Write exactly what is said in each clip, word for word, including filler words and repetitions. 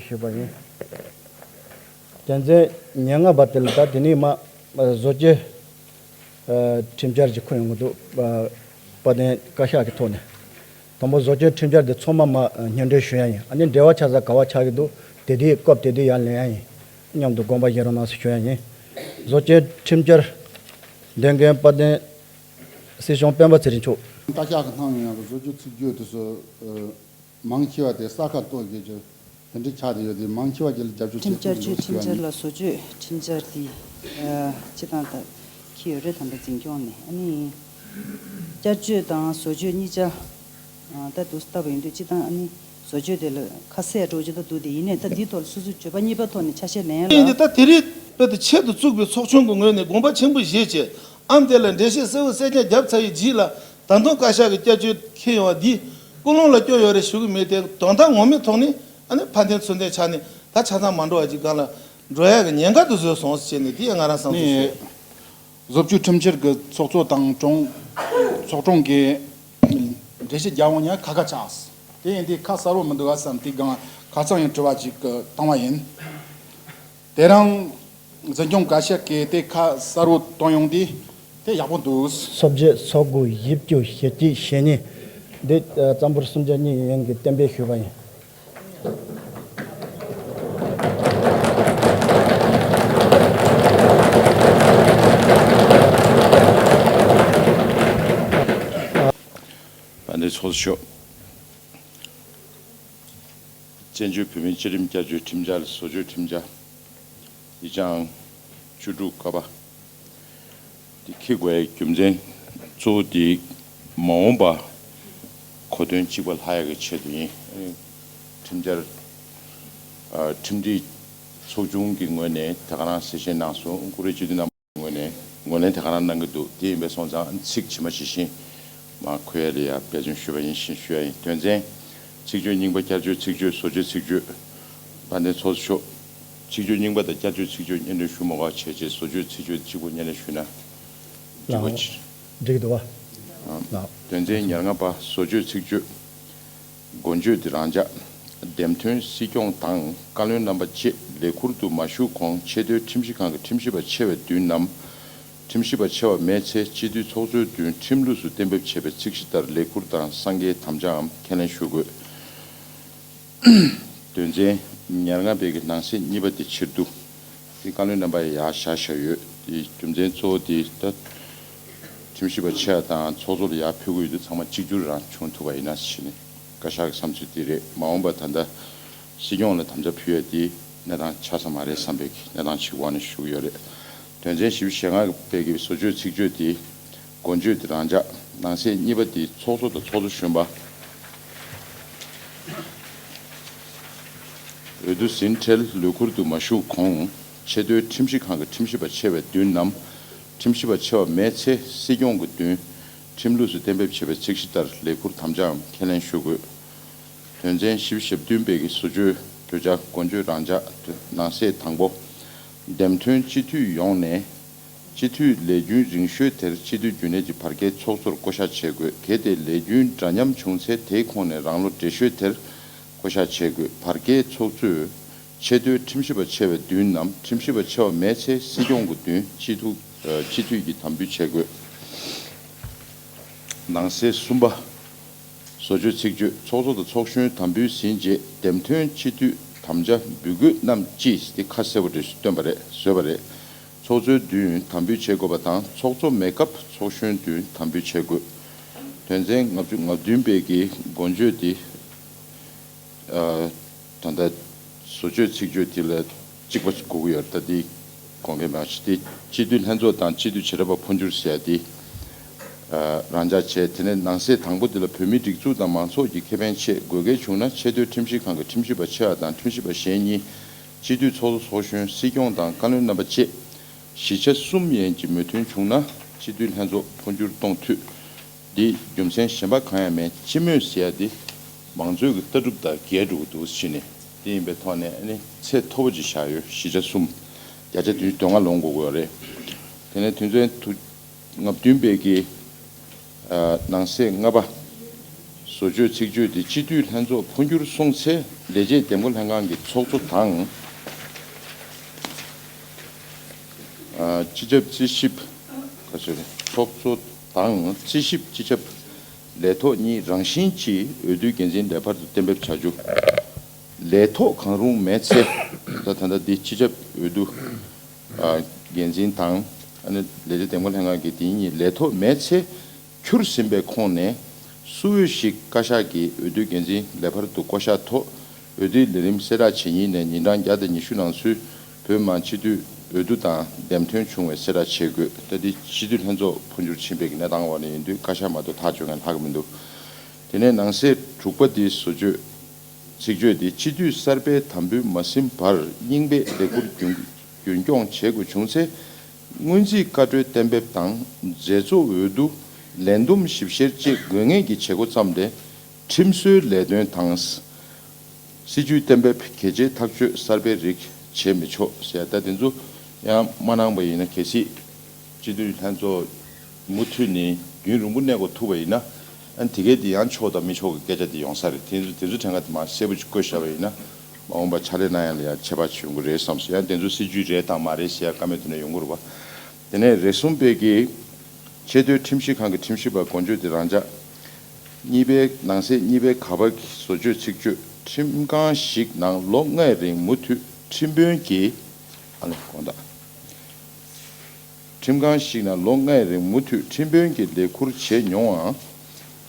ཞུས་པ་ཡིན། དེ་ཚེ་ཉེར་ལྔ་པ་དེ་ལ་ད་དེ་ནས་མ་བཟོ་བཅོས་ཁྲིམས་འཆར་ཅིག་འཁོད་ཡོང་གི་འདུག་དཔལ་ལྡན་བཀའ་ཤག་གི་ཐོག་ནས། དང་པོ་བཟོ་བཅོས་ཁྲིམས་འཆར་དེ་ཚང་མ་མ་སྙན་སྒྲོན་ཞུ་ཡ་ཡིན། ཨ་ནི་འབྲེལ་བ་ཆགས་ས་ག་བ་ཆགས་ཀྱི་འདུག་དེ་དུས་སྐབས་དེ་དུས་ཡར་ལེན་ཡ་ཡིན། མཉམ་དུ་དགོངས་པ་བཞེས་རོགས་གནང་ཞེས་ཞུ་ཡ་ཡིན། བཟོ་བཅོས་ཁྲིམས་འཆར་འདོན་མཁན་དཔལ་ལྡན་སྲིད་སྐྱོང་སྤེན་པ་ཚེ་རིང་མཆོག་བཀའ་ཤག་གི་སྣང་ཡོང་ཡག་གི་བཟོ་བཅོས་ཚིག་བརྗོད་དེ་ཚོ་མང་ཆེ་བ་དེ་གསར་ཁ་གཏོད་དགོས་ཀྱི་དེ་འདྲའི་ཆགས་བསྡད་ཡོད་དེ། མང་ཆེ་བ་ཅིག་ལ་རྒྱབ་སྐྱོར་ཁྲིམས་བསྐྱར་བཅོས་ཁྲིམས་འཆར་ལ་བཟོ་བཅོས་ཁྲིམས་འཆར་དེ་སྤྱི་བཏང་ད་འཁྱེར་ཡོད་རེད། ད་ལྟ་འཛིན་སྐྱོང་ནས་ཨ་ནི་བསྐྱར་བཅོས་དང་བཟོ་བཅོས་གཉིས་ཆ་ད་དུ་ལྟ་བ་ཡིན་དུས་སྤྱི་བཏང་ཨ་ནི་བཟོ་བཅོས་དེ་ལ་ཁ་གསལ་འགྲོ་རྒྱུ་ད་འདུག་དེ་ཡིན་ནའི་ད་འདིའི་ཐོག་ལ་སོ་སོའི་བརྗོད་པ་གཉིས་པ་ཐོག་ནས་ཆ་ཤས་ལེན་ཡ་ཡིན་ལ། ད་དེ་རིང་དཔེ་དེ་ཆེད་དུ་བཙུགས་པའི་ཚོགས་ཆུང་གི་ངོས་ནས་དགོངས་པ་ཆེན་པོ་བཞེས་བྱས་ཨང་དེ་ལ་འགྲེལ་བཤད་གསལ་བོ་གསལ་རྐྱང་བརྒྱབ་ཚར་བའི་རྗེས་ལ། ད་དུང་བཀའ་ཤག་གི་བསྐྱར་བཅོས་འཁྱེར་ཡོང་བ་འདིས་ཀུན་སློང་ལ་སྐྱོན་ཡོད་རེད་ཞུ་གི་མེད་དེ། དོན་དག་ངོ་མའི་ཐོག་ནས་ཨ་ནི་ཕན་ཐོགས་ཚོད་ལྡན་ཆགས་ནས་ད་ཆ་ཚང་མ་འགྲོ་བ་ཅིག་སྒང་ལ་འགྲོ་ཡག་གི་ཉེན་ཁ་དེ་བཟོས་སོང་ཟེར་བྱས་ནས་དེ་ཡང་ང་རང་བསམ་ཚུལ་ནས་ཞུ། བཟོ་བཅོས་ཁྲིམས་འཆར་གྱི་ཚོགས་གཙོ་དང་ཀྲུང་ཚོགས་དྲུང་གིས་འགྲེལ་བཤད་རྒྱག་འོང་ཉག་ཁ་ཁ་ཆགས། དེ་ཡིན་དུས་ཁ་གསལ་བོ་མི་འདུག་ག་བསམ་དེ་སྒང་ཁ་ཚང་ཡང་དྲི་བ་ཅིག་བཏང་བ་ཡིན། དེ་རིང་འཛིན་སྐྱོང་བཀའ་ཤག་གིས་དེ་ཁ་གསལ་བོ་བཏང་ཡོང་དུས་དེ་ཡག་པོ་འདུག་སོ་བརྒྱད་སོ་དགུ་བཞི་བཅུ་ཞེ་གཅིག་ཞེ་གཉིས། འདི་རྩ་འབོར་སུམ་ཆ་གཉིས་ཡན་གྱི་གཏན་འབེབས་ཞུས་པ་ཡིན། དཔལ་ལྡན་ཚོགས་གཙོ་མཆོག་བཙན་བྱོལ་བོད་མིའི་བཅའ་ཁྲིམས་བསྐྱར་བཅོས་ཁྲིམས་འཆར་བཟོ་བཅོས་ཁྲིམས་འཆར་ཡིག་ཆ་ཨང་བཅུ་དྲུག་ཀ་པ། དེ་འཁྱེར་དགོས་ཡའི་རྒྱུ་མཚན་གཙོ་བོ་དེ་མ་འོངས་པ་གོ་དོན་གཅིག་པ་ལྷག་ཡག་གི་ཆེད་དུ་ཡིན། ཁྲིམས་འཆར་ཨ་ཁྲིམས་སྒྲིག་ཚོགས་ཆུང་གི་ངོས་ནས་ད་ག་རང་གསལ་བཤད་གནང་སོང་། བཀུར་འོས་སྤྱི་འཐུས་རྣམ་པ་ངོས་ནས་ངོས་ལེན་དེ་ག་རང་གནང་གི་འདུག་དེ་ཡིན་པས་སོང་ཙང་ཚིག་ཇི་མ་ཇི་བཞིན་མར་འཁོད་ཡ་ལ་ཡ་འབད་བརྩོན་ཞུས་པ་ཡིན་ཞེས་ཞུ་ཡ་ཡིན། དོན་ཚན་ཚིག་བརྗོད་རྙིང་པ་བསྐྱར་བཅོས་ཚིག་བརྗོད་བཟོ་བཅོས་ཚིག་བརྗོད། དཔལ་ལྡན་ཚོགས་གཙོ་མཆོག་ཚིག་བརྗོད་རྙིང་པ་དང་བསྐྱར་བཅོས་ཚིག་བརྗོད་སྙན་སྒྲོན་ཞུ་མ་དགོས་པ་བྱས་རྗེས་བཟོ་བཅོས་ཚིག་བརྗོད་གཅིག་པོ་སྙན་སྒྲོན་ཞུས་ན་འགྲིག་གོ། འགྲིག་འདུག་བ། དོན་ཚན་ཉེར་ལྔ་པ་བཟོ་བཅོས་ཚིག་བརྗོད། འགོ་བརྗོད་དེ་རང་འཇགས། འདེམས་ཐོན་སྲིད་སྐྱོང་དང་བཀའ་བློན་རྣམ་པ་བཅས་ལས་ཁུར་དུ་མ་ཞུགས་གོང་ཆེས་མཐོའི་ཁྲིམས་ཞིབ་ཁང་གི་ཁྲིམས་ཞིབ་པ་ཆེ་བའི་མདུན་ནམ། ཁྲིམས་ཞིབ་པ་ཆེ་བ་མེད་ཚེ་སྤྱི་འཐུས་ཚོགས་གཙོའི་མདུན་ཁྲིམས་ལུགས་སུ་གཏན་འབེབས་བྱས་པའི་ཚིག་གཞི་ལྟར་ལས་ཁུར་དང་གསང་རྒྱའི་དམ་བཅའམ་ཁས་ལེན་ཞུ་དགོས། དོན་ཚན་ཉེར་ལྔ་པའི་གི་ནང་གསེས་གཉིས་པ་དེ་ཕྱིར་བསྡུ། དེ་བཀའ་བློན་རྣམ་པ་ཡར་བཞག་བཞག་ཡོད། དེ་རྒྱུ་མཚན་གཙོ་བོ་དེ་ད་ཁྲིམས་ཞིབ་པ་ཆེ་བ་དང་ཚོགས་གཙོ་ལ་ཡར་ཕུལ་གི་ཡོད་དུས་ཚང་མ་གཅིག་གྱུར་རང་བྱུང་ཐུབ་པ་ཡིན་ན་ཞེས་ནས་བཀའ་ཤག་གི་བསམ་ཚུལ་དེ་རེད། མ་འོངས་པ་ད་ལྟ་སྲིད་སྐྱོང་ལ་དམ་བཅའ་ཕུལ་ཡ་དེ་གནས་སྟངས་ཆགས་ས་མ་རེད་བསམ་པའི་གི་གནས་སྟངས་ཤིག་འོག་ནས་ཞུ་གི་ཡོད་རེད། དོན་ཚན་བཞི་བཅུ་ཞེ་ལྔ་པའི་གི་བཟོ་བཅོས་ཚིག་བརྗོད་དེ། འགོ་བརྗོད་དེ་རང་འཇགས། ནང་གསེས་གཉིས་པ་དེ་ཚོགས་གཙོ་དང་ཚོགས་གཙོ་གཞོན་པ། འོས་བསྡུ་ཟིན་འཕྲལ་ལས་ཁུར་དུ་མ་ཞུགས་གོང་ཆེས་མཐོའི་ཁྲིམས་ཞིབ་ཁང་གི་ཁྲིམས་ཞིབ་པ་ཆེ་བའི་མདུན་ནམ། ཁྲིམས་ཞིབ་པ་ཆེ་བ་མེད་ཚེ་སྲིད་སྐྱོང་གི་མདུན་ཁྲིམས་ལུགས་སུ་གཏན་འབེབས་བྱས་པའི་ཚིག་གཞི་ལྟར་ལས་ཁུར་དམ་བཅའམ་ཁས་ལེན་ཞུ་དགོས། དོན་ཚན་བཞི་བཅུ་ཞེ་བདུན་པའི་གི་བཟོ་བཅོས་བརྗོད་བྱ་འགོ་བརྗོད་རང་འཇགས། ནང་གསེས་དང་པོ། འདེམས་ཐོན་སྤྱི་འཐུས་ཡོངས་ནས། སྤྱི་འཐུས་ལས་རྒྱུན་རིང་ཤོས་དེར་སྤྱི་འཐུས་རྒྱུན་ལས་ཀྱི་བར་བརྒལ་ཚོགས་གཙོར་བསྐོ་གཞག་བྱེད་དགོས། གལ་ཏེ་ལས་རྒྱུན་འདྲ་མཉམ་བྱུང་ཚེ་དེའི་ཁོངས་ནས་རང་ལོ་བགྲེས་ཤོས་དེར་བསྐོ་གཞག་བྱེད་དགོས། བར་བརྒལ་ཚོགས་གཙོས་ཆེས་མཐོའི་ཁྲིམས་ཞིབ་པ་ཆེ་བའི་མདུན་ནམ་ཁྲིམས་ཞིབ་པ་ཆེ་བ་མེད་ཚེ་སྲིད་སྐྱོང་གི་མདུན་སྤྱི་འཐུས་སྤྱི་འཐུས་ཀྱིས་དམ་འབུལ་བྱེད་དགོས། ནང་གསེས་གསུམ་པ། བཟོ་བཅོས་ཚིག་བརྗོད། ཚོགས་གཙོ་དང་ཚོགས་གཞོན་དམ་འབུལ་ཟིན་རྗེས་འདེམས་ཐོན་སྤྱི་འཐུས་དམ་བཅའ་འབུལ་དགོས་རྣམས་ཀྱིས་དེ་ཁ་གསལ་པོ་རེ་བཏོན་པ་རེད། བཟོས་པ་རེད། ཚོགས་གཙོའི་མདུན་དམ་འབུལ་བྱེད་དགོས་པ་དང་ཚོགས་གཙོ་མེད་སྐབས་ཚོགས་གཞོན་མདུན་དམ་འབུལ་བྱེད་དགོས། དོན་ཚན་ལྔ་བཅུ་ང་བདུན་པའི་གི་འགོ་བརྗོད་དེ། ད་ལྟ་བཟོ་བཅོས་ཚིག་བརྗོད་དེ་ལ་གཅིག་པ་གོ་གི་ཡོད་རེད། ད་དེ་དགོངས་འགལ་མེད་པ་ཞིག་དེ་སྤྱི་འཐུས་ལྷན་ཚོགས་དང་སྤྱི་འཐུས་བྱེ་བྲག་པ་འཕོ་འགྱུར་ཟེར་ཡ་དེ་རང་འཇགས་བྱས། དེ་ནས་ནང་གསེས་དང་པོ་དེ་ལ་བོད་མིའི་སྒྲིག་འཛུགས་དང་མང་ཚོགས་ཀྱི་ཁེ་ཕན་ཆེད་དགོས་གལ་བྱུང་ན་ཆེས་མཐོའི་ཁྲིམས་ཞིབ་ཁང་གི་ཁྲིམས་ཞིབ་པ་ཆེ་བ་དང་ཁྲིམས་ཞིབ་པ་གཞན་གཉིས་སྤྱི་འཐུས་ཚོགས་གཙོ་ཚོགས་གཞོན་སྲིད་སྐྱོང་དང་བཀའ་བློན་རྣམ་པ་བཅས་གཞིས་ཆ་གསུམ་ཡན་གྱི་མོས་མཐུན་བྱུང་ན་སྤྱི་འཐུས་ལྷན་ཚོགས་འཕོ་འགྱུར་གཏོང་འཐུས། འདི་རྒྱུ་མཚན་གཞན་པ་གང་ཡང་མེད། སྤྱི་མོས་ཟེར་ཡ་འདི་མང་གཙོའི་གི་ལྟ་གྲུབ་དང་འགལ་འགྲོ་གི་འདུག་ཟེར་ནས་འདི་ཡིན་པའི་ཐོག་ནས་ཨ་ནི་ཚད་མཐོ་པོ་ཅིག་བཞག་ཡོད། གཞིས་ཆ་གསུམ་བརྒྱ་ཆ་བདུན་ཅུ་དོན་ལྔ་ལོངས་དགོས་ཀྱི་ཡོད་རེད། དེ་ནས་དོན་ཚན་དུ་ལྔ་བདུན་པའི་གི་ནང་གསེས་ལྔ་པ། བཟོ་བཅོས་ཚིག་བརྗོད་དེ་སྤྱི་འཐུས་ལྷན་ཚོགས་འཕོ་འགྱུར་སོང་ཚེ་ལས་བྱེད་འདེམས་བསྐོ་ལྷན་ཁང་གི་ཚོགས་གཙོ་དང་། ཨ། སྤྱི་ཁྱབ་རྩིས་ཞིབ། ག་ཚོད་རེད། ཚོགས་གཙོ་དང་རྩིས་ཞིབ་སྤྱི་ཁྱབ་ལས་ཐོག་གཉིས་རང་བཞིན་གྱིས་འོས་བསྡུའི་འགན་འཛིན་ལས་འཕར་དུ་གཏན་འབེབས་བྱ་རྒྱུ། ལས་ཐོག་གང་རུང་མེད་ཚེ། ད་ད་ལྟ་འདི་སྤྱི་ཁྱབ་འོས་བསྡུ། ཨ། འགན་འཛིན་དང་། ཨ་ནི་ལས་བྱེད་འདེམས་བསྐོ་ལྷན་ཁང་གི་དེ་གཉིས་ལས་ཐོག་མེད་ཚེ། འཁྱུར་ཟིན་པའི་ཁོངས་ནས་སུ་འོས་ཤིག་བཀའ་ཤག་གིས་འོས་བསྡུའི་འགན་འཛིན་ལས་འཕར་དུ་བསྐོ་གཞག་ཐོག་འོས་བསྡུའི་ལས་རིམ་གསལ་བསྒྲགས་བྱེད་ཉིན་ནས་ཉིན་གྲངས་བརྒྱ་དང་ཉི་ཤུ་ནང་ཚུད་བོད་མི་མང་སྤྱི་འཐུས་འོས་བསྡུ་དང་འདེམས་ཐོན་བྱུང་བའི་གསལ་བསྒྲགས་བྱེད་དགོས། ད་འདི་སྤྱི་འཐུས་ལྷན་ཚོགས་འཕོ་འགྱུར་ཕྱིན་པའི་གནས་སྟངས་འོག་ནས་ཡིན་དུས་བཀའ་ཤག་མ་གཏོགས་ཐག་གཅོད་མཁན་ལྷག་གི་མི་འདུག་དེ་ནས་ནང་གསེས་དྲུག་པ་འདི་བཟོ་བཅོས། ཚིག་བརྗོད་འདི་སྤྱི་འཐུས་གསར་པའི་དམ་འབུལ་མ་ཟིན་བར་རྙིང་པའི་ལས་ཁུར་རྒྱུན་རྒྱུན་སྐྱོང་བྱེད་དགོས་བྱུང་ཚེ། སྔོན་རྩིས་བཀའ་འཁྲོལ་གཏན་འབེབས་དང་མཛད་གཙོ་འོས་བསྡུ། ལས་བསྡོམས་ཞིབ་བཤེར་བཅས་དགོས་ངེས་ཀྱི་བྱེད་སྒོ་བརྩམས་ཏེ། ཁྲིམས་སྲོལ་ལས་དོན་དང་། སྲིད་ཇུས་གཏན་འབེབས་གལ་ཆེའི་ཐག་གཅོད་གསར་པའི་རིགས་བྱེད་མི་ཆོག་ཟེར། ད་དེ་ཚོ་ཡང་མ་གནང་པ་ཡིན་ན་གལ་སྲིད་སྤྱི་འཐུས་ལྷན་ཚོགས་མུ་མཐུད་ནས་རྒྱུན་རིང་པོ་གནས་དགོས་ཐུག་པ་ཡིན་ན། ཨ་ནི་དེ་གའི་དེ་ཡང་ཆོག་དང་མི་ཆོག་གི་སྐད་ཆ་དེ་ཡོང་ས་རེད། དེ་ཚོ་དེ་ཚོ་ཕྲན་ཁ་དེ་མར་གསལ་པོ་ཅིག་བཀོད་བཞག་པ་ཡིན་ན། མ་འོངས་པ་ཕྱག་ལས་གནང་ཡ་ལ་ཡང་ཁྱད་པར་ཅིག་ཡོང་གི་རེད་བསམ་སོང་། ཡང་དེ་ཚོ་སྲིད་ཇུས་རེད་དང་མ་རེད་ཟེར་ཡ་བཀའ་མོལ་དེ་འདྲ་ཡོང་གི་རེད་པ། དེ་ནས་རེ་ཟུང་པའི་གི་ཆེས་མཐོའི་ཁྲིམས་ཞིབ་ཁང་གི་ཁྲིམས་ཞིབ་པ་མགོན་ཆོས་དེ་རང་འཇགས། གཉིས་པའི་ནང་གསེས་གཉིས་པའི་ག་པ་གི་བཟོ་བཅོས་ཚིག་བརྗོད། ཁྲིམས་ཁང་ཞིག་ནང་ལོ་ལྔའི་རིང་མུ་མཐུད་ཁྲིམས་དཔོན་གྱི། ཨ་ལས་དགོངས་དག་ཁྲིམས་ཁང་ཞིག་ནང་ལོ་ལྔའི་རིང་མུ་མཐུད་ཁྲིམས་དཔོན་གྱི་ལས་ཁུར་བྱས་མྱོང་བའམ།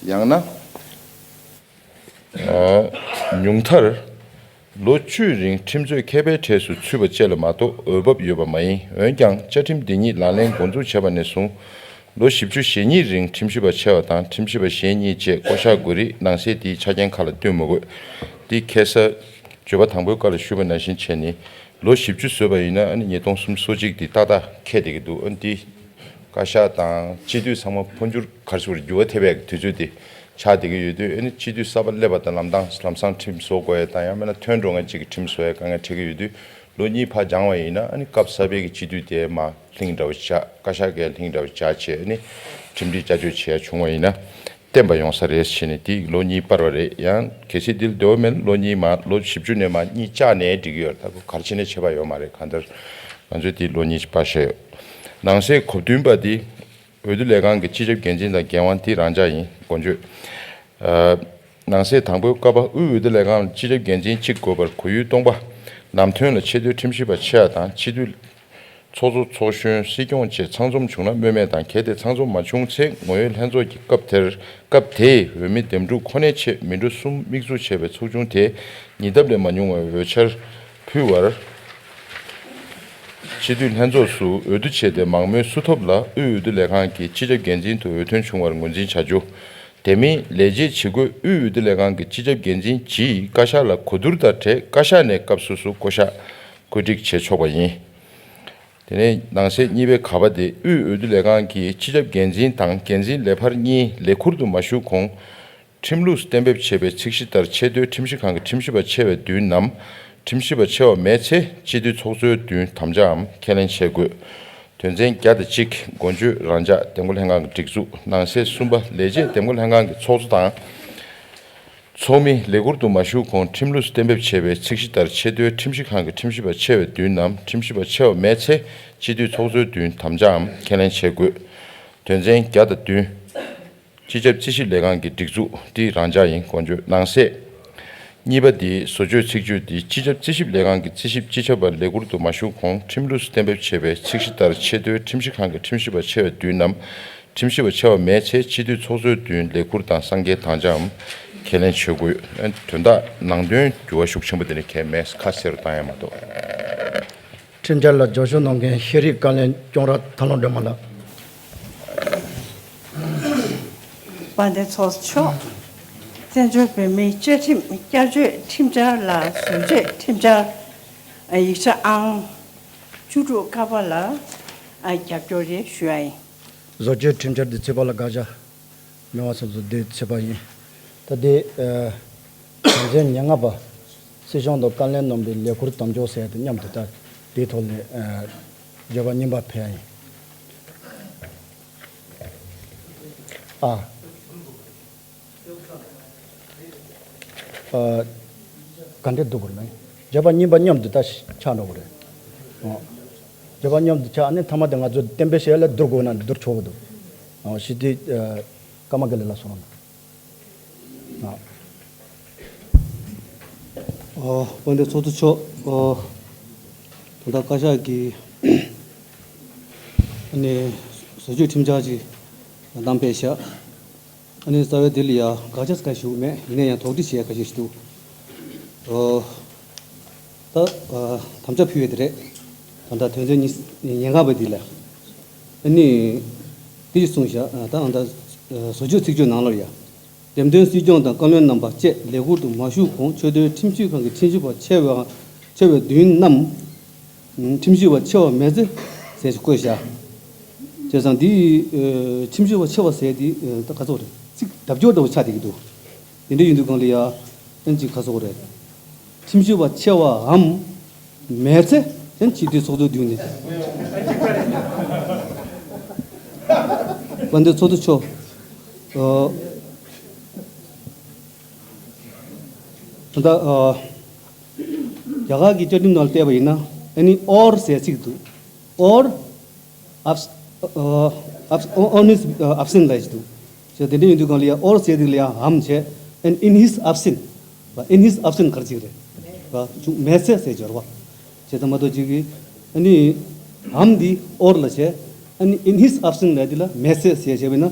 ཡང་ན། ཉུང་མཐར། ལོ་བཅུའི་རིང་ཁྲིམས་རྩོད་མཁས་པའི་གྲས་སུ་ཚུད་པ་བཅས་ལ་མ་གཏོགས་འོས་འབབ་ཡོད་པ་མ་ཡིན། འོན་ཀྱང་བཅའ་ཁྲིམས་འདི་ཉིད་ལག་ལེན་འགོ་འཛུགས་བྱས་པ་ནས་བཟུང་། ལོ་བཞི་བཅུ་ཞེ་གཉིས་རིང་ཁྲིམས་ཞིབ་པ་ཆེ་བ་དང་ཁྲིམས་ཞིབ་པ་གཞན་གཉིས་བཅས་བསྐོ་གཞག་དགོས་རིགས་ནང་གསེས་འདིའི་ཆ་རྐྱེན་ཁག་ལ་བསྟུན་མི་དགོས། འདི་ཁ་སང་བརྗོད་པ་དང་པོའི་སྐབས་ལ་ཞུས་པ་ནང་བཞིན་བྱས་ནས། ལོ་བཞི་བཅུ་བཟོས་པ་ཡིན་ན། ཨ་ནི་ཉིས་སྟོང་སུམ་ཅུ་སོ་གཅིག་འདི་ཏག་ཏག་འཁེལ་བསྡད་ཀྱི་འདུག་ཨ་ནི་འདི་བཀའ་ཤག་དང་སྤྱི་འཐུས་ཚང་མ་འཕོ་འགྱུར་ག་རེ་ཟེར་དགོས་རེད། འགྱུར་བ་ཐེབས་ཡག་གི་དུས་ཚོད་དེ་ཆགས་བསྡད་ཀྱི་ཡོད་དུས། ཨ་ནི་སྤྱི་འཐུས་གསར་པ་སླེབས་པ་དང་ལམ་སང་ལམ་སང་ཁྲིམས་བཟོ་དགོས་ཡ་དང་། ཡང་མིན་ན་ཐོན་འགྲོ་མཁན་གཅིག་གིས་ཁྲིམས་བཟོ་ཡ་དཀའ་ངལ་འཕྲད་ཀྱི་ཡོད་དུས། ལོ་གཉིས་ཕར་སྦྱངས་པ་ཡིན་ན། ཨ་ནི་སྐབས་གསར་པའི་གི་སྤྱི་འཐུས་དེ་མར་ལྷིང་འདྲ་བོ་བྱས། བཀའ་ཤག་གིས་ལྷིང་འདྲ་བོ་བྱས་བྱས། ཨ་ནི་ཁྲིམས་སྒྲིག་བསྐྱར་བཅོས་བྱེད་ཡ་བྱུང་བ་ཡིན་ན། བརྟན་པ་ཡོང་ས་རེད་ཟེར་ནས། དེ་ལོ་གཉིས་སྤར་བ་རེད། ཡང་གལ་སྲིད་འདི་ལ་འདོད་པ་མེད་ན་ལོ་གཉིས་མར། ལོ་བཞི་བཅུ་ནས་མར་གཉིས་བཅག་ནས་འགྲིག་གི་ཡོད་རེད། ད་ག་རེ་བྱས་ནས་བྱེད་པ་ཡོད་མ་རེད། གང་ལྟར་ང་ཚོས་འདི་ལོ་གཉིས་སྤར་བཞག་ཡོད། ནང་གསེས་གོ་བདུན་པ་འདི་འོས་བསྡུ་ལས་ཁང་གི་སྤྱི་ཁྱབ་འགན་འཛིན་དང་འགན་དབང་འདི་རང་འཇགས་ཡིན། མགོ་བརྗོད། ཨ། ནང་གསེས་དང་པོའི་ཀ་པ། དབུས་འོས་བསྡུ་ལས་ཁང་ལ་སྤྱི་ཁྱབ་འགན་འཛིན་གཅིག་དགོས་པར་གོ་ཡུལ་སྟོང་པ། ནམ་ཐོན་ལ་ཆེས་མཐོའི་ཁྲིམས་ཞིབ་པ་ཆེ་བ་དང་། སྤྱི་འཐུས། ཚོགས་གཙོ། ཚོགས་གཞོན། སྲིད་སྐྱོང་བཅས་ཚང་འཛོམས་བྱུང་ན་སྨོས་མེད་དང་། གལ་ཏེ་ཚང་འཛོམས་མ་བྱུང་ཚེ། ངོ་ཡོད་ལྷན་ཚོགས་ཀྱིས་སྐབས་དེར། སྐབས་དེའི་འོས་མི་འདེམས་སྒྲུག་ཁོ་ནའི་ཆེད་མི་འགྲོ་གསུམ་དམིགས་འཛུགས་བྱས་པའི་ཚོགས་ཆུང་དེས་ཉིས་ལྡབ་ལས་མ་ཉུང་བའི་འོས་འཆར་ཕུལ་བར། སྤྱི་འཐུས་ལྷན་ཚོགས་སུ་འོས་བསྡུ་བྱས་ཏེ་མང་མོས་སུ་ཐོབ་ལ་དབུས་འོས་བསྡུ་ལས་ཁང་གི་སྤྱི་ཁྱབ་འགན་འཛིན་དུ་འོས་ཐོན་བྱུང་བར་ངོས་འཛིན་བྱ་རྒྱུ། དེ་མིན་ལས་བྱེད་བྱེད་སྒོས་དབུས་འོས་བསྡུ་ལས་ཁང་གི་སྤྱི་ཁྱབ་འགན་འཛིན་གྱིས་བཀའ་ཤག་ལ་གོ་བསྡུར་དང་འབྲེལ་བཀའ་ཤག་ནས་སྐབས་སོ་སོར་བསྐོ་གཞག་བཀོད་སྒྲིག་བྱེད་ཆོག་པ་ཡིན། དེ་ནས་ནང་གསེས་གཉིས་པའི་ག་པ་དེ། དབུས་འོས་བསྡུ་ལས་ཁང་གི་སྤྱི་ཁྱབ་འགན་འཛིན་དང་འགན་འཛིན་ལས་འཕར་གཉིས་ལས་ཁུར་དུ་མ་ཞུགས་གོང་ཁྲིམས་ལུགས་གཏན་འབེབས་བྱས་པའི་ཚད་གཞི་ལྟར་ཆེས་མཐོའི་ཁྲིམས་ཞིབ་ཁང་གི་ཁྲིམས་ཞིབ་པ་ཆེ་བའི་མདུན་ནམ། ཁྲིམས་ཞིབ་པ་ཆེ་བ་མེད་ཚེ་སྤྱི་འཐུས་ཚོགས་གཙོའི་མདུན་དམ་བཅའམ་ཁས་ལེན་བྱེད་དགོས། དོན་ཚན་བརྒྱ་དང་གཅིག་མགོན་ཆོས་རང་འཇགས་འདེམས་བསྐོ་ལྷན་ཁང་གི་སྒྲིག་འཛུགས། ནང་གསེས་གསུམ་པ། ལས་བྱེད་འདེམས་བསྐོ་ལྷན་ཁང་གི་ཚོགས་གཙོ་དང་། ཚོགས་མི་ལས་ཁུར་དུ་མ་ཞུགས་གོང་ཁྲིམས་ལུགས་གཏན་འབེབས་བྱས་པའི་ཚད་གཞི་ལྟར་ཆེས་མཐོའི་ཁྲིམས་ཞིབ་ཁང་གི་ཁྲིམས་ཞིབ་པ་ཆེ་བའི་མདུན་ནམ། ཁྲིམས་ཞིབ་པ་ཆེ་བ་མེད་ཚེ་སྤྱི་འཐུས་ཚོགས་གཙོའི་མདུན་དམ་བཅའམ་ཁས་ལེན་བྱེད་དགོས། དོན་ཚན་བརྒྱ་དང་བདུན། སྤྱི་ཁྱབ་རྩིས་ཞིབ་ལས་ཁང་གི་སྒྲིག་འཛུགས། འདི་རང་འཇགས་ཡིན། མགོ་བརྗོད། ནང་གསེས་གཉིས་པ་འདིའི་བཟོ་བཅོས་ཚིག་བརྗོད་འདི། སྤྱི་ཁྱབ་རྩིས་ཞིབ་ལས་ཁང་གི་རྩིས་ཞིབ་སྤྱི་ཁྱབ་པ་ལས་ཁུར་དུ་མ་ཞུགས་གོང་ཁྲིམས་ལུགས་གཏན་འབེབས་བྱས་པའི་ཚད་གཞི་ལྟར་ཆེས་མཐོའི་ཁྲིམས་ཞིབ་ཁང་གི་ཁྲིམས་ཞིབ་པ་ཆེ་བའི་མདུན་ནམ། ཁྲིམས་ཞིབ་པ་ཆེ་བ་མེད་ཚེ་སྤྱི་འཐུས་ཚོགས་གཙོའི་མདུན་ལས་ཁུར་དང་གསང་འགན་དམ་བཅའམ་ཁས་ལེན་བྱེད་དགོས། དོན་དག་ནང་དོན་འགྱུར་བ་ཤུགས་ཆེན་པོ་དེ་ནི་གལ་མེད། ཁ་གསལ་རུ་བཏང་ཡ་མ་གཏོགས། ཁྲིམས་འཆར་ལ་རྒྱབ་སྐྱོར་གནང་མཁན་ཤེས་རིག་བཀའ་བློན་ལྕོགས་ར་ཐར་ལུང་སྒྲོལ་མ་ལགས། དཔལ་ལྡན་ཚོགས་གཙོ་མཆོག་བཙན་བྱོལ་བོད་མིའི་བཅའ་ཁྲིམས་བསྐྱར་བཅོས་ཁྲིམས་འཆར་ལ་བཟོ་བཅོས་ཁྲིམས་འཆར་ཡིག་ཆ་ཨང་བཅུ་དྲུག་ཀ་པ་ལ་རྒྱབ་སྐྱོར་རེ་ཞུ་ཡ་ཡིན། བཟོ་བཅོས་ཁྲིམས་འཆར་འདི་ཚོད་དཔག་ལ་དགག་བྱ། མི་དབང་ཚོགས་གཙོ་འདི་ཚོད་དཔག་ཡིན། ད་འདི་ཨ་དོན་ཚན་ཉེར་ལྔ་པ། སྲིད་སྐྱོང་དང་བཀའ་བློན་རྣམ་པའི་ལས་ཁུར་དམ་འཇོག་ཟེར་དེ་མཉམ་དུ། ད་དེའི་ཐོག་ལ་ཨ་བརྗོད་པ་སྙིང་པ་ཕེབས་ཡ་ཡིན། ཨ། ཨ། ག་འདྲས་བསྡུར་དགོས་རེད་ན། བརྗོད་པ་གཉིས་པ་མཉམ་དུ་ད་ཆགས་འགྲོ་གི་རེད། ཨོ། བརྗོད་པ་མཉམ་དུ་ཆགས་ནས་མཐའ་མ་དེ་ང་ཚོ་གཏན་འབེབས་བྱས་ལ་བསྡུར་དགོས་ན་བསྡུར་ཆོག་གི་འདུག་ཨོ། ཞི་བདེ། ཨ། ཀརྨ་དགེ་ལེགས་ལགས་གསུང་རོགས་གནང་། ཨོ། དཔལ་ལྡན་ཚོགས་གཙོ་མཆོག་ཨོ། ད་ལྟ་བཀའ་ཤག་གིས་ཨ་ནི་བཟོ་བཅོས་ཁྲིམས་འཆར་ཅིག་གནང་ཕེབས་ཤག་ཨ་ནི་རྩ་བའི་དེ་ལ་ཡང་དགག་བྱ་ཟེར་མཁན་ཞིག་མེད། ཡིན་ན་ཡང་དོགས་འདྲི་བྱེད་ཡ་ཁ་ཤས་ཤིག་འདུག་ཨོ། ད་ཨ་དམ་བཅའ་ཕུལ་བའི་དེ་རེད། ད་ལྟ་དོན་ཚན་ཉི་ཉེར་ལྔ་པ་འདི་ལ། ཨ་ནི། འདི་ཞིག་གསུངས་བཞག་ད་ཨ་ད་བཟོ་བཅོས་ཚིག་བརྗོད་ནང་ལོགས་ཡ། འདེམས་ཐོན་སྲིད་སྐྱོང་དང་བཀའ་བློན་རྣམ་པ་བཅས་ལས་ཁུར་དུ་མ་ཞུགས་གོང་ཆེས་མཐོའི་ཁྲིམས་ཞིབ་ཁང་གི་ཁྲིམས་ཞིབ་པ་ཆེ་བའམ་ཆེ་བའི་མདུན་ནམ། ཁྲིམས་ཞིབ་པ་ཆེ་བ་མེད་ཚེ་ཟེར་ཞིག་བཀོད་བཞག་བྱས་ཙང་འདི་ཁྲིམས་ཞིབ་པ་ཆེ་བ་ཟེར་འདི་ད་ག་ཚོད་རེད། ཚིག་རྒྱབ་སྐྱོར་འདྲ་བོ་ཆགས་བསྡད་ཀྱི་འདུག་དེ་འདྲ་ཡིན་དུས་གང་ལ་ཡ། ཨན་ཅིག་ག་ཚོད་རེད། ཁྲིམས་ཞིབ་པ་ཆེ་བའམ་མེད་ཚེ་ཨན་སྤྱི་འཐུས་ཚོགས་གཙོའི་མདུན་ནས། དཔལ་ལྡན་ཚོགས་གཙོ་མཆོག་ཨ། ད་ལྟ་ཨ། རྒྱ་གར་གྱི་བཅའ་ཁྲིམས་ནང་ལ་བལྟས་པ་ཡིན་ན་ཨ་ནི་or ཟེར་ཚིག་འདུག or abs- ཨ། abs- on his absent ལབ་ཀྱི་འདུག་བྱས་དེ་འདྲ་ཡིན་དུས་གང་ལ་ཡང་or ཟེར་དུས་ལ་ཡང་am བྱས། and in his absent. in his absent ག་རེ་ཅིག་རེད། བྱུང་མེད་ཚེ་ཟེར་སྦྱོར་བ། བྱས་ཙང་མ་གཏོགས་ཅིག་གིས་ཨ་ནི་am འདི་or ལ་བྱས། ཨ་ནི་in his absent ལབ་དུས་ལ་མེད་ཚེ་ཟེར་བྱས་པས་ན།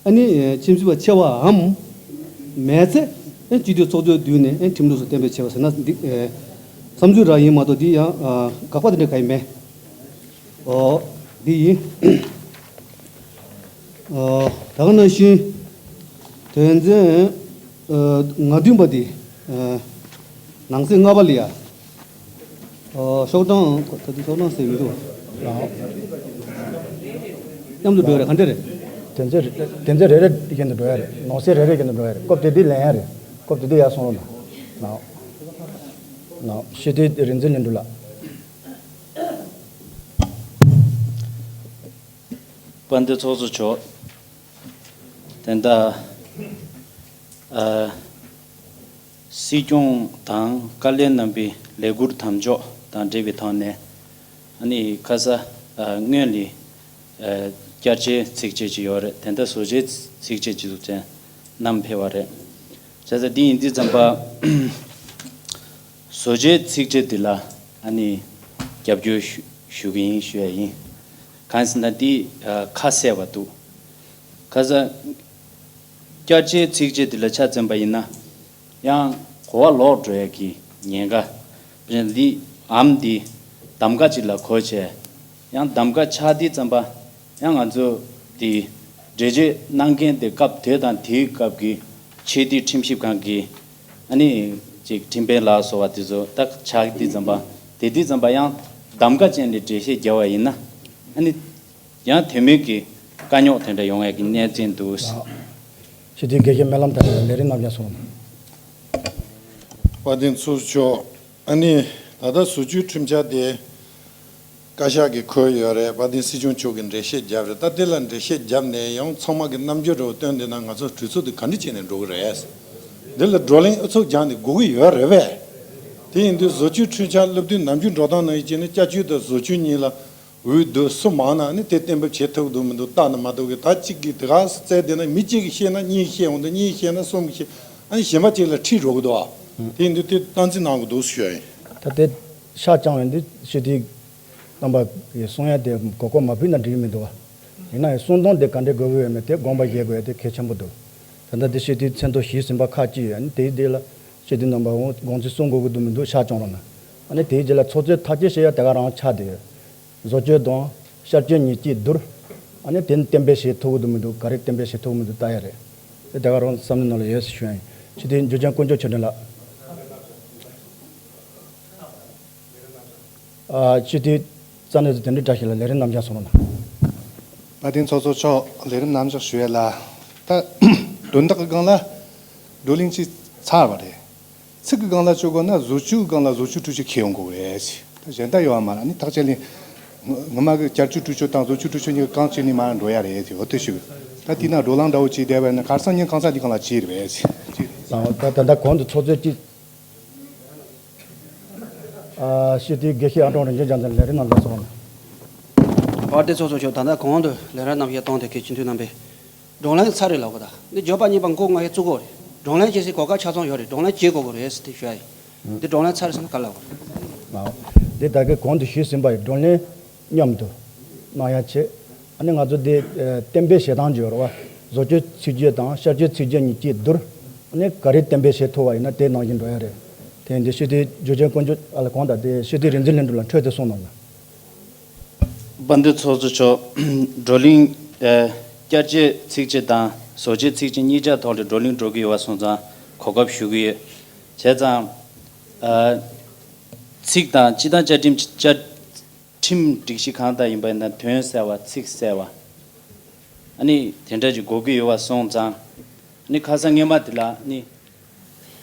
ཨ་ནི་ཁྲིམས་ཞིབ་པ་ཆེ་བའམ་མེད་ཚེ་སྤྱི་འཐུས་ཚོགས་གཙོའི་མདུན་ནས་ཁྲིམས་ལུགས་སུ་གཏན་འབེབས་བྱས་པ་ཟེར་ན་འདི་བསམ་ཚུལ་རང་ཡིན་མ་གཏོགས་འདི་ཡང་དགག་པ་དེ་འདྲ་གང་ཡང་མེད། ཨོ། འདི་ཡིན། ཨོ། ད་ག་ནང་བཞིན་དོན་ཚན་ཨ་ང་བདུན་པ་འདི་ཨ་ནང་གསེས་ལྔ་པ་ལ་ཡ། ཨོ། ཤོག་གྲངས་ད་དུང་ཤོག་གྲངས་ཟེར་མི་འདུག་མཉམ་དུ་འགྲོ་ཡ་རེད། ག་འདྲ་རེད། དོན་ཚན་རེ་དོན་ཚན་རེ་རེ་བཞིན་དུ་འགྲོ་ཡ་རེད། ནང་གསེས་རེ་རེ་བཞིན་དུ་འགྲོ་ཡ་རེད། སྐབས་དེ་དུས་ལེན་ཡ་རེད། སྐབས་དེ་དུས་ཡར་སོང་རོགས་གནང་། ནའོ། ནའོ། ཞི་བདེ་རིག་འཛིན་ལྷུན་གྲུབ་ལགས། དཔལ་ལྡན་ཚོགས་གཙོ་མཆོག་དེ་ལྟར། ཨ། སྲིད་སྐྱོང་དང་བཀའ་བློན་རྣམ་པའི་ལས་ཁུར་དམ་འཇོག་དང་འབྲེལ་བའི་ཐོག་ནས། ཨ་ནི་ཁ་ས། ཨ། སྔོན་ལ། ཨ། བསྐྱར་བཅོས་ཚིག་བཅད་ཅིག་ཡོད་རེད། དེ་ལྟར་བཟོ་བཅོས་ཚིག་བཅད་ཅིག་ཚུར་བསྣམས་ཕེབས་པ་རེད། བྱས་ཙང་འདི་ཡིན་དུས་ཙམ་པ། བཟོ་བཅོས་ཚིག་བཅད་འདི་ལ་ཨ་ནི་རྒྱབ་སྐྱོར་ཞུ་ཞུ་གི་ཡིན་ཞུ་ཡ་ཡིན། གང་ཡིན་ཟེར་ན་འདི་ཁ་གསལ་བ་འདུག་ཁ་ས་བསྐྱར་བཅོས་ཚིག་བཅད་འདི་ལ་ཆ་མཚོན་པ་ཡིན་ན། ཡང་གོ་བ་ལོག་འགྲོ་ཡ་གི་ཉེན་ཁ། དཔེར་ན་འདི་am འདི་གདམ་ག་ཅིག་ལ་གོ་བྱས། ཡང་གདམ་ག་ཆགས་དུས་ཙམ་པ། ཡང་ང་ཚོ་འདི་འགྲེལ་བརྗོད་གནང་མཁན་དེ་སྐབས་དེ་དང་དེའི་སྐབས་ཀྱི་ཆེས་མཐོའི་ཁྲིམས་ཞིབ་ཁང་གི་ཨ་ནི་ཅིག་ཁྲིམས་དཔོན་ལ་སོགས་པ་དེ་ཚོ་ད་ཆགས་དུས་ཙམ་པ། དེ་དུས་ཙམ་པ་ཡང་གདམ་ག་ཅན་ལ་འགྲེལ་བཤད་རྒྱབ་པ་ཡིན་ན། ཨ་ནི། ཡང་དེ་མིན་གྱི་དཀའ་རྙོག་དེ་འདྲ་ཡོང་ཡས་ཀྱི་གནས་ཚུལ་འདུག་སྤྱི་འཐུས་དགེ་བཤེས་སྨོན་ལམ་དར་ལགས་ལས་རིམ་རྣམས་ཀྱང་གསུང་རོགས་གནང་། དཔལ་ལྡན་ཚོགས་གཙོ་མཆོག་ཨ་ནི་ད་ལྟ་བཟོ་བཅོས་ཁྲིམས་འཆར་དེ་བཀའ་ཤག་གིས་འཁོད་ཡོད་རེད། དཔལ་ལྡན་སྲིད་སྐྱོང་མཆོག་གིས་འགྲེལ་བཤད་བརྒྱབ་རེད། ད་དེ་ལ་འགྲེལ་བཤད་བརྒྱབ་ནས་ཡང་ཚང་མ་གི་རྣམ་འགྱུར་འདྲ་བོ་བཏོན་བསྡད་ན་ང་ཚོ་གྲོས་ཚོགས་དེ་ག་འདྲ་བྱས་ནས་འགྲོ་གི་རེད། འདི་ལ་བགྲོ་གླེང་ཨུ་ཚུགས་རྒྱག་ནས་དགོས་ཀྱི་ཡོད་རེད་པས། དེ་ཡིན་དུས་བཟོ་བཅོས་ཁྲིམས་འཆར་སློབ་དུས་ནམ་རྒྱུན་འགྲོ་སྟངས་ནང་བཞིན་བྱས་ནས་བསྐྱར་བཅོས་དང་བཟོ་བཅོས་གཉིས་ལ། འོས་བསྡུ་སུ་མང་ན་ནི་དེ་གཏན་འབེབས་བྱེད་ཐུབ་ཀྱི་འདུག་མི་འདུག་བལྟ་ན་མ་གཏོགས་ཀྱི་ད་གཅིག་གིས་དེ་ག་སེ་བཙལ་བསྡད་ན་མི་གཅིག་གིས་བཤད་ན་གཉིས་ཀྱིས་བཤད་འོང་དུས་གཉིས་ཀྱིས་བཤད་ན་གསུམ་གྱིས་བཤད། ཨ་ནི་གཞན་པ་གཅིག་ལ་ཁྲིད་འགྲོ་གི་འདུག་བ། དེ་ཡིན་དུས་དེ་སྟངས་འཛིན་གནང་དགོས་འདུག་ཞུ་ཡ་ཡིན། ད་དེ་ཤག་བཅང་བའི་འདི་སྤྱི་འཐུས་རྣམ་པ་གིས་གསུང་ཡ་དེ་གོ་སྐབས་མ་ཕུལ་ན་འགྲིག་གི་མི་འདུག་བ། ཡིན་ན་ཡང་གསུང་སྟངས་དེ་ག་འདྲས་དགོས་ཀྱི་ཡོད་མེད་དེ་དགོངས་པ་བཞེས་དགོས་ཡ་དེ་གལ་ཆེན་པོ་འདུག་ད་ལྟ་འདི་སྤྱི་འཐུས་མཚན་ཐོ་བཞི་ཟིན་པ་ཁག་ཅིག་ཡོད། ཨ་ནི་དེའི་རྗེས་ལ་སྤྱི་འཐུས་རྣམ་པ་འོང་དགོངས་ཚུལ་གསུང་དགོས་ཀྱི་འདུག་མི་འདུག་ཤག་བཅང་རོགས་གནང་། ཨ་ནི་དེའི་རྗེས་ལ་ཚོགས་གཙོས་ཐག་གཅོད་བྱེད་ཡ་དེ་ག་རང་ཆགས་བསྡད་ཡོད། བཟོ་བཅོས་དང་བསྐྱར་བཅོས་གཉིས་གཅིག་བསྡུར། ཨ་ནི་དེ་ནི་གཏན་འབེབས་བྱེད་ཐུབ་ཀྱི་འདུག་མི་འདུག་ག་རེ་གཏན་འབེབས་བྱེད་ཐུབ་ཀྱི་མི་འདུག་ལྟ་ཡ་རེད། དེ་དེ་ག་རང་བསམ་བློའི་ནང་ལ་ཡོད་ཟེར་ཞུ་ཡ་ཡིན། སྤྱི་འཐུས་འཇུ་ཆེན་དཀོན་མཆོག་ཆོས་སྒྲོན་ལགས། ཨ། སྤྱི་འཐུས་རྩ་གནད་དུ་དོན་འགྲུབ་བཀྲ་ཤིས་ལགས་ལས་རིམ་རྣམ་གཞག་གསུང་རོགས་གནང་། དཔལ་ལྡན་ཚོགས་གཙོ་མཆོག་ལས་རིམ་རྣམ་གཞག་ཞུ་ཡ་ལ། ད་དོན་དག་གི་སྒང་ལ་བགྲོ་གླེང་ཅིག་ཚར་བ་རེད། ཚིག་གི་སྒང་ལ་བཅོས་དགོས་ན་བཟོ་བཅོས་སྒང་ལ་བཟོ་བཅོས་འཕྲུལ་ཆས་འཁྱེར་ཡོང་དགོས་རེད། ད་གཞན་དག་ཡོད་མ་རེད། ཨ་ནི་ཐག་བཅད་ལེན། ངོ་ངོ་མ་གི་བསྐྱར་བཅོས་འཕྲུལ་ཆས་དང་བཟོ་བཅོས་འཕྲུལ་ཆས་གཉིས་ཀ་གང་བྱས་ནས་མར་འགྲོ་ཡ་རེད་དེ་འོ་དེ་ཞུ། ད་དེ་ན་བགྲོ་གླེང་འདྲ་བོ་བྱས་བསྡད་པ་ཡིན་ན་ཁ་སང་ཉིན་གང་ཟག་དེ་གང་ལ་བྱས་རེད་པས། དང་ད་ད་ལྟ་གོང་དུ་ཚོགས་གཙོས་ཅི། ཨ་སྤྱི་འཐུས་དགེ་བཤེས་ཨ་ཀྲོང་རིན་ཆེན་རྒྱལ་མཚན་ལས་རིམ་ནང་ལ་སོང་། དཔལ་ལྡན་ཚོགས་གཙོ་མཆོག་ད་ལྟ་གོང་དུ་ལས་རིམ་རྣམ་བཤད་གཏོང་དེ་གའི་སྤྱི་འཐུས་རྣམ་པས་བགྲོ་གླེང་ཚར་རེད་ལབ་དགོས། ད་འདི་བརྗོད་པ་གཉིས་པ་མགོ་ང་ཡི་བཙུགས་དགོས་རེད། བགྲོ་གླེང་བྱེད་སའི་གོ་སྐབས་ཆ་ཚང་ཡོད་རེད། བགྲོ་གླེང་བྱེད་དགོས་དགོས་རེད་ཟེར་དེ་ཞུ་ཡ་ཡིན། འདི་བགྲོ་གླེང་ཚར་ཟིན་ག་ལ་བར། ཨོ། འདི་ད་གིན་གོང་དུ་ཞུས་ཟིན་པ་ཡི་བགྲོ་གླེང་མཉམ་དུ་གནང་ཡ་བྱེད། ཨ་ནི་ང་ཚོ་འདི་ཨ་གཏན་འབེབས་བྱེད་སྟངས་ཀྱི་ཡོད་རེད་བ། བཟོ་བཅོས་ཚིག་བརྗོད་དང་བསྐྱར་བཅོས་ཚིག་བརྗོད་གཉིས་ཀྱི་བསྡུར། ཨ་ནི་ག་རེ་གཏན་འབེབས་བྱེད་ཐུབ་པ་ཡིན་ན་དེ་ནང་བཞིན་འགྲོ་ཡ་རེད། དེ་ཡིན་དུས་སྤྱི་འཐུས་འཇུ་ཆེན་དཀོན་མཆོག་ཨ་ལ་གོང་དང་དེ་སྤྱི་འཐུས་རིག་འཛིན་ལྷུན་གྲུབ་ལ་འཕྲོས་ཏེ་གསུངས་གནང་ལ། དཔལ་ལྡན་ཚོགས་གཙོ་མཆོག་བགྲོ་གླེང་ཨ་བསྐྱར་བཅོས་ཚིག་བཅད་དང་བཟོ་བཅོས་ཚིག་བཅད་གཉིས་ཆ་ཐོག་ལ་བགྲོ་གླེང་འགྲོ་གི་ཡོད་པ་སོང་ཙང་གོ་སྐབས་ཞུ་གི་ཡོད། བྱས་ཙང་ཨ་ཚིག་དང་སྤྱི་དང་བཅའ་ཁྲིམས་བཅའ་ཁྲིམས་སྒྲིག་གཞི་གང་ལྟར་ཡིན་པ་ཡིན་ན་དོན་གསལ་བ་ཚིག་གསལ་བ་ཨ་ནི་དེ་འདྲ་ཅིག་དགོས་ཀྱི་ཡོད་པ་སོང་ཙང་ཨ་ནི་ཁ་སང་སྔོན་མ་དེ་ལ་ཨ་ནི།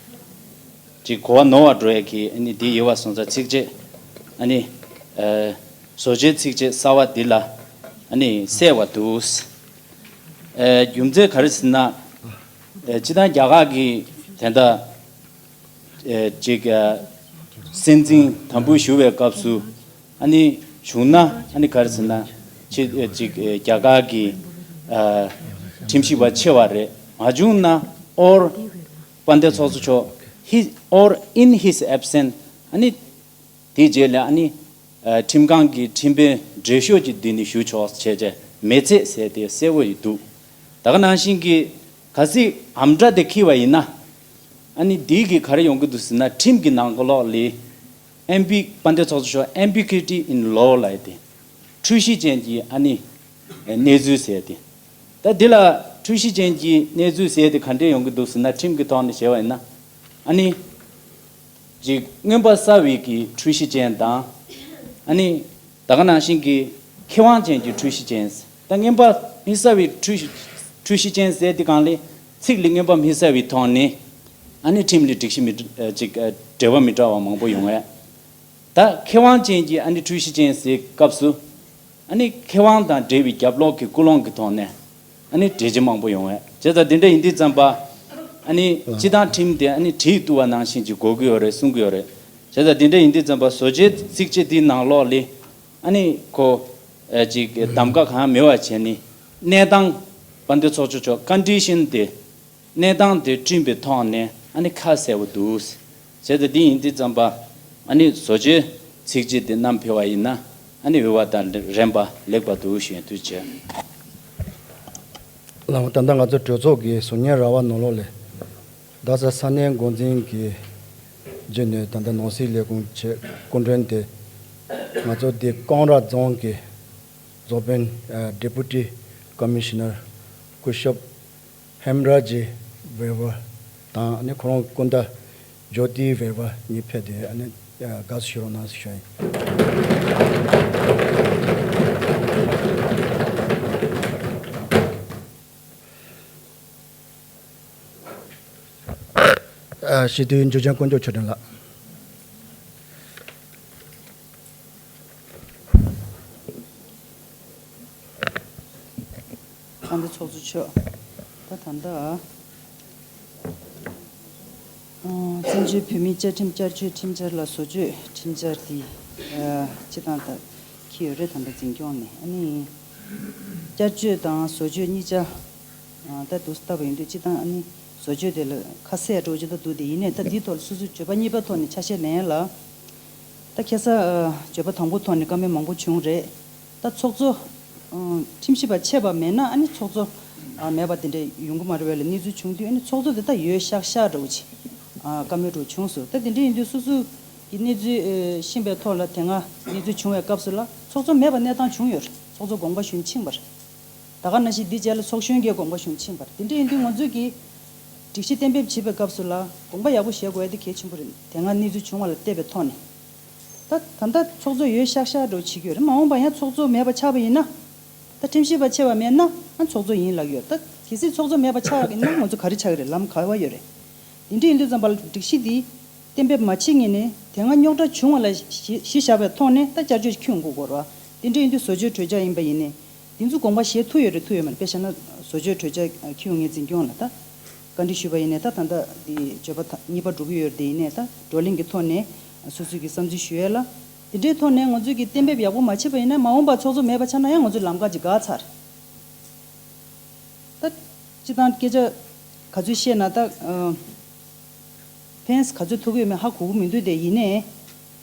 ཅིག་གོ་བ་ནོར་བ་འགྲོ་ཡས་ཀྱི་ཨ་ནི་འདི་ཡོད་པ་སོང་ཙང་ཚིགས་བཅད་ཨ་ནི་ཨ་བཟོ་བཅོས་ཚིགས་བཅད་གསར་བ་འདི་ལ་ཨ་ནི་གསལ་བ་འདུག་ཨ་རྒྱུ་མཚན་ག་རེ་ཟེར་ན། ཨ་སྤྱིར་བཏང་རྒྱ་གར་གྱི་དེ་འདྲ་ཨ་ཅིག་ཨ་སྲིད་འཛིན་དམ་འབུལ་ཞུ་བའི་སྐབས་སུ། ཨ་ནི་བྱུང་ན་ཨ་ནི་ག་རེ་ཟེར་ན་ཅི་ཅིག་རྒྱ་གར་གྱི་ཨ་ཁྲིམས་ཞིབ་པ་ཆེ་བ་རེད། མ་བྱུང་ན་or དཔལ་ལྡན་ཚོགས་གཙོ་མཆོག his or in his absence ཨ་ནི་དེའི་རྗེས་ལ་ཨ་ནི་ཨ་ཁྲིམས་ཁང་གི་ཁྲིམས་དཔོན་བགྲེས་ཤོས་ཀྱི་མདུན་ནས་ཞུ་ཆོག་བྱས་བྱས་མེད་ཚེ་ཟེར་ཏེ་གསལ་བོ་ཡི་འདུག་ད་ག་ནང་བཞིན་གྱི་གལ་སྲིད་ཨམ་ཊ་དེ་འཁྱེར་བ་ཡིན་ན་ཨ་ནི་འདི་གི་ག་རེ་ཡོང་གི་འདུག་ཟེར་ན་ཁྲིམས་ཀྱི་ནང་གོ་ལོག་ལས། ཨེམ་པི་དཔལ་ལྡན་ཚོགས་གཙོ་མཆོག ambiguity in law ལབ་ཡ་དེ། འཁྲུལ་གཞི་ཅན་གྱི་ཨ་ནི་གནས་ཚུལ་ཟེར་ཏེ། ད་འདི་ལ་འཁྲུལ་གཞི་ཅན་གྱི་གནས་ཚུལ་ཟེར་ཏེ་ག་འདྲས་ཡོང་གི་འདུག་ཟེར་ན་ཁྲིམས་ཀྱི་ཐོག་ནས་བྱས་པ་ཡིན་ན། ཨ་ནི། ཅིག་མངོན་པ་གསལ་བའི་གི་འཁྲུལ་གཞི་ཅན་དང་། ཨ་ནི། ད་ག་ནང་བཞིན་གྱི་ཁེ་དབང་ཅན་གྱི་འཁྲུལ་གཞི་ཅན། ད་མངོན་པ་མི་གསལ་བའི་འཁྲུལ་གཞི་འཁྲུལ་གཞི་ཅན་ཟེར་དེ་གང་ལས་ཚིག་ལ་མངོན་པ་མི་གསལ་བའི་ཐོག་ནས་ཨ་ནི་ཁྲིམས་ལ་སྒྲིག་གཞི་མི་འགྲ་ཅིག་འབྲེལ་བ་མི་འདྲ་བ་མང་པོ་ཡོང་ངེས། ད་ཁེ་དབང་ཅན་གྱི་ཨ་ནི་འཁྲུལ་གཞི་ཅན་ཟེར་སྐབས་སུ་ཨ་ནི་ཁེ་དབང་དང་འབྲེལ་བའི་རྒྱབ་ལོགས་ཀྱི་ཀུན་སློང་གི་ཐོག་ནས་ཨ་ནི་འགྲེལ་བྱེད་མང་པོ་ཡོང་ངེས། བྱས་ཙང་དེ་འདྲ་ཡིན་དུས་ཙམ་པ་ཨ་ནི་སྤྱི་བཏང་ཁྲིམས་དེ་ཨ་ནི་བྲིས་བཏུབ་པ་ནང་བཞིན་གྱི་དགོས་ཀྱི་ཡོད་རེད་གསུང་གི་ཡོད་རེད། བྱས་ཙང་དེ་འདྲ་ཡིན་དུས་ཙམ་པ་བཟོ་བཅོས་ཚིགས་བཅད་འདིའི་ནང་ལོགས་ལ་ཨ་ནི་ཁོ་ཨ་ཅིག་གདམ་ག་གང་མེད་པ་བྱས་ནས་གནས་སྟངས་དཔལ་ལྡན་ཚོགས་གཙོ་མཆོག་condition དེ་གནས་སྟངས་དེ་བསྐྲུན་པའི་ཐོག་ནས་ཨ་ནི་ཁ་གསལ་པོ་འདུག་བྱས་ཙང་འདི་ཡིན་དུས་ཙམ་པ་ཨ་ནི་བཟོ་བཅོས་ཚིགས་བཅད་དེ་བསྣམས་ཕེབས་པ་ཡིན་ན་ཨ་ནི་འོས་པ་དང་རན་པ་ལེགས་པ་འདུག་ཞུ་ཡས་འདུག་བྱས། ལགས་འོང་། ད་ལྟ་ང་ཚོ་གྲོས་ཚོགས་ཀྱི་ཟུར་ཉན་ར་བ་ནང་ལོགས་ལས་རྡ་ས་ས་གནས་འགོ་འཛིན་གྱི་བརྒྱུད་ནས་ད་ལྟ་ནང་སྲིད་ལས་ཁུངས་ཆེད་སྐུ་མགྲོན་དེ་ང་ཚོ་འདི་ཀོང་ར་རྫོང་གི་བཟོ་དཔོན་ཨ་Deputy Commissioner སྐུ་ཞབས་ཧེམ་ར་ཇི་བེར་བ་དང་ཨ་ནི་ཁོ་རང་སྐུ་ཟླ་ཇོ་ཏི་བེར་བ་གཉིས་ཕེབས་ཏེ་ཨ་ནི་དགའ་བསུ་ཞུ་རོགས་གནང་ཞུ་ཡ་ཡིན། ཨ་སྤྱི་འཐུས་འཇུ་ཆེན་དཀོན་མཆོག་ཆོས་སྒྲོན་ལགས། དཔལ་ལྡན་ཚོགས་གཙོ་མཆོག་ད་ད་ལྟ་ཨ་བཙན་བྱོལ་བོད་མིའི་བཅའ་ཁྲིམས་བསྐྱར་བཅོས་ཁྲིམས་འཆར་ལ་བཟོ་བཅོས་ཁྲིམས་འཆར་འདི་ཨ་སྤྱི་བཏང་ད་འཁྱེར་ཡོད་རེད། ད་ལྟ་འཛིན་སྐྱོང་ནས་ཨ་ནི་བསྐྱར་བཅོས་དང་བཟོ་བཅོས་གཉིས་ཆ་ཨ་ད་འདུག་སེ་བལྟས་པ་ཡིན་དུས་སྤྱི་བཏང་ཨ་ནི་བཟོ་བཅོས་དེ་ལ་ཁ་གསལ་འགྲོ་གི་ད་འདུག་དེ་ཡིན་ནའི་ད་འདིའི་ཐོག་ལ་སོ་སོའི་བརྗོད་པ་གཉིས་པ་ཐོག་ནས་ཆ་ཤས་ལེན་ཡ་ལ། ད་ཁ་སང་ཨ་བརྗོད་པ་དང་པོ་ཐོག་ནས་བཀའ་མོལ་མང་པོ་བྱུང་རེད། ད་ཚོགས་གཙོ་ཨ་ཁྲིམས་ཞིབ་པ་ཆད་པ་མེད་ན་ཨ་ནི་ཚོགས་གཙོ་ཨ་མེད་པ་དེ་འདྲ་ཡོང་གི་མ་རེད་པས་ལབ་གནས་ཚུལ་བྱུང་དུས་ཨ་ནི་ཚོགས་གཙོ་དེ་ད་ཡོད་ཤག་ཤག་འདྲ་བོ་ཅིག་ཨ་བཀའ་མོལ་འདྲ་བོ་བྱུང་སོང་། ད་དེ་འདྲ་ཡིན་དུས་སོ་སོ་གི་གནས་ཚུལ་ཨ་ཤེས་པའི་ཐོག་ལ་དེ་སྔ་གནས་ཚུལ་བྱུང་བའི་སྐབས་སུ་ལ་ཚོགས་གཙོ་མེད་པ་གནས་སྟངས་བྱུང་ཡོད་རེད། ཚོགས་གཙོ་དགོངས་པ་ཞུས་ཕྱིན་པ་རེད། ད་ག་ནང་བཞིན་འདི་རྗེས་ལ་ཚོགས་གཞོན་གྱིས་དགོངས་པ་ཞུས་ཕྱིན་པ་རེད། དེ་འདྲ་ཡིན་དུས་ང་ཚོས་ཀྱི་སྒྲིག་གཞི་གཏན་འབེབས་བྱེད་པའི་སྐབས་སུ་ལ་དགོངས་པ་ཡག་པོ་བཞེས་དགོས་ཡ་དེ་གལ་ཆེན་པོ་རེད། དེ་སྔ་གནས་ཚུལ་བྱུང་བ་ལ་བལྟས་པའི་ཐོག་ནས། ད་ད་ལྟ་ཚོགས་གཙོ་ཡོད་ཤག་ཤག་འདྲ་བོ་བྱེད་ཀྱི་ཡོད་རེད། མ་འོངས་པ་ཡང་ཚོགས་གཙོ་མེད་པ་ཆགས་པ་ཡིན་ན། ད་ཁྲིམས་ཞིབ་པ་ཆད་པ་མེད་ན་ཨ་ཚོགས་གཙོ་ཡིན་ལབ་ཡོད། ད་གལ་སྲིད་ཚོགས་གཙོ་མེད་པ་ཆགས་ཡིན་ན་ང་ཚོ་ག་རེ་ཆགས་ཀྱི་རེད། ལམ་ག་པར་ཡོད་རེད། དེ་འདྲ་ཡིན་དུས་ཙམ་པ་ལ་སྒྲིག་གཞི་འདི་གཏན་འབེབས་མ་བྱེད་སྔོན་ནས་དེ་སྔ་རྙོག་དྲ་བྱུང་བ་ལ་གཞི་གཞི་བཞག་པའི་ཐོག་ནས་ད་བསྐྱར་བཅོས་ཤིག་འཁྱེར་ཡོང་དགོས་ཀྱི་རེད་བ། དེ་འདྲ་ཡིན་དུས་བཟོ་བཅོས་གྲོས་འཆར་ཡིན་པ་ཡིན་ནའི་འདི་ཚོ་དགོངས་པ་བཞེས་ཐུབ་ཡོད་རེད། ཐུབ་ཡོད་མ་རེད། དཔེ་བཞག་ན་བཟོ་བཅོས་གྲོས་འཆར་འཁྱེར་ཡོང་མཁན་འཛིན་སྐྱོང་ལ་ད། བཀའ་འདྲི་ཞུས་པ་ཡིན་ནའི་ད་ད་ལྟ་འདི་བརྗོད་པ་ད་གཉིས་པ་འགྲོ་གི་ཡོད་རེད། དེ་ཡིན་ནའི་ད་བགྲོ་གླེང་གི་ཐོག་ནས་སོ་སོའི་གི་བསམ་ཚུལ་ཞུ་ཡས་ལ། དེ་འདྲའི་ཐོག་ནས་ང་ཚོས་ཀྱི་གཏན་འབེབས་ཡག་པོ་མ་བྱས་པ་ཡིན་ན་མ་འོངས་པར་ཚོགས་གཙོ་མེད་པ་ཆགས་ན་ཡང་ང་ཚོའི་ལམ་ཁ་ཅིག་འགག་ཚར། ད་སྤྱི་བཏང་སྐད་ཆ་ག་ཚོད་བཤད་ན་ད་ཕན་ག་ཚོད་ཐུག་གི་ཡོད་མེད་ཧ་གོ་གི་མི་འདུག་དེ་ཡིན་ནའི་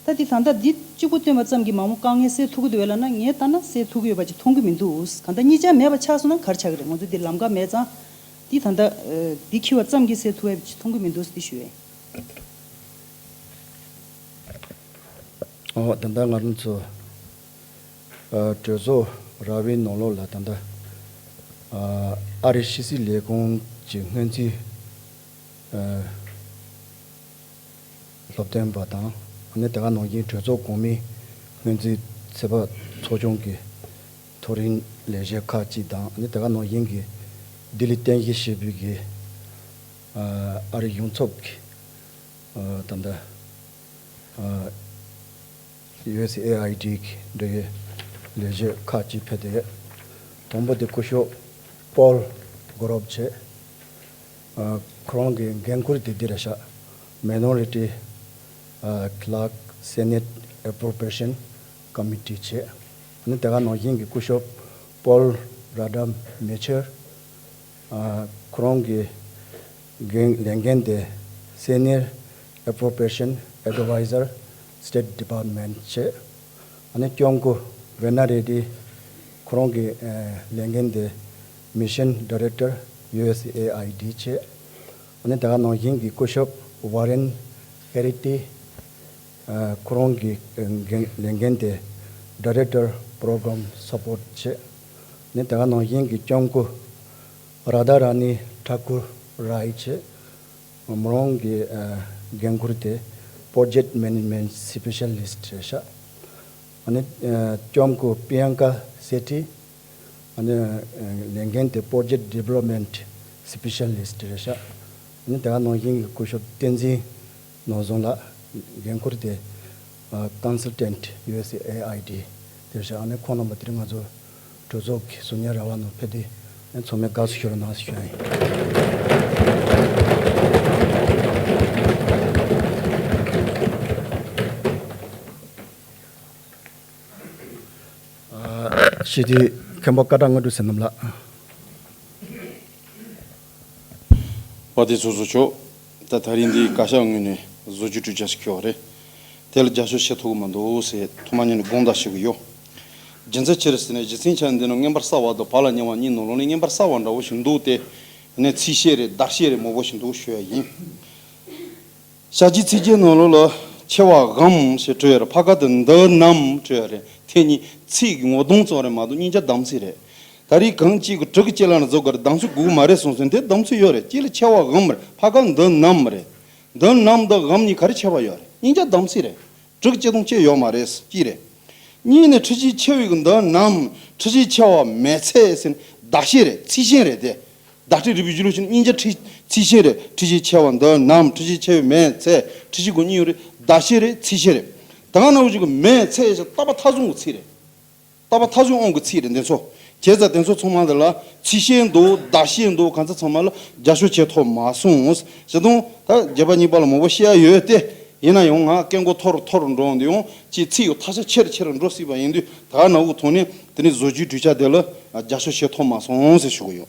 ད་འདི་ད་ལྟ་འདི་གཅིག་པུ་བཏོན་པ་ཙམ་གྱིས་མ་འོངས་དཀའ་ངལ་སེལ་ཐུབ་ཀྱི་འདུག་བས་ལབ་ན་ངས་ལྟ་ན་སེལ་ཐུབ་ཀྱི་ཡོད་པ་ཅིག་མཐོང་གི་མི་འདུག་གང་ལྟར་གཉིས་ཆ་མེད་པ་ཆགས་སོང་ན་ག་རེ་ཆགས་ཀྱི་རེད། ང་ཚོ་འདི་ལམ་ཁ་མེད་ཙང་འདི་ད་ལྟ་འདི་འཁྱེར་བ་ཙམ་གྱིས་སེལ་ཐུབ་ཡ་ཅིག་མཐོང་གི་མི་འདུག་འདི་ཞུ་ཡས། ཨོ། ད་ལྟ་ང་རང་ཚོ་ཨ་གྲོས་ཚོགས་ར་བའི་ནང་ལོགས་ལ་ད་ལྟ་ཨ་ཨ་རིའི་ཕྱི་སྲིད་ལས་ཁུངས་ཀྱི་སྔོན་རྩིས་ཨ་སློབ་སྟོན་པ་དང་ཨ་ནི་དེ་ག་ནང་བཞིན་གྲོས་ཚོགས་གོང་མའི་སྔོན་རྩིས་ཚོད་དཔག་ཚོགས་ཆུང་གི་ཐོ་རེངས་ལས་བྱེད་ཁག་ཅིག་དང་ཨ་ནི་དེ་ག་ནང་བཞིན་གྱི་ལྡི་ལི་རྟེན་གཞི་བྱས་པའི་གི་ཨ་ཨ་རིའི་གཞུང་ཚབ་ཀྱི་ཨ་ད་ལྟ་ཨ་ཡུ་ཨེས་ཨེ་ཨའི་ཌི་གི་འབྲེལ་ཡོད་ལས་བྱེད་ཁག་ཅིག་ཕེབས་ཏེ་ཡོད། དང་པོ་དེ་སྐུ་ཞབས་པོལ་གྷོ་རོབ་བྱས། ཨ་ཁོ་རང་གི་འགན་ཁུར་དེ་འདི་རེད་ཤག Minority ཨ་Clerk Senate Appropriation Committee བྱས། ཨ་ནི་དེ་ག་ནང་བཞིན་གྱི་སྐུ་ཞབས་པོལ་ར་ཌམ་མེ་ཆར། ཨ་ཁོ་རང་གི་འགན་ལས་འགན་དེ་Senior Appropriation Advisor State Department བྱས། ཨ་ནི་ལྕམ་སྐུ་ཝེ་ན་རེ་ཌི་ཁོ་རང་གི་ཨ་ལས་འགན་དེ་Mission Director ཡུ་ཨེས་ཨེ་ཨའི་ཌི་བྱས། ཨ་ནི་དེ་ག་ནང་བཞིན་གྱི་སྐུ་ཞབས་ཝ་རེན་ཧེ་རི་ཏི། ཨ་ཁོ་རང་གི་འགན་ལས་འགན་དེ་Director Program Support བྱས། ནི་དེ་ག་ནང་བཞིན་གྱི་ལྕམ་སྐུ་ར་དྷ་ར་ནི་ཐ་ཀུར་རའི་བྱས། མོ་རང་གི་ཨ་འགན་ཁུར་དེ་Project Management Specialist རེད་ཤག་ཨ་ནི་ཨ་ལྕམ་སྐུ་པི་ཡང་ཀ་སེ་ཏི། ཨ་ནི་ལས་འགན་དེ་Project Development Specialist རེད་ཤག་ཨ་ནི་དེ་ག་ནང་བཞིན་གྱི་སྐུ་ཞབས་བསྟན་འཛིན་ནོར་བཟང་ལགས་འགན་ཁུར་དེ་ཨ་Consultant ཡུ་ཨེས་ཨེ་ཨའི་ཌི་དེ་རེད་ཤག་ཨ་ནི་ཁོང་རྣམ་པ་དེ་རིང་ང་ཚོ་གྲོས་ཚོགས་ཀྱི་ཟུར་ཉན་ར་བ་ནང་ཕེབས་ཏེ་ཚང་མས་དགའ་བསུ་ཞུ་རོགས་གནང་ཞུ་ཡ་ཡིན། སྤྱི་འཐུས་མཁན་པོ་ཀ་ཏ་དངོས་གྲུབ་བསོད་ནམས་ལགས། དཔལ་ལྡན་ཚོགས་གཙོ་མཆོག་ད་ད་རིང་འདི་བཀའ་ཤག་ངོས་ནས་བཟོ་བཅོས་སྒྲིག་ཆས་ཤིག་ཁྱོད་རེད། དེ་ལ་རྒྱབ་སྐྱོར་བྱེད་ཐུབ་ཀྱི་མི་འདུག་ཟེར་ཐོག་མ་ཉིད་ནས་དགོངས་དག་ཞུ་གི་ཡོད། རྒྱུ་མཚན་ཅི་རེད་ཟེར་ན་གཞི་རྩའི་ཆ་ནས་འདི་ནི་རྔན་པ་གསར་བ་དང་བག་ལ་ཉལ་བ་གཉིས་ནང་ལོགས་ནས་རྔན་པ་གསར་བ་འདྲ་བོ་ཞིག་འདུག་སྟེ། ཡིན་ནའི་ཚད་ཤེས་རེད་བརྡར་ཤེས་རེད་མང་པོ་ཞིག་འདུག་ཞུ་ཡ་ཡིན། ཞབས་ཀྱི་ཚིགས་བཅད་ནང་ལོགས་ལ་ཆེ་བ་འམ་ཞེས་བྲིས་ཡོད་རེད། ཕ་ག་དང་འདི་ནམ་བྲིས་ཡོད་རེད། དེ་གཉིས་ཚིག་གི་ངོ་གདོང་ཙམ་རེད་མ་གཏོགས་སྙིང་རྗེ་གདམ་ཚིག་རེད། ད་རེས་གང་གཅིག་གི་དྲུག་གི་ལྕེ་ལ་ནི་བཟོ་དགོས་རེད། གདམ་ཚིག་དགོས་མ་རེད་གསུངས་སོང་། དེ་གདམ་ཚིག་ཡོད་རེད། གཅིག་ལ་ཆེ་བ་འམ་རེད། ཕ་ག་འདི་ནམ་རེད། འདི་ནམ་དང་འམ་གཉིས་ག་རེ་ཁྱད་པར་ཡོད་རེད། སྙིང་རྗེ་གདམ་ཚིག་རེད། དྲུག་གི་ལྕེ་གདོང་གཅིག་ཡོད་མ་རེད། གཅིག་རེད། གཉིས་ནི་འཁྲུལ་ཆས་ཆེ་བའི་གི་འདི་ནམ་འཁྲུལ་ཆས་ཆེ་བ་མེད་ཚད་ཟེར་ནས་བརྡར་ཤེས་རེད། ཚད་ཤེས་རེད་དེ། བརྡ་སྤྲོད་རིག་པའི་གཞུང་ལུགས་ཤིག་ནི་སྙིང་རྗེ་འཁྲུལ་ཚད་ཤེས་རེད། འཁྲུལ་ཆས་ཆེ་བ་འདི་ནམ་འཁྲུལ་ཆས་ཆེ་བའི་མེད་ཚད་འཁྲུལ་ཆས་གོ་གཉིས་ཡོད་རེད། བརྡ་ཤེས་རེད། ཚད་ཤེས་རེད། ད་ག་ནང་བཞིན་གི་མེད་ཚད་ཞེས་བཏགས་པ་མཐའ་བཟུང་གི་ཚིག་རེད། བཏགས་པ་མཐའ་བཟུང་དབང་གི་ཚིག་རེད་འདི་ཚོ། བྱས་ཙང་དེ་ཚོ་ཚང་མ་འདི་ལ་ཚད་ཤེས་འདུག་བརྡ་ཤེས་འདུག་གང་ཚ་ཚང་མ་ལ་རྒྱབ་སྐྱོར་བྱེད་ཐུབ་མ་སོང་། བྱས་དང་ད་རྒྱབ་པ་གཉིས་པ་ལ་མང་པོ་བཤད་ཡ་ཡོད་དེ། ཡིན་ན་ཡང་ང་སྐད་མགོ་མཐོ་རུ་མཐོ་རུ་འགྲོ་འདི་ཡང་ཅིག་ཚིག་ཡོད་ཐག་ཆ་ཆེ་རུ་ཆེ་རུ་འགྲོ་སྲིད་པ་ཡིན་དུས་ད་ག་ནང་བཞིན་ཐོག་ནས་དེ་ནས་བཟོ་བཅོས་གྲོས་འཆར་དེ་ལ་རྒྱབ་སྐྱོར་བྱེད་ཐུབ་མ་སོང་ཟེར་ཞུ་གི་ཡོད།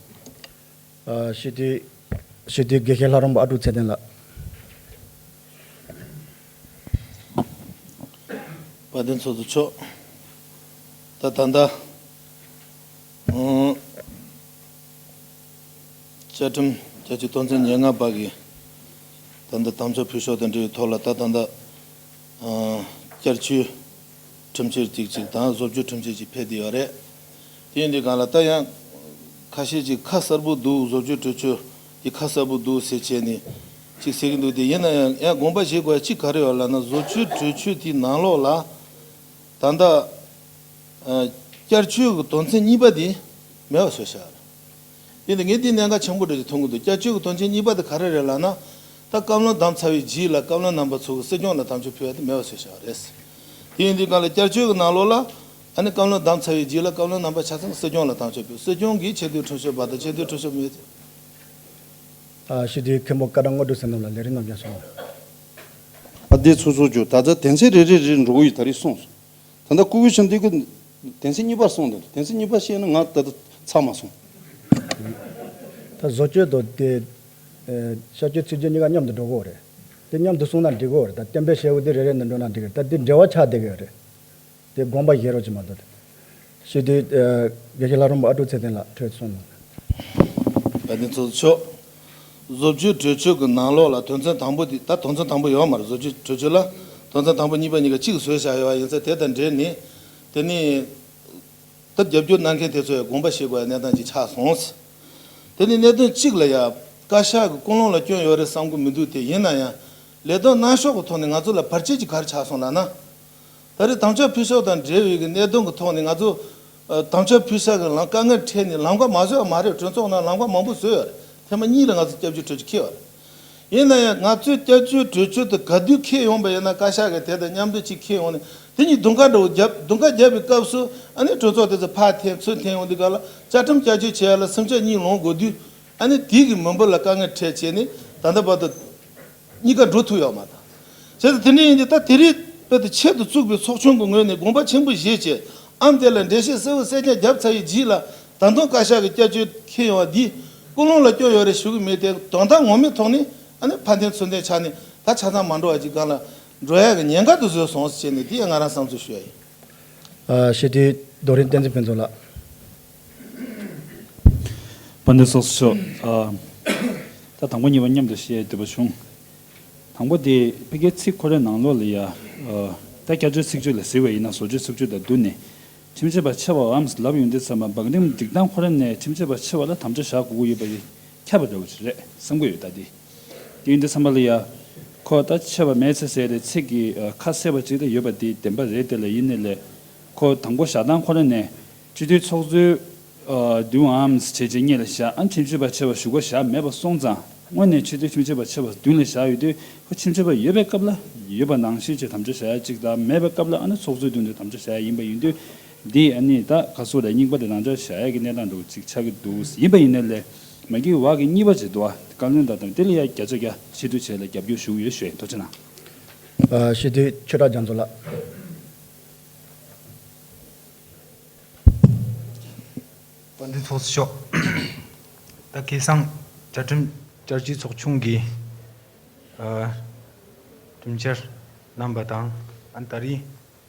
ཨ་སྤྱི་འཐུས་སྤྱི་འཐུས་དགེ་བཤེས་ལྷ་རམས་པ་ཨ་ཀྲུག་ཚེ་བརྟན་ལགས། དཔལ་ལྡན་ཚོགས་གཙོ་མཆོག་ད་ད་ལྟ་ཨང་བཅའ་ཁྲིམས་བརྒྱད་ཅུ་དོན་ཚན་ཉེར་ལྔ་པ་གི་ད་ལྟ་དམ་ཕྱོགས་ཕུལ་ཕྱོགས་དང་འབྲེལ་བའི་ཐོག་ལ་ད་ད་ལྟ་ཨང་བསྐྱར་བཅོས་ཁྲིམས་ཆད་ཅིག་ཅིག་དང་བཟོ་བཅོས་ཁྲིམས་ཆད་ཅིག་ཕེབས་བསྡད་ཡོད་རེད། དེ་ཡིན་དུས་གང་ལ་ད་ཡང་ཁ་ཤས་ཀྱིས་ཁ་གསལ་པོ་འདུག་བཟོ་བཅོས་གྲོས་ཆོད་དེ་ཁ་གསལ་པོ་འདུག་ཟེར་བྱས་ནས་ཅིག་ཟེར་གྱི་འདུག་དེ་ཡིན་ན་ཡང་ཡང་དགོངས་པ་བཞེས་དགོས་ཡ་གཅིག་ག་རེ་ཡོད་ལབ་ན་བཟོ་བཅོས་གྲོས་ཆོད་དེའི་ནང་ལོགས་ལ་ད་ལྟ་ཨ་བསྐྱར་བཅོས་ཀྱི་དོན་ཚན་གཉིས་པ་དེ་མེད་པ་བཟོས་བཞག་རེད། དེ་ནི་ངས་འདི་གནད་འགག་ཆེན་པོ་འདྲ་ཞིག་མཐོང་གི་འདུག་བསྐྱར་བཅོས་ཀྱི་དོན་ཚན་གཉིས་པ་དེ་ག་རེ་རེད་ལབ་ན། ད་བཀའ་བློན་བདམས་ཚར་བའི་རྗེས་ལ་བཀའ་བློན་རྣམ་པ་ཚོ་གི་སྲིད་སྐྱོང་ལ་དམ་ཕྱོགས་ཕུལ་བ་དེ་མེད་པ་བཟོས་བཞག་པ་རེད། དེ་ཡིན་དུས་གང་ལ་བསྐྱར་བཅོས་ཀྱི་ནང་ལོགས་ལ་ཨ་ནི་བཀའ་བློན་བདམས་ཚར་བའི་རྗེས་ལ་བཀའ་བློན་རྣམ་པ་ཆ་ཚང་གི་སྲིད་སྐྱོང་ལ་དམ་ཕྱོགས་ཕུལ། སྲིད་སྐྱོང་གིས་ཆེས་མཐོའི་ཁྲིམས་ཞིབ་པ་དང་ཆེས་མཐོའི་ཁྲིམས་ཞིབ་མི་ ཨ། སྤྱི་འཐུས་མཁན་པོ་བཀའ་བྲང་དངོས་གྲུབ་ཟེར་རྣམས་ལ་ལས་རིམ་རྣམས་ཀྱང་གསུངས། ཨ། དེ་ཚོ་ཚོ་ཅོ། ད་ལྟ་དོན་ཚན་རེ་རེ་རེ་འགྲོ་གི་ཡོད། ད་རེས་སོང་སོང་། ད་ལྟ་སྐུ་ངོ་ཆེན་འདི་གི་དོན་ཚན་གཉིས་པར་སོང་དེ། དོན་ཚན་གཉིས་པ་བཤད་ན་ང་ད་ལྟ་ཚར་མ་སོང་། ད་བཟོ་བཅོས་དང་དེ། ཨ། བཤད་བཅོས་ཚིག་བརྗོད་གཉིས་ཀ་མཉམ་དུ་འགྲོ་གི་ཡོད་རེད། དེ་མཉམ་དུ་གསུངས་ན་འགྲིག་གི་ཡོད་རེད། ད་གཏན་འབེབས་བྱས་ཡོད་དེ་རེ་རེ་ནས་འགྲོ་ན་འགྲིག་གི་རེད། ད་དེ་འབྲེལ་བ་ཆགས་བསྡད་ཀྱི་ཡོད་རེད། དེ་དགོངས་པ་བཞེས་རོགས་བྱེད་མ་གཏོགས། སྤྱི་འཐུས། ཨ། དགེ་བཤེས་ལྷ་རམས་པ་ཨ་ཀྲུག་ཚེ་བརྟན་ལགས་འཕྲོས་གསུངས་གནང་། དཔལ་ལྡན་ཚོགས་གཙོ་མཆོག་བཟོ་བཅོས་གྲོས་ཆོད་ཀྱི་ནང་ལོགས་ལ་དོན་ཚན་དང་པོ་དེ། ད་དོན་ཚན་དང་པོ་ཡོད་མ་རེད། བཟོ་བཅོས་གྲོས་ཆོད་ལ་དོན་ཚན་དང་པོ་གཉིས་པ་གཉིས་ཀ་གཅིག་བཟོས་བཞག་ཡོད་པ་ཡིན་ཙང་། དེ་དང་འབྲེལ་ནས་དེ་ནི་ད་རྒྱབ་སྐྱོར་གནང་མཁན་དེ་ཚོ་ཡང་དགོངས་པ་བཞེས་དགོས་པའི་གནས་སྟངས་ཅིག་ཆགས་སོང་། དེ་ནི་གནད་དོན་གཅིག་ལ་ཡ་བཀའ་ཤག་གི་ཀུན་སློང་ལ་སྐྱོན་ཡོད་རེད་བསམ་གྱི་མི་འདུག་དེ་ཡིན་ན་ཡང་ལས་དོན་གནང་ཕྱོགས་ཀྱི་ཐོག་ནས་ང་ཚོ་ལ་བར་ཆད་ཅིག་ག་རེ་ཆགས་སོང་ལབ་ན། ད་རེས་དམ་བཅའ་ཕུལ་ཕྱོགས་དང་འབྲེལ་བའི་གི་གནད་དོན་གྱི་ཐོག་ནས་ང་ཚོ། ཨ། དམ་བཅའ་ཕུལ་ས་གི་ལམ་དཀའ་ངལ་འཕྲད་ནས་ལམ་ཁ་མ་བཟོས་པ་མ་རེད། གྲོས་ཚོགས་ནང་ལམ་ཁ་མང་པོ་བཟོས་ཡོད་རེད། ཐེངས་མ་གཉིས་ལ་ང་ཚོ་སྐྱབས་བཅོལ་གྲོས་ཆོད་འཁྱེར་ཡོད་རེད། ཡིན་ན་ཡང་ང་ཚོས་སྐྱབས་བཅོལ་གྲོས་ཆོད་དེ་ག་དུས་འཁྱེར་ཡོང་པ་ཡིན་ན། བཀའ་ཤག་གིས་དེ་དང་མཉམ་དུ་གཅིག་འཁྱེར་ཡོང་ནས་དེ་གཉིས་དུང་དཀར་འདྲ་བོ་བརྒྱབ། དུང་དཀར་བརྒྱབ་པའི་སྐབས་སུ་ཨ་ནི་གྲོས་ཚོགས་དེ་ཚོ་ཕར་འཐེན་ཚུར་འཐེན་ཡོང་དུས་སྒང་ལ་བཅའ་ཁྲིམས་བསྐྱར་བཅོས་བྱེད་ཡ་ལ་སུམ་ཆ་གཉིས་ལོངས་དགོས་དུས། ཨ་ནི་དེ་གི་མི་འབོར་ལ་དཀའ་ངལ་འཕྲད་བྱས་ནས་ད་ལྟ་བར་དུ་གཉིས་ཀ་འགྲོ་ཐུབ་ཡོད་མ་རེད། བྱས་ཙང་དེ་འདྲ་ཡིན་དུས་ད་དེ་རིང་དཔེ་དེ་ཆེད་དུ་བཙུགས་པའི་ཚོགས་ཆུང་གི་ངོས་ནས་དགོངས་པ་ཆེན་པོ་བཞེས་བྱས། ཨམ་དེ་ལ་འགྲེལ་བཤད་གསལ་བོ་གསལ་རྐྱང་བརྒྱབ་ཚར་བའི་རྗེས་ལ། ད་དུང་བཀའ་ཤག་གི་བསྐྱར་བཅོས་འཁྱེར་ཡོང་བ་འདི་ཀུན་སློང་ལ་སྐྱོན་ཡོད་རེད་ཞུ་གི་མེད་དེ། དོན་དག་ངོ་མའི་ཐོག་ནས་ཨ་ནི་ཕར་འཐེན་ཚུར་འཐེན་ཆགས་ནས་ད་ཆ་ཚང་མ་འགྲོ་བ་ཅིག་སྒང་ལ་འགྲོ་ཡ་གི་ཉེན་ཁ་དེ་བཟོས་སོང་ཟེར་ནས་དེ་ཡང་ང་རང་བསམ་ཚུལ་ཞུ་ཡ་ཡིན། ཨ། སྤྱི་འཐུས་རྡོ་རིང་བསྟན་འཛིན་ཕུན་ཚོགས་ལགས། དཔལ་ལྡན་ཚོགས་གཙོ་མཆོག་ཨ། ད་དང་པོ་གཉིས་པ་མཉམ་དུ་བཤད་འདོད་པ་བྱུང་། དང་པོ་དེ་ཕ་གིའི་ཚིག་ཁོ་རའི་ནང་ལོགས་ལ་ཡ། ཨ། ད་བསྐྱར་བཅོས་ཚིག་བརྗོད་ལ་ཟེར་བ་ཡིན་ན། བཟོ་བཅོས་ཚིག་བརྗོད་དང་བསྡུར་ནས་ཁྲིམས་ཞིབ་པ་ཆེ་བའམ་ལབ་ཡོང་དུས་ཙམ་པ། བང་རིམ་སྒྲིག་སྟངས་ཁོ་ར་ནས་ཁྲིམས་ཞིབ་པ་ཆེ་བ་ལ་དམ་བཅའ་བཞག་དགོས་ཀྱི་ཡོད་པ་དེ་ཁྱབ་པ་འདྲ་བོ་ཞིག་རེད་བསམ་གྱི་ཡོད། ད་དེ་དེ་ཡིན་དུས་ཙམ་པ་ལ་ཡ། ཁོ་ད་ཆེ་བ་མེད་ཚེ་ཟེར་ཏེ་ཚིག་གི་ཨ་ཁ་གསལ་བ་ཅིག་ད་ཡོད་པ་དེ་བདེན་པ་རེད། དེ་ལ་ཡིན་ནའི་ལས་ཁོ་དང་པོ་བཞག་སྟངས་ཁོ་ར་ནས་སྤྱི་འཐུས་ཚོགས་གཙོའི་ཨ་མདུན་ཨམ་བྱས་རྗེས་སྙེག་ལ་བཞག་ཨ་ཁྲིམས་ཞིབ་པ་ཆེ་བ་ཞུ་སྒོ་བཞག་མེད་པ་སོང་ཙང་། དངོས་གནས་སྤྱི་འཐུས་ཁྲིམས་ཞིབ་པ་ཆེ་བ་མདུན་ལ་བཞག་ཡོད་དུས། ཁོ་ཁྲིམས་ཞིབ་པ་ཡོད་པའི་སྐབས་ལ་ཡོད་པ་ནང་བཞིན་གྱི་དམ་བཅའ་བཞག་ཡ་གཅིག་དང་། མེད་པའི་སྐབས་ལ་ཨ་ནི་ཚོགས་གཙོའི་མདུན་དུ་དམ་བཅའ་བཞག་ཡ་ཡིན་པ་ཡིན་དུས། འདི་ཨ་ནི་ད་ག་སོ་རེད། རྙིང་པ་དེ་རང་འཇགས་བཞག་ཡ་གི་གནས་སྟངས་འདྲ་བོ་ཅིག་ཆགས་ཀྱི་འདུག་ཡིན་པ་ཡིན་ནའི་ལས་མ་གི་བ་གི་གཉིས་པ་ཅིག་འདུག་བ། བཀའ་བློན་དང་དང་དེ་ལ་ཡ་བརྒྱ་ཆ་བརྒྱ་ཕྱིར་བསྡུ་བྱས་ལ་རྒྱབ་སྐྱོར་ཞུ་གི་ཡོད་ཞུ་ཡ་ཡིན། ཐུགས་རྗེ་གནང་། ཨ། སྤྱི་འཐུས་ཆོས་གྲགས་རྒྱ་མཚོ་ལགས། དཔལ་ལྡན་ཚོགས་གཙོ་མཆོག་ད་ཁ་སང་བཅའ་ཁྲིམས་བསྐྱར་བཅོས་ཚོགས་ཆུང་གིས་ཨ་ཁྲིམས་འཆར་གནང་བ་དང་། ཨ་ད་རེས་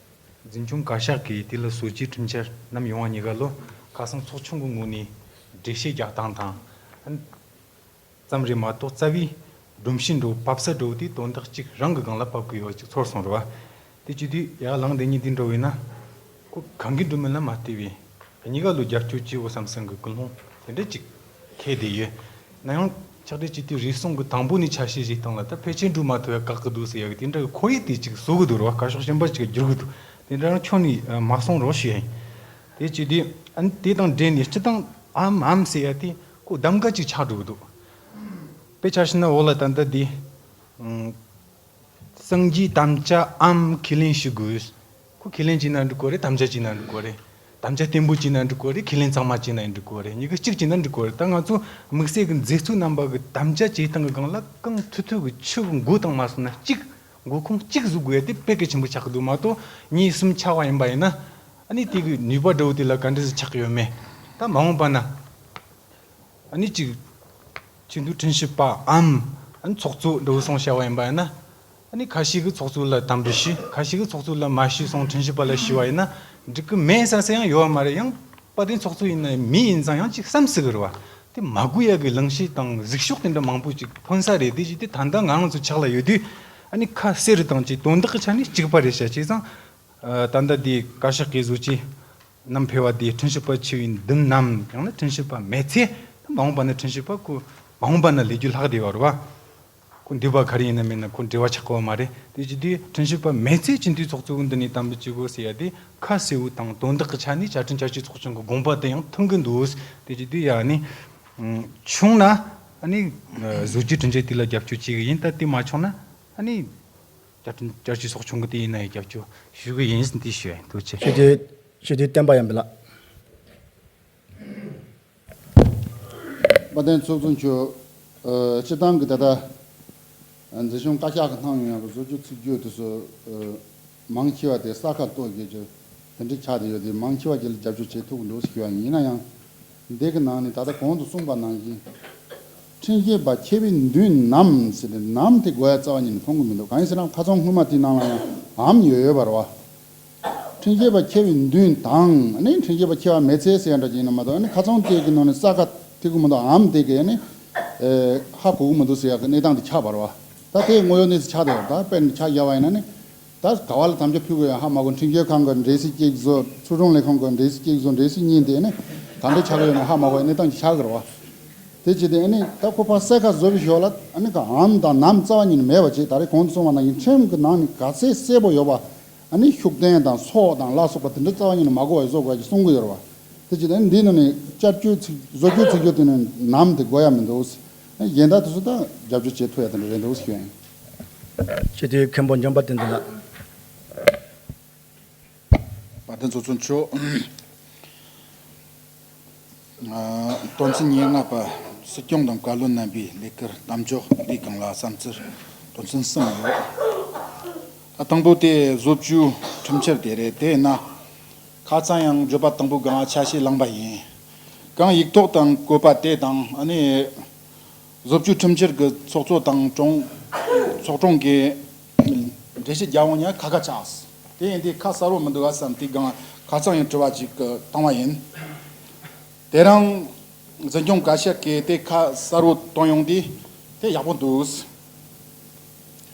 འཛིན་སྐྱོང་བཀའ་ཤག་གིས་དེ་ལ་བཟོ་བཅོས་ཁྲིམས་འཆར་བསྣམས་ཡོང་བ་གཉིས་ཀ་ལོ། ཁ་སང་ཚོགས་ཆུང་གི་ངོས་ནས་འགྲེལ་བཤད་རྒྱག་སྟངས་དང་། ཨ་ཙམ་རེད་མ་གཏོགས། རྩ་བའི་སྒྲོམ་གཞི་འགྲོ་བབས་ས་འགྲོ་དེ་དོན་དག་གཅིག་རང་གི་སྒང་ལ་བབས་ཀྱི་ཡོད་ཅིག་ཚོར་སོང་རེད་བ། དེ་བྱེད་དུས་ཡ་ལངས་དེ་གཉིས་དེ་འགྲོ་བས་ན། ཁོ་གང་གི་འགྲོ་མིན་ལ་མ་ལྟོས་པའི་གཉིས་ཀ་ལོ་རྒྱབ་སྐྱོར་བྱེད་འོ་བསམ་བསམ་གི་ཀུན་སློང་དེ་འདྲ་ཅིག་འཁེལ་བསྡད་ཡོད། ན་ཡང་ཕྱག་བྲིས་བྱེད་དུས་རེ་ཟུང་གི་དང་པོ་ནས་ཆ་ཤས་བཞེས་སྟངས་ལ་ད་ཕལ་ཆེར་འགྲོ་མ་ཐུབ་ཡ་བཀག་གི་འདུག་ཟེར་ཡ་གི་དེ་འདྲ་གི་ཁོར་ཡུག་དེ་ཅིག་བཟོ་གི་འདུག་རེད་བ། བཀའ་ཤག་གཞན་པ་ཅིག་བསྒྱུར་གི་འདུག་དེ་འདྲ་རང་ཁྱོན་ནས་མ་སོང་རོགས་ཞུ་ཡ་ཡིན། དེ་བྱེད་དུས་ཨ་ནི་དེ་དང་འབྲེལ་ནས་སྤྱི་བཏང་ཨམ་ཨམ་ཟེར་ཡ་དེ་ཁོ་གདམ་ག་ཅིག་ཆགས་འགྲོ་གི་འདུག་དཔེ་ཆ་བཞག་ན་འོག་ལ་ད་ལྟ་འདི། ཨང་། སངས་རྒྱས་དམ་བཅའ་ཨམ་ཁས་ལེན་ཞུ་དགོས། ཁོ་ཁས་ལེན་བྱས་ན་འགྲིག་གི་རེད། དམ་བཅའ་བྱས་ན་འགྲིག་གི་རེད། དམ་བཅའ་བརྟན་པོ་བྱས་ན་འགྲིག་གི་རེད། ཁས་ལེན་གཙང་མ་བྱས་ན་འགྲིག་གི་རེད། གཉིས་ཀ་གཅིག་བྱས་ན་འགྲིག་གི་རེད། ད་ང་ཚོ་དམིགས་བསལ་གྱི་མཛད་གཙོ་རྣམ་པ་གི་དམ་བཅའ་བྱེད་སྟངས་ཀྱི་སྒང་ལ་གང་ཐུབ་ཐུབ་ཀྱི་ཆུ་གི་མགོ་བཏང་མ་སོང་ན། གཅིག་མགོ་ཁུངས་གཅིག་བཟོ་དགོས་ཡ་དེ་དཔེ་གལ་ཆེན་པོ་ཆགས་ཀྱི་འདུག་མ་གཏོགས་གཉིས་གསུམ་ཆགས་པ་ཡིན་པ་ཡིན་ན། ཨ་ནི་དེ་གི་ནུས་པ་འདྲ་བོ་དེ་ལ་ག་འདྲ་ཞིག་ཆགས་ཀྱི་ཡོད་མེད། ད་མ་འོངས་པ་ན། ཨ་ནི་གཅིག་ཆེས་མཐོའི་ཁྲིམས་ཞིབ་པའམ་ཨ་ནི་ཚོགས་གཙོ་འདྲ་བོ་སོང་བྱ་བ་ཡིན་པ་ཡིན་ན། ཨ་ནི་ཁ་ཤས་ཀྱིས་ཚོགས་གཙོ་ལ་དམ་འབུལ་ཞུས། ཁ་ཤས་ཀྱིས་ཚོགས་གཙོ་ལ་མ་ཞུས་སོང་ཁྲིམས་ཞིབ་པ་ལ་ཞུས་པ་ཡིན་ན་འགྲིག་གི་མེད་ས་ས་ཡང་ཡོད་པ་མ་རེད། ཡང་དཔལ་ལྡན་ཚོགས་གཙོ་ཡིན་ན་མི་ཡིན་ཙང་ཡང་གཅིག་བསམ་སྲིད་གི་རེད་བ། དེ་མ་དགོས་ཡ་གི་གླེང་གཞི་དང་གཟིགས་ཕྱོགས་དེ་འདྲ་མང་པོ་ཅིག་ཐོན་ས་རེད། དེ་བྱས་ཏེ་ད་ལྟ་ང་རང་ཚོ་ཕྱག་ལ་ཡོད་དུས་ཨ་ནི་ཁ་གསལ་རུ་དང་ཅིག་དོན་དག་གི་ཆ་ནས་གཅིག་པ་རེད་ཤག་བྱས་ཙང་། ཨ། ད་ལྟ་དེ་བཀའ་ཤག་གིས་བཟོ་བཅོས་བསྣམས་ཕེབས་པ་དེ་ཁྲིམས་ཞིབ་པ་ཆེ་བའི་མདུན་ནམ་ཡང་ན་ཁྲིམས་ཞིབ་པ་མེད་ཚེ། མ་འོངས་པ་ན་ཁྲིམས་ཞིབ་པ་ཁོ་མ་འོངས་པ་ན་ལས་རྒྱུ་ལྷག་བསྡད་ཡོད་རེད་བ། ཁོ་འདས་པ་ག་རེ་ཡིན་ན་མིན་ན་ཁོ་འབྲེལ་བ་ཆགས་ཀྱི་ཡོད་མ་རེད། དེ་བྱེད་དུས་ཁྲིམས་ཞིབ་པ་མེད་ཚེ་སྤྱི་འཐུས་ཚོགས་གཙོ་གི་མདུན་ནས་དམ་འབུལ་བྱེད་དགོས་ཟེར་ཡ་དེ་ཁ་གསལ་བོ་དང་དོན་དག་གི་ཆ་ནས་བཅའ་ཁྲིམས་བསྐྱར་བཅོས་ཚོགས་ཆུང་གི་དགོངས་པ་དེ་ཡང་མཐུན་གི་འདུག་དེ་བྱེད་དུས་ཡ་ནི་བྱུང་ན་ཨ་ནི་བཟོ་བཅོས་ཁྲིམས་འཆར་དེ་ལ་རྒྱབ་སྐྱོར་བྱེད་གི་ཡིན། ད་དེ་མ་བྱུང་ན་ཨ་ནི། བཅའ་ཁྲིམས་བསྐྱར་བཅོས་ཚོགས་ཆུང་གི་དེ་ཡིན་ན་ཡང་རྒྱབ་སྐྱོར་ཞུ་གི་ཡིན་ཟེར་འདི་ཞུ་ཡ་ཡིན། ཐུགས་རྗེ་ཆེ། སྤྱི་འཐུས་སྤྱི་འཐུས་བསྟན་པ་ཡར་འཕེལ་ལགས། དཔལ་ལྡན་ཚོགས་གཙོ་མཆོག་ཨ། སྤྱིར་བཏང་གི་ད་ལྟ་འཛིན་སྐྱོང་བཀའ་ཤག་གི་གནང་ཡོང་ཡག་གི་བཟོ་བཅོས་ཚིག་བརྗོད་དེ་ཚོ། ཨ། མང་ཆེ་བ་དེ་ས་ཁ་གཏོད་དགོས་ཀྱི་དེ་འདྲ་ཆགས་བསྡད་ཡོད་དེ། མང་ཆེ་བ་ཅིག་ལ་རྒྱབ་སྐྱོར་བྱེད་ཐུབ་ཀྱི་འདུག་ཟེར་ཞུ་བ་ཡིན། ཡིན་ན་ཡང་འདི་གི་ནང་ནས་ད་ལྟ་གོང་དུ་གསུངས་པ་ནང་བཞིན། ཁྲིམས་ཞིབ་པ་ཆེ་བའི་མདུན་ནམ་ཟེར་ནས་ནམ་དེ་དགོས་ཡ་རྩ་བ་ཉིད་ནས་མཐོང་གི་མི་འདུག་གང་ཡིན་ཟེར་ན་ཁ་སང་སྔོན་མ་དེའི་ནང་ལ་ཡང་འམ་ཡོད་ཡོད་པ་རེད་བ། ཁྲིམས་ཞིབ་པ་ཆེ་བའི་མདུན་དང་ནི་ཁྲིམས་ཞིབ་པ་ཆེ་བ་མེད་ཚེ་ཟེར་ཡ་འདྲ་ཅིག་ཡིན་ན་མ་གཏོགས། ཨ་ནི་ཁ་སང་དེ་གི་ནང་ནས་ས་ཁ་ཐིག་གི་མི་འདུག་འམ་དེ་གི་ནི་ཧ་གོ་གི་མི་འདུག་ཟེར་ཡ་གི་གནས་སྟངས་དེ་ཆགས་པ་རེད་བ། ད་དེ་དངོས་ཡོད་གནས་ཚུལ་ཆགས་བསྡད་ཡོད། ད་དཔེར་ན་ཆ་བཞག་པ་ཡིན་ན་ནི། ད་ག་བ་ལ་དམ་བཅའ་ཕུལ་དགོས་ཡ་ཧ་མ་གོ། ཁྲིམས་ཞིབ་ཁང་གི་འགྲེལ་བཤད་གཅིག་བཟོ། ཚོགས་དྲུང་ལས་ཁང་གི་འགྲེལ་བཤད་གཅིག་བཟོ། འགྲེལ་བཤད་གཉིས་དེ་ནི་ག་འདྲ་ཆགས་ཀྱི་ཡོད་ན་ཧ་མ་གོ་ཡ་གནས་སྟངས་ཅིག་ཆགས་ཀྱི་རེད་བ། དེ་བྱས་ཏེ་ཨ་ནི་ད་ཁོ་ཕར་གསལ་ཁ་བཟོ་བའི་ཞོར་ལ་ཨ་ནི་ག་འམ་དང་ནམ་རྩ་བ་ཉིད་ནས་མེད་པ་བྱས། ད་རེས་གོང་དུ་གསུངས་པ་ནང་བཞིན་ཁྲིམས་ཀྱི་ནང་ནས་ག་ཚད་གསལ་པོ་ཡོད་པ། ཨ་ནི་ཤུགས་བསྟན་དང་སོགས་དང་ལ་སོགས་པ་དེ་འདྲ་རྩ་བ་ཉིད་ནས་མ་གོ་བ་བཟོ་དགོས་ཀྱི་གསུང་གི་ཡོད་རེད་བ། དེ་བྱས་ཏེ་ཨ་ནི་འདིའི་ནང་ནས་བསྐྱར་བཅོས་ཚིག་བཟོ་བཅོས་ཚིག་བརྗོད་དེ་ནི་ནམ་དེ་དགོས་ཡ་མི་འདུག་གཞན་དག་དེ་ཚོ་ད་རྒྱབ་སྐྱོར་བྱེད་ཐུབ་ཡ་དེ་འདྲ་རེད་འདུག་ཞུ་ཡ་ཡིན། སྤྱི་འཐུས་མཁན་པོ་འཇམ་དཔལ་བསྟན་འཛིན་ལགས། དཔལ་ལྡན་ཚོགས་གཙོ་མཆོག་ཨ། དོན་ཚན་ཉེར་ལྔ་པ། སྲིད་སྐྱོང་དང་བཀའ་བློན་རྣམ་པའི་ལས་ཀར་གཏམ་བརྗོད་འདིའི་སྒང་ལ་བསམ་ཚུལ་དོན་ཚན་གསུམ་ཡོད། ད་དང་པོ་དེ་བཟོ་བཅོས་ཁྲིམས་འཆར་དེ་རེད། དེ་ཡིན་ན་ཁ་སང་ཡང་བརྗོད་པ་དང་པོའི་སྒང་ལ་ཆ་ཤས་བླངས་པ་ཡིན། གང་ཡིག་ཐོག་དང་བཀོད་པ་དེ་དང་ཨ་ནི། བཟོ་བཅོས་ཁྲིམས་འཆར་གྱི་ཚོགས་གཙོ་དང་དྲུང་། ཚོགས་དྲུང་གིས་འགྲེལ་བཤད་རྒྱག་འོང་ན་ཁ་ཁ་ཆགས། དེ་ཡིན་དུས་ཁ་གསལ་པོ་མི་འདུག་ག་བསམ་དེའི་སྒང་ཁ་སང་ཡང་དྲི་བ་ཅིག་བཏང་བ་ཡིན། དེ་རིང་འཛིན་སྐྱོང་བཀའ་ཤག་གིས་དེ་ཁ་གསལ་པོ་བཏང་ཡོང་དུས་དེ་ཡག་པོ་འདུག་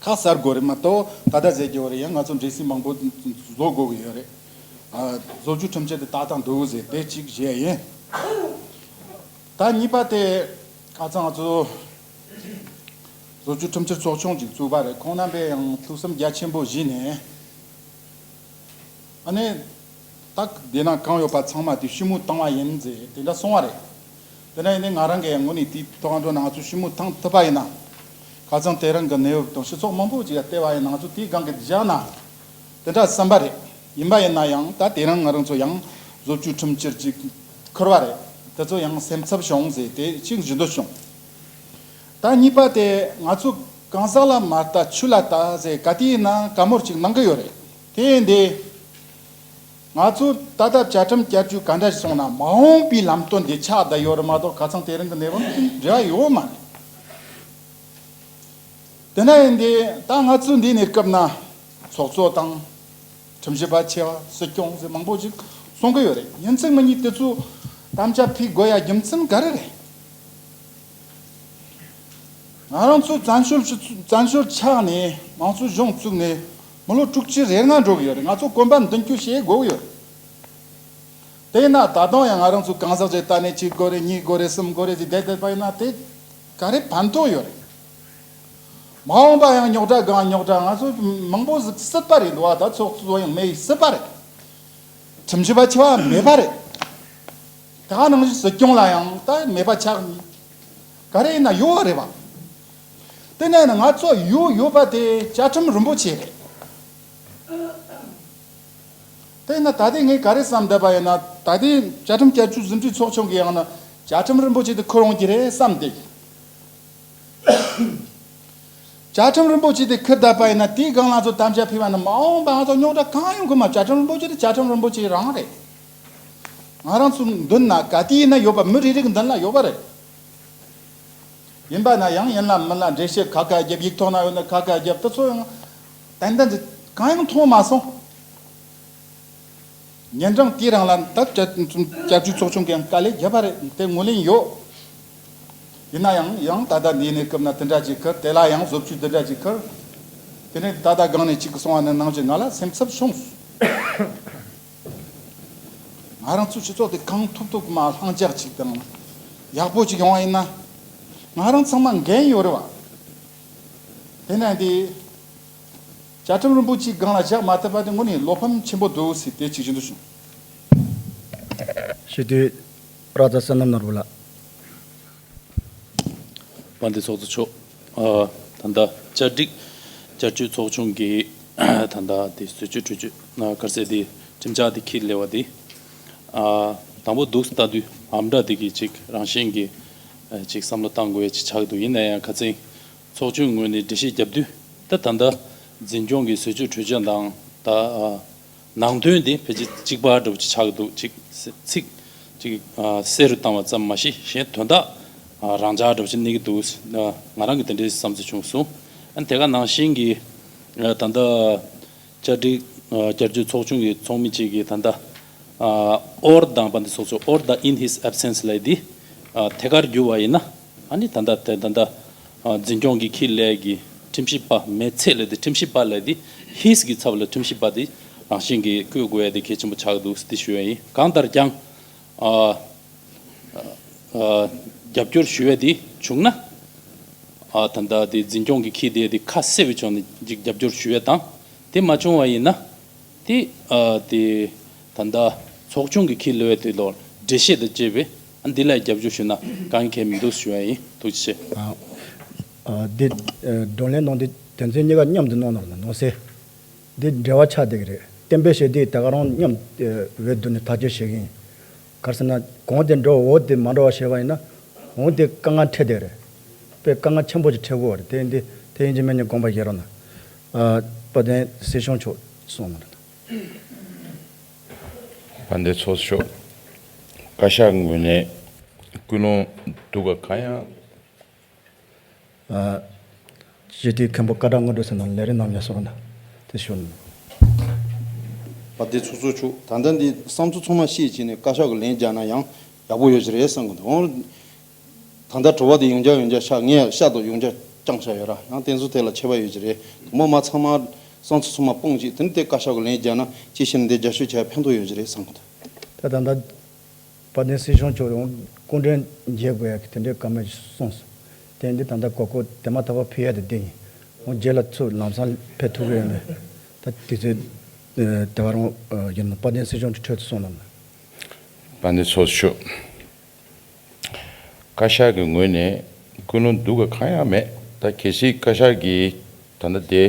ཁ་གསལ་དགོས་རེད་མ་གཏོགས་ད་ལྟ་ཟེར་གྱི་ཡོད་རེད། ཡང་ང་ཚོ་འགྲེལ་བཤད་མང་པོ་བཟོ་དགོས་ཀྱི་ཡོད་རེད། ཨ། བཟོ་བཅོས་ཁྲིམས་འཆར་དེ་ཏག་ཏག་འདུག་ཟེར་དེ་གཅིག་བཤད་ཡིན། ད་གཉིས་པ་དེ་ཁ་སང་ང་ཚོ་བཟོ་བཅོས་ཁྲིམས་འཆར་ཚོགས་ཆུང་ཅིག་བཙུགས་པ་རེད། ཁོང་རྣམ་པས་ཡང་ཐུགས་བསམ་རྒྱ་ཆེན་པོ་བཞེས་ནས། ཨ་ནི་ད་དེ་ན་གང་ཡོད་པ་ཚང་མ་དེ་ཞུ་མུས་བཏང་བ་ཡིན་ཟེར་དེ་འདྲ་གསུངས་པ་རེད། དེ་ན་ཡིན་ནའི་ང་རང་གིས་ཡང་དངོས་གནས་དེའི་ཐོག་འགྲོ་ན་ང་ཚོ་ཞུ་མུས་བཏང་ཐུབ་པ་ཡིན་ན། ཁ་སང་དེ་རིང་གི་གནས་བབ་དང་སྤྱི་ཚོགས་མང་པོ་ཅིག་ལ་བལྟས་པ་ཡིན་ན་ང་ཚོ་དེའི་སྒང་གི་བཞག་ན། དེ་འདྲ་བསམ་པ་རེད། ཡིན་པ་ཡིན་ན་ཡང་ད་དེ་རིང་ང་རང་ཚོ་ཡང་བཟོ་བཅོས་ཁྲིམས་འཆར་ཅིག་ཁུར་བ་རེད། དེ་ཚོ་ཡང་སེམས་འཚབ་བྱུང་ཟེར་དེ་གཅིག་བཞིན་དུ་བྱུང་། ད་གཉིས་པ་དེ་ང་ཚོ་གང་ཟག་ལ་མ་ལྟ་ཆོས་ལ་ལྟ་ཟེར་ག་དུས་ཡིན་ན་བཀའ་མོལ་ཅིག་གནང་གི་ཡོད་རེད། དེ་ཡིན་དེ། ང་ཚོ་ད་ལྟ་བཅའ་ཁྲིམས་བསྐྱར་བཅོས་ག་འདྲ་ཞིག་སོང་ན་མ་འོངས་པའི་ལམ་སྟོན་དེ་ཆགས་བསྡད་ཡོད་རེད་མ་གཏོགས་ཁ་སང་དེ་རིང་གི་གནས་བབ་དེ་འབྲེལ་བ་ཡོད་མ་རེད། དེ་ན་ཡིན་དེ་ད་ང་ཚོ་འདི་ནས་སྐབས་ན་ཚོགས་གཙོ་དང་ཁྲིམས་ཞིབ་པ་ཆེ་བ་སྲིད་སྐྱོང་ཟེར་མང་པོ་ཅིག་གསུང་གི་ཡོད་རེད། ཡིན་ཚིག་མི་གཉིས་དེ་ཚོ་དམ་བཅའ་ཕུལ་དགོས་ཡ་རྒྱུ་མཚན་ག་རེ་རེད། ང་རང་ཚོ་བཙན་བྱོལ་སྤྱི་ཚོགས་བཙན་བྱོལ་ཆགས་ནས་མང་གཙོའི་གཞུང་བཙུགས་ནས་མི་ལོ་དྲུག་ཅུ་རེ་ལྔ་འགྲོ་གི་ཡོད་རེད། ང་ཚོ་གོམ་པ་མདུན་སྐྱོད་བྱེད་དགོས་ཀྱི་ཡོད་རེད། དེས་ན་ད་དུང་ཡང་ང་རང་ཚོ་གང་ཟག་ཅིག་ལྟ་ནས་གཅིག་དགོས་རེད། གཉིས་དགོས་རེད། གསུམ་དགོས་རེད་ཅེས་བསྡད་བསྡད་པ་ཡིན་ན་དེ་ག་རེ་ཕན་ཐོགས་ཡོད་རེད། མ་འོངས་པ་ཡང་རྙོག་དྲ་སྒང་རྙོག་དྲ། ང་ཚོ་མང་པོ་ཟིག་སྲིད་པ་རེད་འདུག་བ། ད་ཚོགས་གཙོ་ཡང་མེད་ཡི་སྲིད་པ་རེད། ཁྲིམས་ཞིབ་པ་ཆེ་བ་མེད་པ་རེད། ད་ག་ནང་བཞིན་སྲིད་སྐྱོང་ལ་ཡང་ད་མེད་པ་ཆགས་ནི་ག་རེ་ཡིན་ན་ཡོད་བ་རེད་བ། དེ་ནས་ང་ཚོ་ཡོད་ཡོད་པ་དེ་བཅའ་ཁྲིམས་རིན་པོ་ཆེ་རེད། དེ་ན་ད་ལྟའི་ངས་ག་རེ་བསམ་བསྡད་པ་ཡིན་ན། ད་ལྟའི་བཅའ་ཁྲིམས་བསྐྱར་བཅོས་ཟུང་འབྲེལ་ཚོགས་ཆུང་གིས་ཡང་ན་བཅའ་ཁྲིམས་རིན་པོ་ཆེ་དེ་ཁུར་འོང་གི་རེད་བསམ་སྟེ། བཅའ་ཁྲིམས་རིན་པོ་ཆེ་དེ་ཁུར་བསྡད་པ་ཡིན་ན་དེའི་སྒང་ལ་ཚོ་དམ་བཅའ་ཕུལ་བ་ན་མ་འོངས་པ་ང་ཚོ་རྙོག་དྲ་གང་ཡོང་གི་མ། བཅའ་ཁྲིམས་རིན་པོ་ཆེ་དེ་བཅའ་ཁྲིམས་རིན་པོ་ཆེ་རང་རེད། ང་རང་ཚོ་མདུན་ན་ག་དུས་ཡིན་ན་ཡོད་པ། མི་རེ་རེ་གི་མདུན་ལ་ཡོད་པ་རེད། ཡིན་པ་ན་ཡང་ཡིན་ལ་མིན་ལ་འགྲེལ་བཤད་ཁ་ཁ་རྒྱབ། ཡིག་ཐོག་ན་ཡོད་ན་ཁ་ཁ་རྒྱབ། དེ་ཚོ་ཡང་ཏན་ཏན་གྱི་གང་ཡང་མཐོང་མ་སོང་། ཉིན་གྲངས་དེའི་རིང་ལ་ད་བསྐྱར་བཅོས་ཚོགས་ཆུང་གིས་ཡང་དཀའ་ལས་བརྒྱབ་པ་རེད། དེ་ངོས་ལེན་ཡོད། ཡིན་ན་ཡང་ཡང་ད་ལྟ་འདི་ནས་སྐབས་ན་དེ་འདྲ་ཅིག་ཁུར། དེ་ལ་ཡང་བཟོ་བཅོས་དེ་འདྲ་ཅིག་ཁུར། དེ་ནས་ད་ལྟ་སྒང་ནས་གཅིག་གི་སོང་བ་ནི་ནང་བཞིན་ང་ལ་སེམས་འཚབ་བྱུང་། ང་རང་ཚོའི་སྤྱི་ཚོགས་དེ་གང་ཐུབ་ཐུབ་མ་ལྷིང་འཇགས་ཅིག་དང་ཡག་པོ་ཅིག་ཡོང་བ་ཡིན་ན། ང་རང་ཚང་མ་འགན་ཡོད་རེད་བ། དེ་ན་འདི་བཅའ་ཁྲིམས་རིན་པོ་ཆེའི་སྒང་ལ་བཞག་མ་ཐུབ་པ་དེ་དངོས་གནས་བློ་ཕམ་ཆེན་པོ་འདུག་ཟེར་དེ་གཅིག་བཞིན་དུ་བྱུང་། སྤྱི་འཐུས་ར་ཛ་བསོད་ནམས་ནོར་བུ་ལགས། དཔལ་ལྡན་ཚོགས་གཙོ་མཆོག་ཨ། ད་ལྟ་བཅའ་སྒྲིག་བསྐྱར་བཅོས་ཚོགས་ཆུང་གིས་ད་ལྟ་དེ་བཟོ་བཅོས་བསྐྲུན་བཅོས་ཨ། ག་རེ་ཟེར་དེ་ཁྲིམས་འཆར་དེ་འཁྱེར་སླེབས་པ་དེ། ཨ། དང་པོ་འདུག་སེ་ལྟ་དུས་ཨམ་ཕྲག་དེ་གི་ཅིག་རང་བཞིན་གྱི་ ཅིག་བསམ་བློ་བཏང་དགོས་ཡ་ཅིག་ཆགས་འདུག་ཡིན་ན་ཡང་ཁ་སང་ཚོགས་ཆུང་ངོས་ནས་འགྲེལ་བཤད་བརྒྱབ་དུས་ད་ད་ལྟ་འཛིན་སྐྱོང་གི་ཟས་བཅུད་གྲོས་ཆོད་དང་ད་ནང་དོན་དེ་ཕལ་ཆེར་གཅིག་པ་འདྲ་པོ་ཅིག་ཆགས་འདུག་ཅིག་ཚིག་ཅིག་གསལ་རུ་བཏང་བ་ཙམ་མ་ཤེས་གཞན་དོན་དག་རང་འཇགས་འདྲ་པོ་ཅིག་གནས་ཀྱི་འདུག་ང་རང་གི་དེ་འདྲའི་བསམ་ཚུལ་བྱུང་སོང་། ཨ་ནི་དེ་ག་ནང་བཞིན་གྱི་ད་ལྟ་བཅར་འདྲི་བསྐྱར་བཅོས་ཚོགས་ཆུང་གི་ཚོགས་མི་གཅིག་གིས་ད་ལྟ་or དང་པ་འདི་སོགས་སུ་or དང་in his absence ལབ་འདི་ཐད་ཀར་བསྒྱུར་བ་ཡིན་ན་ཨ་ནི་ད་ལྟ་དེ་ད་ལྟ་འཛིན་སྐྱོང་གི་ཁྲིམས་ལས་ཀྱི་ཁྲིམས་ཞིབ་པ་མེད་ཚད་ལས་དེ་ཁྲིམས་ཞིབ་པ་ལས་དེ་his གི་ཚབ་ལ་ཁྲིམས་ཞིབ་པ་དེ་རང་བཞིན་གྱིས་བཀོད་དགོས་ཡ་དེ་གལ་ཆེན་པོ་ཆགས་འདུག་དེ་ཞུ་ཡ་ཡིན། གང་ལྟར་ཀྱང་རྒྱབ་སྐྱོར་ཞུ་ཡ་དེ་བྱུང་ན་ད་ལྟ་དེ་འཛིན་སྐྱོང་གི་ཁྲིམས་དེ་དེ་ཁ་གསལ་བའི་ཕྱོགས་ནས་ཅིག་རྒྱབ་སྐྱོར་ཞུ་ཡ་དང་དེ་མ་བྱུང་བ་ཡིན་ན། དེ་ཨ་དེ་ད་ལྟ་ཚོགས་ཆུང་གི་ཁྲིམས་ལས་དེ་ལོ་འགྲེལ་བཤད་དང་བཅས་པའི་ཨ་འདི་ལ་རྒྱབ་སྐྱོར་ཞུས་ན་དཀའ་ངལ་གང་ཡང་མི་འདུག་ཞུ་ཡ་ཡིན། ཐུགས་རྗེ་ཆེ། ཨ་ཨ་འདི་ཨ་བགྲོ་གླེང་གནང་དུས་དོན་ཚན་གཉིས་ཀ་མཉམ་དུ་གནང་གནང་ན་གནང་སྲིད། འདི་འབྲེལ་བ་ཆགས་བསྡད་ཀྱི་རེད། གཏན་འབེབས་བྱས་དུས་ད་ག་རང་མཉམ་ཨ་འོས་བསྡུ་ནས་ཐག་གཅོད་བྱེད་ཀྱི་ཡིན། ག་རེ་ཟེར་ན་གོང་དེ་འགྲོ་འོག་དེ་མ་འགྲོ་བ་བྱས་པ་ཡིན་ན་འོང་དེ་དཀའ་ངལ་འཕྲད་བསྡད་རེད། དཔེ་དཀའ་ངལ་ཆེན་པོ་ཞིག་འཕྲད་དགོས་པ་རེད། དེ་འདི་དེ་ཡིན་གྱི་མིན་གྱི་དགོངས་པ་བཞེས་རོགས་གནང་། ཨ་དཔལ་ལྡན་སྲིད་སྐྱོང་མཆོག་གསུངས་གནང་རོགས་གནང་། དཔལ་ལྡན་ཚོགས་གཙོ་མཆོག་བཀའ་ཤག་ངོས་ནས་ཀུན་སློང་སྡུག་ག་གང་ཡང་། ཨ་སྤྱི་འཐུས་མཁན་པོ་སྐད་གྲགས་དངོས་གྲུབ་ཟེར་ན་ལས་རིམ་རྣམས་ཡོད་སོང་ན་དེ་ཞུ། དཔལ་ལྡན་ཚོགས་གཙོ་མཆོག་ད་ལྟ་འདི་བསམ་ཚུལ་ཚང་མ་བཤད་བྱས་ནས་བཀའ་ཤག་གི་ལན་རྒྱག་ན་ཡང་ཡག་པོ་ཡོད་ཀྱི་རེད་བསམ་གི་འདུག་ད་ལྟ་དྲི་བ་དེ་ཡང་བསྐྱར་ཡང་བསྐྱར་ཤག་ངས་ཤག་ཏུ་ཡང་བསྐྱར་བསྐྱངས་བཞག་ཡོད་ར། ཡང་དེ་ཚོ་དེ་ལ་ཆད་པ་ཡོད་ཀྱི་རེད། དུ་མ་མ་ཚང་མ་བསམ་ཚུལ་ཚང་མ་སྤུངས་བྱས་དེ་ནི་དེ་བཀའ་ཤག་གི་ལན་རྒྱག་ན་ཅི་ཕྱིར་འདི་རྒྱབ་སྐྱོར་བྱས་ཕན་ཐོགས་ཡོད་ཀྱི་རེད་བསམ་གི་འདུག་ད་ད་ལྟ་དཔལ་ལྡན་སྲིད་སྐྱོང་མཆོག་ཡང་སྐུ་མགྲོན་མཇལ་དགོས་ཡ་གི་དེ་འདྲའི་བཀའ་མོལ་གསུངས་སོང་། དེ་འདི་ད་ལྟ་གོ་སྐབས་དེ་མ་ཐག་པ་ཕུལ་ཡ་དེ་འདི་ཡིན། འོང་རྗེས་ལ་ཚུར་ལམ་སང་ཕེབས་ཐུབ་ཀྱི་ཡོད་མེད་ད་དེ་ཚོའི་དེ་བ་རང་ཡིན་ནོ་དཔལ་ལྡན་སྲིད་སྐྱོང་གི་ཁྲོད་དུ་གསུངས་གནང་ན། དཔལ་ལྡན་ཚོགས་གཙོ། བཀའ་ཤག་གི་ངོས་ནས་ཀུན་སློང་སྡུག་ག་གང་ཡང་མེད། ད་གལ་སྲིད་བཀའ་ཤག་གིས་ད་ལྟ་དེ་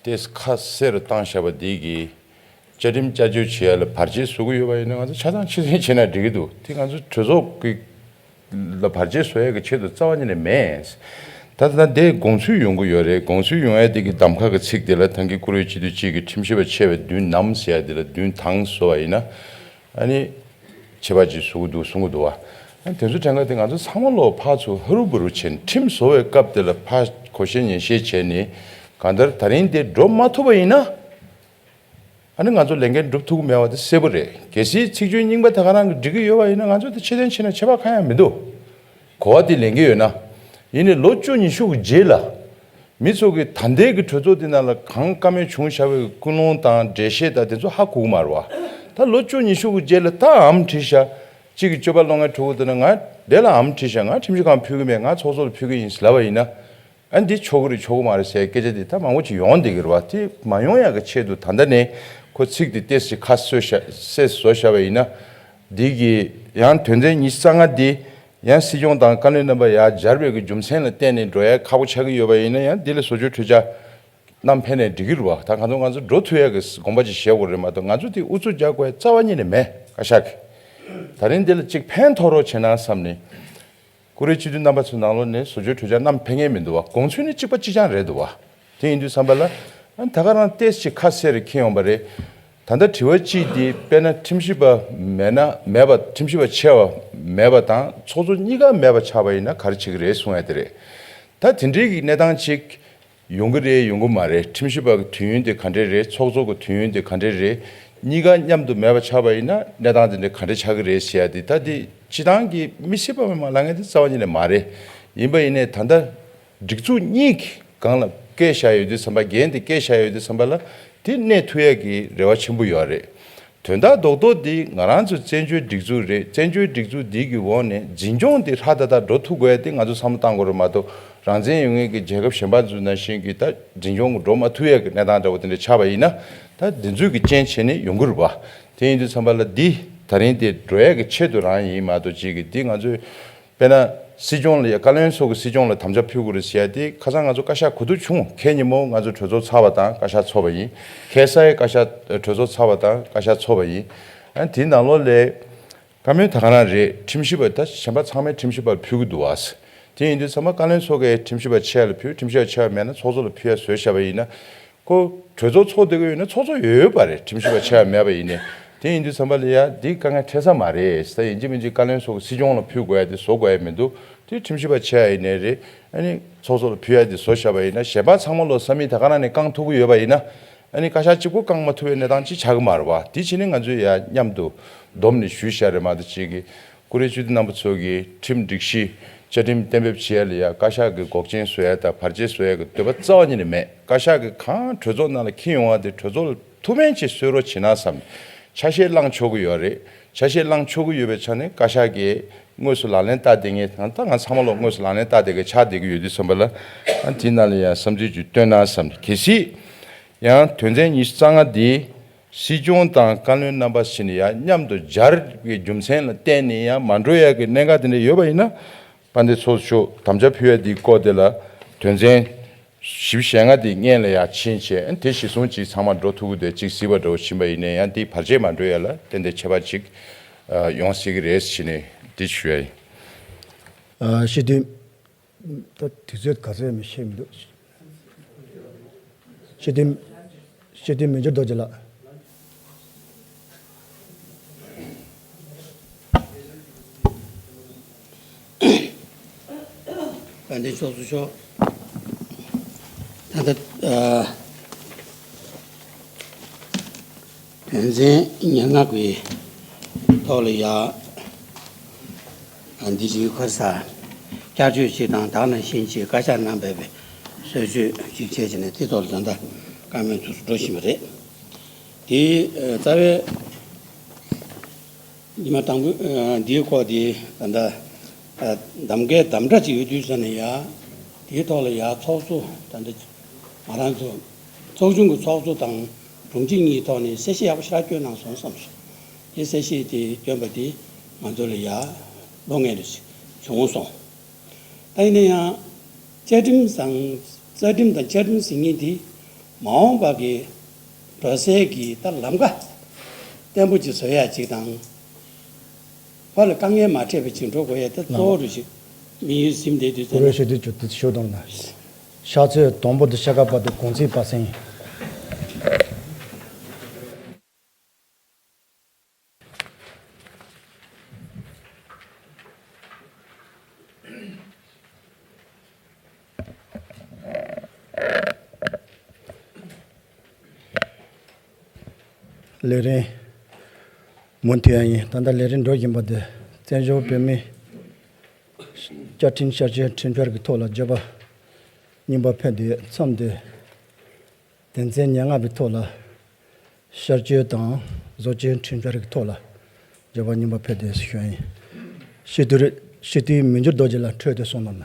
ཏེས་ཁ་གསལ་རུ་བཏང་བཞག་པ་འདི་གིས་བཅའ་ཁྲིམས་བསྐྱར་བཅོས་བྱེད་ཡ་ལ་བར་ཆད་བཟོ་གི་ཡོད་པ་ཡིན་ན་ང་ཚོ་ཆ་ཚང་ཕྱིར་འཐེན་བྱས་ན་འགྲིག་གི་འདུག་དེ་ང་ཚོ་གྲོས་ཚོགས་ཀྱི་ལ་བར་ཆད་བཟོ་ཡ་གི་ཆེད་དུ་རྩ་བ་ཉིད་ནས་མེད། ད་ལྟ་དེ་དགོངས་ཚུལ་ཡོང་གི་ཡོད་རེད། དགོངས་ཚུལ་ཡོང་ཡ་དེ་གི་གདམ་ཁ་གི་ཚིག་དེ་ལ་ཐང་གི་བཀུར་འོས་སྤྱི་འཐུས་གཅིག་གི་ཁྲིམས་ཞིབ་པ་ཆེ་བའི་མདུན་ནམ་ཟེར་ཡ་དེ་ལ་མདུན་དང་བཟོ་བ་ཡིན་ན། ཨ་ནི། བྱེད་པ་ཅིག་བཟོ་གི་འདུག་གསུང་གི་འདུག་བ། ཨ་ནི་དེ་ཚོ་དྲན་ག་དེ་ང་ཚོ་ཚང་མ་ལོ་ཕར་ཚུར་ཧ་རུ་བུ་རུ་བྱས་ནས་ཁྲིམས་བཟོ་བའི་སྐབས་དེ་ལ་ཕར་གོ་ཤེས་ཉན་ཤེས་བྱས་ནས་གང་ལྟར་ད་རིང་དེ་འགྲོ་མ་ཐུབ་པ་ཡིན་ན། ཨ་ནི་ང་ཚོ་ལས་འགན་སྒྲུབ་ཐུབ་ཀྱི་མེད་པ་དེ་གསལ་པོ་རེད། གལ་སྲིད་ཚིག་བརྗོད་རྙིང་པ་ད་ག་རང་གི་འགྲིག་གི་ཡོད་པ་ཡིན་ན་ང་ཚོ་དེ་ཕྱིར་འཐེན་བྱས་ན་ཁྱད་པར་གང་ཡང་མི་འདུག་གོ་བ་དེ་ལེན་གི་ཡོད་ན། ཡིན་ནའི་ལོ་བཅུ་ཉི་ཤུ་གི་རྗེས་ལ། མི་ཚོ་གི་ད་ལྟའི་གི་གྲོས་ཚོགས་འདི་ནང་ལ་གང་བཀའ་མོལ་བྱུང་བཞག་པའི་ཀུན་སློང་དང་འགྲེལ་བཤད་དང་དེ་ཚོ་ཧ་གོ་གི་མ་རེད་བ། ད་ལོ་བཅུ་ཉི་ཤུ་གི་རྗེས་ལ་ད་ཨམ་བྲིས་ཤག་གཅིག་གི་སྤྱོད་པ་ལོང་ངའི་ཕྲུ་གུ་དེ་ན་ང་དེ་ལ་ཨམ་བྲིས་ཤག་ང་ཁྲིམས་ཞིབ་ཁང་ཕུལ་གི་མེད། ང་ཚོགས་གཙོ་ལ་ཕུལ་གི་ཡིན་ཟེར་ལབ་པ་ཡིན་ན། ཨ་འདི་ཆོག་གི་རེད་ཆོག་གི་མ་རེད་ཟེར་སྐད་ཆ་འདི་ད་མང་པོ་ཅིག་ཡོང་བསྡད་ཀྱི་རེད་བ། དེ་མ་ཡོང་ཡག་གི་ཆེད་དུ་ད་ལྟ་ནས་ཁོ་ཚིག་དེ་ཏོག་ཙམ་ཁ་གསོ་བཞག་གསལ་བཟོ་བཞག་པ་ཡིན་ན། འདི་གི་ཡང་དོན་ཚན་ཉི་ཤུ་རྩ་ལྔ་འདི། ཡང་སྲིད་སྐྱོང་དང་བཀའ་བློན་རྣམ་པ་ཡར་སྦྱར་བའི་གི་རྒྱུ་མཚན་ལ་བརྟེན་ནས་འགྲོ་ཡ་ཁག་པོ་ཆགས་ཀྱི་ཡོད་པ་ཡིན་ན་ཡང་འདི་ལ་བཟོ་བཅོས་གྲོས་འཆར་བསྣམས་ཕེབས་ནས་འགྲིག་གི་རེད་བ། ད་ང་ཚོ་ང་ཚོ་འགྲོ་ཐུབ་ཡ་གི་དགོངས་པ་ཅིག་བཞེས་དགོས་རེད་མ་གཏོགས་ང་ཚོ་དེ་ཨུ་ཚུགས་རྒྱག་དགོས་ཡ་རྩ་བ་ཉིད་ནས་མེད། བཀའ་ཤག་གི་ད་རིང་འདི་ལ་ཅིག་ཕན་ཐོགས་རོགས་བྱེད་ན་བསམ་ནས། བཀུར་འོས་སྤྱི་འཐུས་རྣམ་པ་ཚོའི་ནང་ལོགས་ནས་བཟོ་བཅོས་གྲོས་འཆར་བསྣམས་ཕེབས་མཁན་མི་འདུག་བ། དགོངས་ཚུལ་ནི་གཅིག་པ་གཅིག་རྐྱང་རེད་འདུག་བ། དེ་ཡིན་དུས་ཙམ་པ་ལ། ཨ་ད་ག་རང་ཏོག་ཙམ་ཁ་གསལ་རེ་འཁྱེར་ཡོང་པ་རེད། ད་ལྟ་དྲི་བ་གཅིག་འདི་དཔེར་ན་ཁྲིམས་ཞིབ་པ་མེད་ན་མེད་པ་ཁྲིམས་ཞིབ་པ་ཆེ་བ་མེད་པ་དང་ཚོགས་གཙོ་གཉིས་ཀ་མེད་པ་ཆགས་པ་ཡིན་ན་ག་རེ་བྱེད་ཀྱི་རེད་གསུང་ཡ་དེ་རེད། ད་དེ་འདྲའི་གི་གནས་སྟངས་ཅིག་ཡོང་གི་རེད་ཡོང་གི་མ་རེད། ཁྲིམས་ཞིབ་པ་གི་དུས་ཡུན་དེ་ག་འདྲས་རེད། ཚོགས་གཙོ་གི་དུས་ཡུན་དེ་ག་འདྲས་རེད། གཉིས་ཀ་མཉམ་དུ་མེད་པ་ཆགས་པ་ཡིན་ན་གནས་སྟངས་དེ་འདྲས་ག་འདྲས་ཆགས་ཀྱི་རེད་ཟེར་ཡ་དེ་ད་དེ་སྤྱི་བཏང་གི་མི་སེར་པ་མི་མང་ལབ་མཁན་དེ་རྩ་བ་ཉིད་ནས་མ་རེད། ཡིན་པ་ཡིན་ནའི་ད་ལྟ་སྒྲིག་འཛུགས་གཉིས་ཀྱི་སྒང་ལ་བཀལ་བཞག་ཡོད་དུས་ཙམ་པ་འགན་དེ་བཀལ་བཞག་ཡོད་དུས་ཙམ་པ་ལ་དེ་གནས་ཐུབ་ཡ་གི་རེ་བ་ཆེན་པོ་ཡོད་རེད། དོན་དག་རྡོག་རྡོག་འདི་ང་རང་ཚོ་བཙན་བྱོལ་སྒྲིག་འཛུགས་རེད། བཙན་བྱོལ་སྒྲིག་འཛུགས་འདི་གི་འོག་ནས་འཛིན་སྐྱོང་འདི་ཧྲ་ཏག་ཏག་འགྲོ་ཐུབ་དགོས་ཡ་དེ་ང་ཚོ་བསམ་བློ་བཏང་དགོས་རེད་མ་གཏོགས་རང་བཙན་ཡོད་མཁན་གྱི་རྒྱལ་ཁབ་གཞན་པ་ཚོ་ནང་བཞིན་གྱི་ད་འཛིན་སྐྱོང་གི་འགྲོ་མ་ཐུབ་ཡ་གི་གནས་སྟངས་འདྲ་བོ་དེ་འདྲ་ཆགས་པ་ཡིན་ན་ད་འདི་ཚོས་ཀྱི་རྐྱེན་བྱས་ནས་ཡོང་གི་རེད་པ། དེ་ཡིན་དུས་ཙམ་པ་ལ་འདི་ད་རིང་དེ་འགྲོ་ཡ་གི་ཆེད་དུ་རང་ཡིན་མ་གཏོགས་ཅིག་གི་འདི་ང་ཚོས། དཔེར་ན། སྲིད་སྐྱོང་ལ་ཡ་བཀའ་བློན་སོགས་ཀྱི་སྲིད་སྐྱོང་ལ་དམ་བཅའ་ཕུལ་དགོས་རེད་ཟེར་ཡ་དེ་ཁ་སང་ང་ཚོ་བཀའ་ཤག་གོ་བསྡུར་བྱུང་། ཁེ་ཉིན་མོ་ང་ཚོ་གྲོས་ཚོགས་ཚར་བ་དང་བཀའ་ཤག་ཚོགས་པ་ཡིན། ཁ་སང་ཡ་བཀའ་ཤག་གྲོས་ཚོགས་ཚར་བ་དང་བཀའ་ཤག་ཚོགས་པ་ཡིན། ཨ་དེའི་ནང་ལོགས་ལ། བཀའ་མོལ་ད་ག་རང་རེད། ཁྲིམས་ཞིབ་པ་ད་གཞན་པ་ཚང་མས་ཁྲིམས་ཞིབ་པར་ཕུལ་གྱི་འདུག་བ། དེ་ཡིན་དུས་ཚང་མ་བཀའ་བློན་ཚོགས་ཀྱིས་ཁྲིམས་ཞིབ་པ་ཆེ་བ་ལ་ཕུལ། ཁྲིམས་ཞིབ་པ་ཆེ་བ་མེད་ན་ཚོགས་གཙོ་ལ་ཕུལ་ཡ་བཟོས་བཞག་པ་ཡིན་ན། ཁོ་གྲོས་ཚོགས་ཚོགས་བསྡད་ཀྱི་ཡོད་ན་ཚོགས་གཙོ་ཡོད་པ་རེད། ཁྲིམས་ཞིབ་པ་ཆེ་བ་མེད་པ་ཡིན་ནའི། དེ་ཡིན་དུས་ཚང་མ་ལ་ཡ་འདི་དཀའ་ངལ་འཕྲད་ས་མ་རེད། ད་ཡིན་གཅིག་མིན་གཅིག་བཀའ་བློན་ཚོགས་ཀྱིས་སྲིད་སྐྱོང་ལ་ཕུལ་དགོས་ཡ་དེ་བཟོ་དགོས་ཡ་མི་འདུག་དེ་ཁྲིམས་ཞིབ་པ་ཆེ་བ་ཡིན་ནའི་རེད། ཨ་ནི་ཚོགས་གཙོ་ལ་ཕུལ་ཡ་དེ་བཟོ་བཞག་པ་ཡིན་ན། གཞན་པ་ཚང་མ་ལོ་ས་མིག་ད་ག་རང་ནས་བཀང་ཐུབ་ཀྱི་ཡོད་པ་ཡིན་ན། ཨ་ནི་བཀའ་ཤག་གཅིག་པུ་བཀང་མ་ཐུབ་པའི་གནས་སྟངས་ཅིག་ཆགས་ཀྱི་མ་རེད་བ། དེ་བྱས་ནས་ང་ཚོས་ཡ་མཉམ་དུ་བསྡོམས་ནས་ཞུས་བཞག་རེད་མ་གཏོགས། གཅིག་གིས་བཀུར་འོས་སྤྱི་འཐུས་རྣམ་པ་ཚོ་གིས་ཁྲིམས་སྒྲིག་གཞི་བཅའ་ཁྲིམས་གཏན་འབེབས་བྱེད་ཡ་ལ་ཡ་བཀའ་ཤག་གི་འགོག་རྐྱེན་བཟོ་ཡ་དང་བར་ཆད་བཟོ་ཡ་གི་འདོད་པ་རྩ་བ་ཉིད་ནས་མེད། བཀའ་ཤག་གིས་གང་གྲོས་ཚོགས་ནང་ལ་འཁྱེར་ཡོང་བ་དེ་གྲོས་ཚོགས་ལ་ཐུགས་ཕན་ཅིག་གསོས་རོགས་བྱེད་ན་བསམ། ཆ་ཤས་བླངས་ཆོག་གི་ཡོད་རེད། ཆ་ཤས་བླངས་ཆོག་གི་ཡོད་པའི་ཆ་ནས་བཀའ་ཤག་གིས་དངོས་སུ་ལག་ལེན་བསྟར་བསྡད་མཁན། ད་ང་ཚང་མ་ལོ་དངོས་སུ་ལག་ལེན་བསྟར་བསྡད་མཁན་ཆགས་བསྡད་ཀྱི་ཡོད་དུས་ཙམ་པ་ལ། ཨ་དེའི་ནང་ལ་ཡང་བསམ་ཚུལ་ཅིག་བཏོན་ན་བསམ། གལ་སྲིད་ཡང་དོན་ཚན་ཉི་ཤུ་རྩ་ལྔ་འདི་སྲིད་སྐྱོང་དང་བཀའ་བློན་རྣམ་པ་ཟེར་ནས་ཡང་མཉམ་དུ་སྦྱར་བའི་རྒྱུ་མཚན་ལ་བརྟེན་ནས་ཡང་མ་འགྲོ་ཡ་གི་གནད་འགག་དེ་འདྲ་ཡོད་པ་ཡིན་ན། དཔལ་ལྡན་ཚོགས་གཙོ་མཆོག་དམ་བཅའ་ཕུལ་ཡ་འདིའི་སྐོར་དེ་ལ་དོན་ཚན་བཞི་བཅུ་ཞེ་ལྔ་དེ་སྔོན་ལ་ཡར་ཕྱིན་བྱས། དེ་གཞིར་བཟུང་ཅིག་ཚང་མ་འགྲོ་ཐུབ་ཀྱི་འདུག་ཅིག་གཟིགས་པ་འདྲ་བོ་ཕྱིན་པ་ཡིན་ན་ཡང་། དེ་བར་ཆད་མ་འགྲོ་ཡ་ལ་ཏན་ཏན་ཁྱད་པར་ཅིག་ཡོང་སྲིད་ཀྱི་རེད་ཟེར་ནས་འདི་ཞུ་ཡ་ཡིན། ཨ་སྤྱི་འཐུས། ད་དུས་ཚོད་ག་ཚོད་ཡིན་མིན་ཤེས་མི་འདུག་སྤྱི་འཐུས། སྤྱི་འཐུས་མི་འགྱུར་རྡོ་རྗེ་ལགས། དཔལ་ལྡན་ཚོགས་གཙོ་མཆོག་ད་ལྟ་ཨ་དོན་ཚན་ཉེར་ལྔ་གི་ཐོག་ལ་ཡ། ཨ་འདི་ཅིག་ཁར་ས་བསྐྱར་བཅོས་ཅིག་དང་། ད་ནང་བཞིན་ཅིག་བཀའ་ཤག་ནང་ཕེབས་པའི་གསལ་བརྗོད་ཅིག་བྱས་བྱས་ནས་དེ་ཐོག་ལ་ད་ལྟ་བཀའ་མོལ་ཚོ་འགྲོ་བཞིན་པ་རེད། དེ་ཨ་རྩ་བའི་ཉི་མ་དང་པོ་ཨ་འདིའི་སྐོར་དེ་ད་ལྟ་ཨ་གདམ་གའི་གདམ་གྲ་ཅིག་ཡོད་དུས་ཙ་ནས་ཡ། དེའི་ཐོག་ལ་ཡ་ཚོགས་གཙོ་ད་ལྟ་ང་རང་ཚོ་ཚོགས་ཆུང་གི་ཚོགས་གཙོ་དང་དྲུང་ཆེ་གཉིས་ཐོག་ནས་གསལ་བཤད་ཡག་པོ་ཞེ་དྲག་བསྐྱོན་གནང་སོང་བསམ་སོང་། དེ་གསལ་བཤད་དེ་བསྐྱོན་པ་དེ་ང་ཚོ་ལ་ཡ་བློ་ངན་རེ་བྱུང་སོང་། ད་ཡིན་ན་ཡང་བཅའ་ཁྲིམས་དང་། རྩ་ཁྲིམས་དང་བཅའ་ཁྲིམས་ཟེར་མཁན་དེ་མ་འོངས་པ་གི་འགྲོ་སའི་གི་ད་ལམ་ཁ་བརྟན་པོ་ཅིག་བཟོ་ཡ་ཅིག་དང་། ཕར་ལ་དཀའ་ངལ་མ་འཕྲད་པ་ཅིག་འགྲོ་དགོས་ཡ་ད་གཙོ་བོ་རུ་ཞིག་དམིགས་ཡུལ་ཟིན་བསྡད་དུས་ཙམ་ན། ཞུ་དང་ན། ཕྱག་ཚོད་དང་པོ་དང་ཕྱེད་ཀ་བར་དུ་གུང་ཚིགས་པ་སེང་། ལས་རིམ་མུ་མཐུད་ཡ་ཡིན། ད་ལྟ་ལས་རིམ་འགྲོ་བཞིན་པ་དེ་བཙན་བྱོལ་བོད་མིའི་བཅའ་ཁྲིམས་ཤར་བསྐྱོད་ཁྲིམས་འཆར་གྱི་ཐོག་ལ་བརྗོད་པ་རྙིང་པ་ཕེབས་དུས་མཚམས་དེ། དོན་ཚན་ཉེར་ལྔ་པའི་ཐོག་ལ་ཤར་བསྐྱོད་དང་བཟོ་བཅོས་ཁྲིམས་འཆར་གྱི་ཐོག་ལ་བརྗོད་པ་རྙིང་པ་ཕེབས་ཏེ་ཞུ་ཡ་ཡིན། སྤྱི་འཐུས་སྤྱི་འཐུས་མི་འགྱུར་རྡོ་རྗེ་ལགས་འཕྲོས་ཏེ་གསུང་གནང་ན།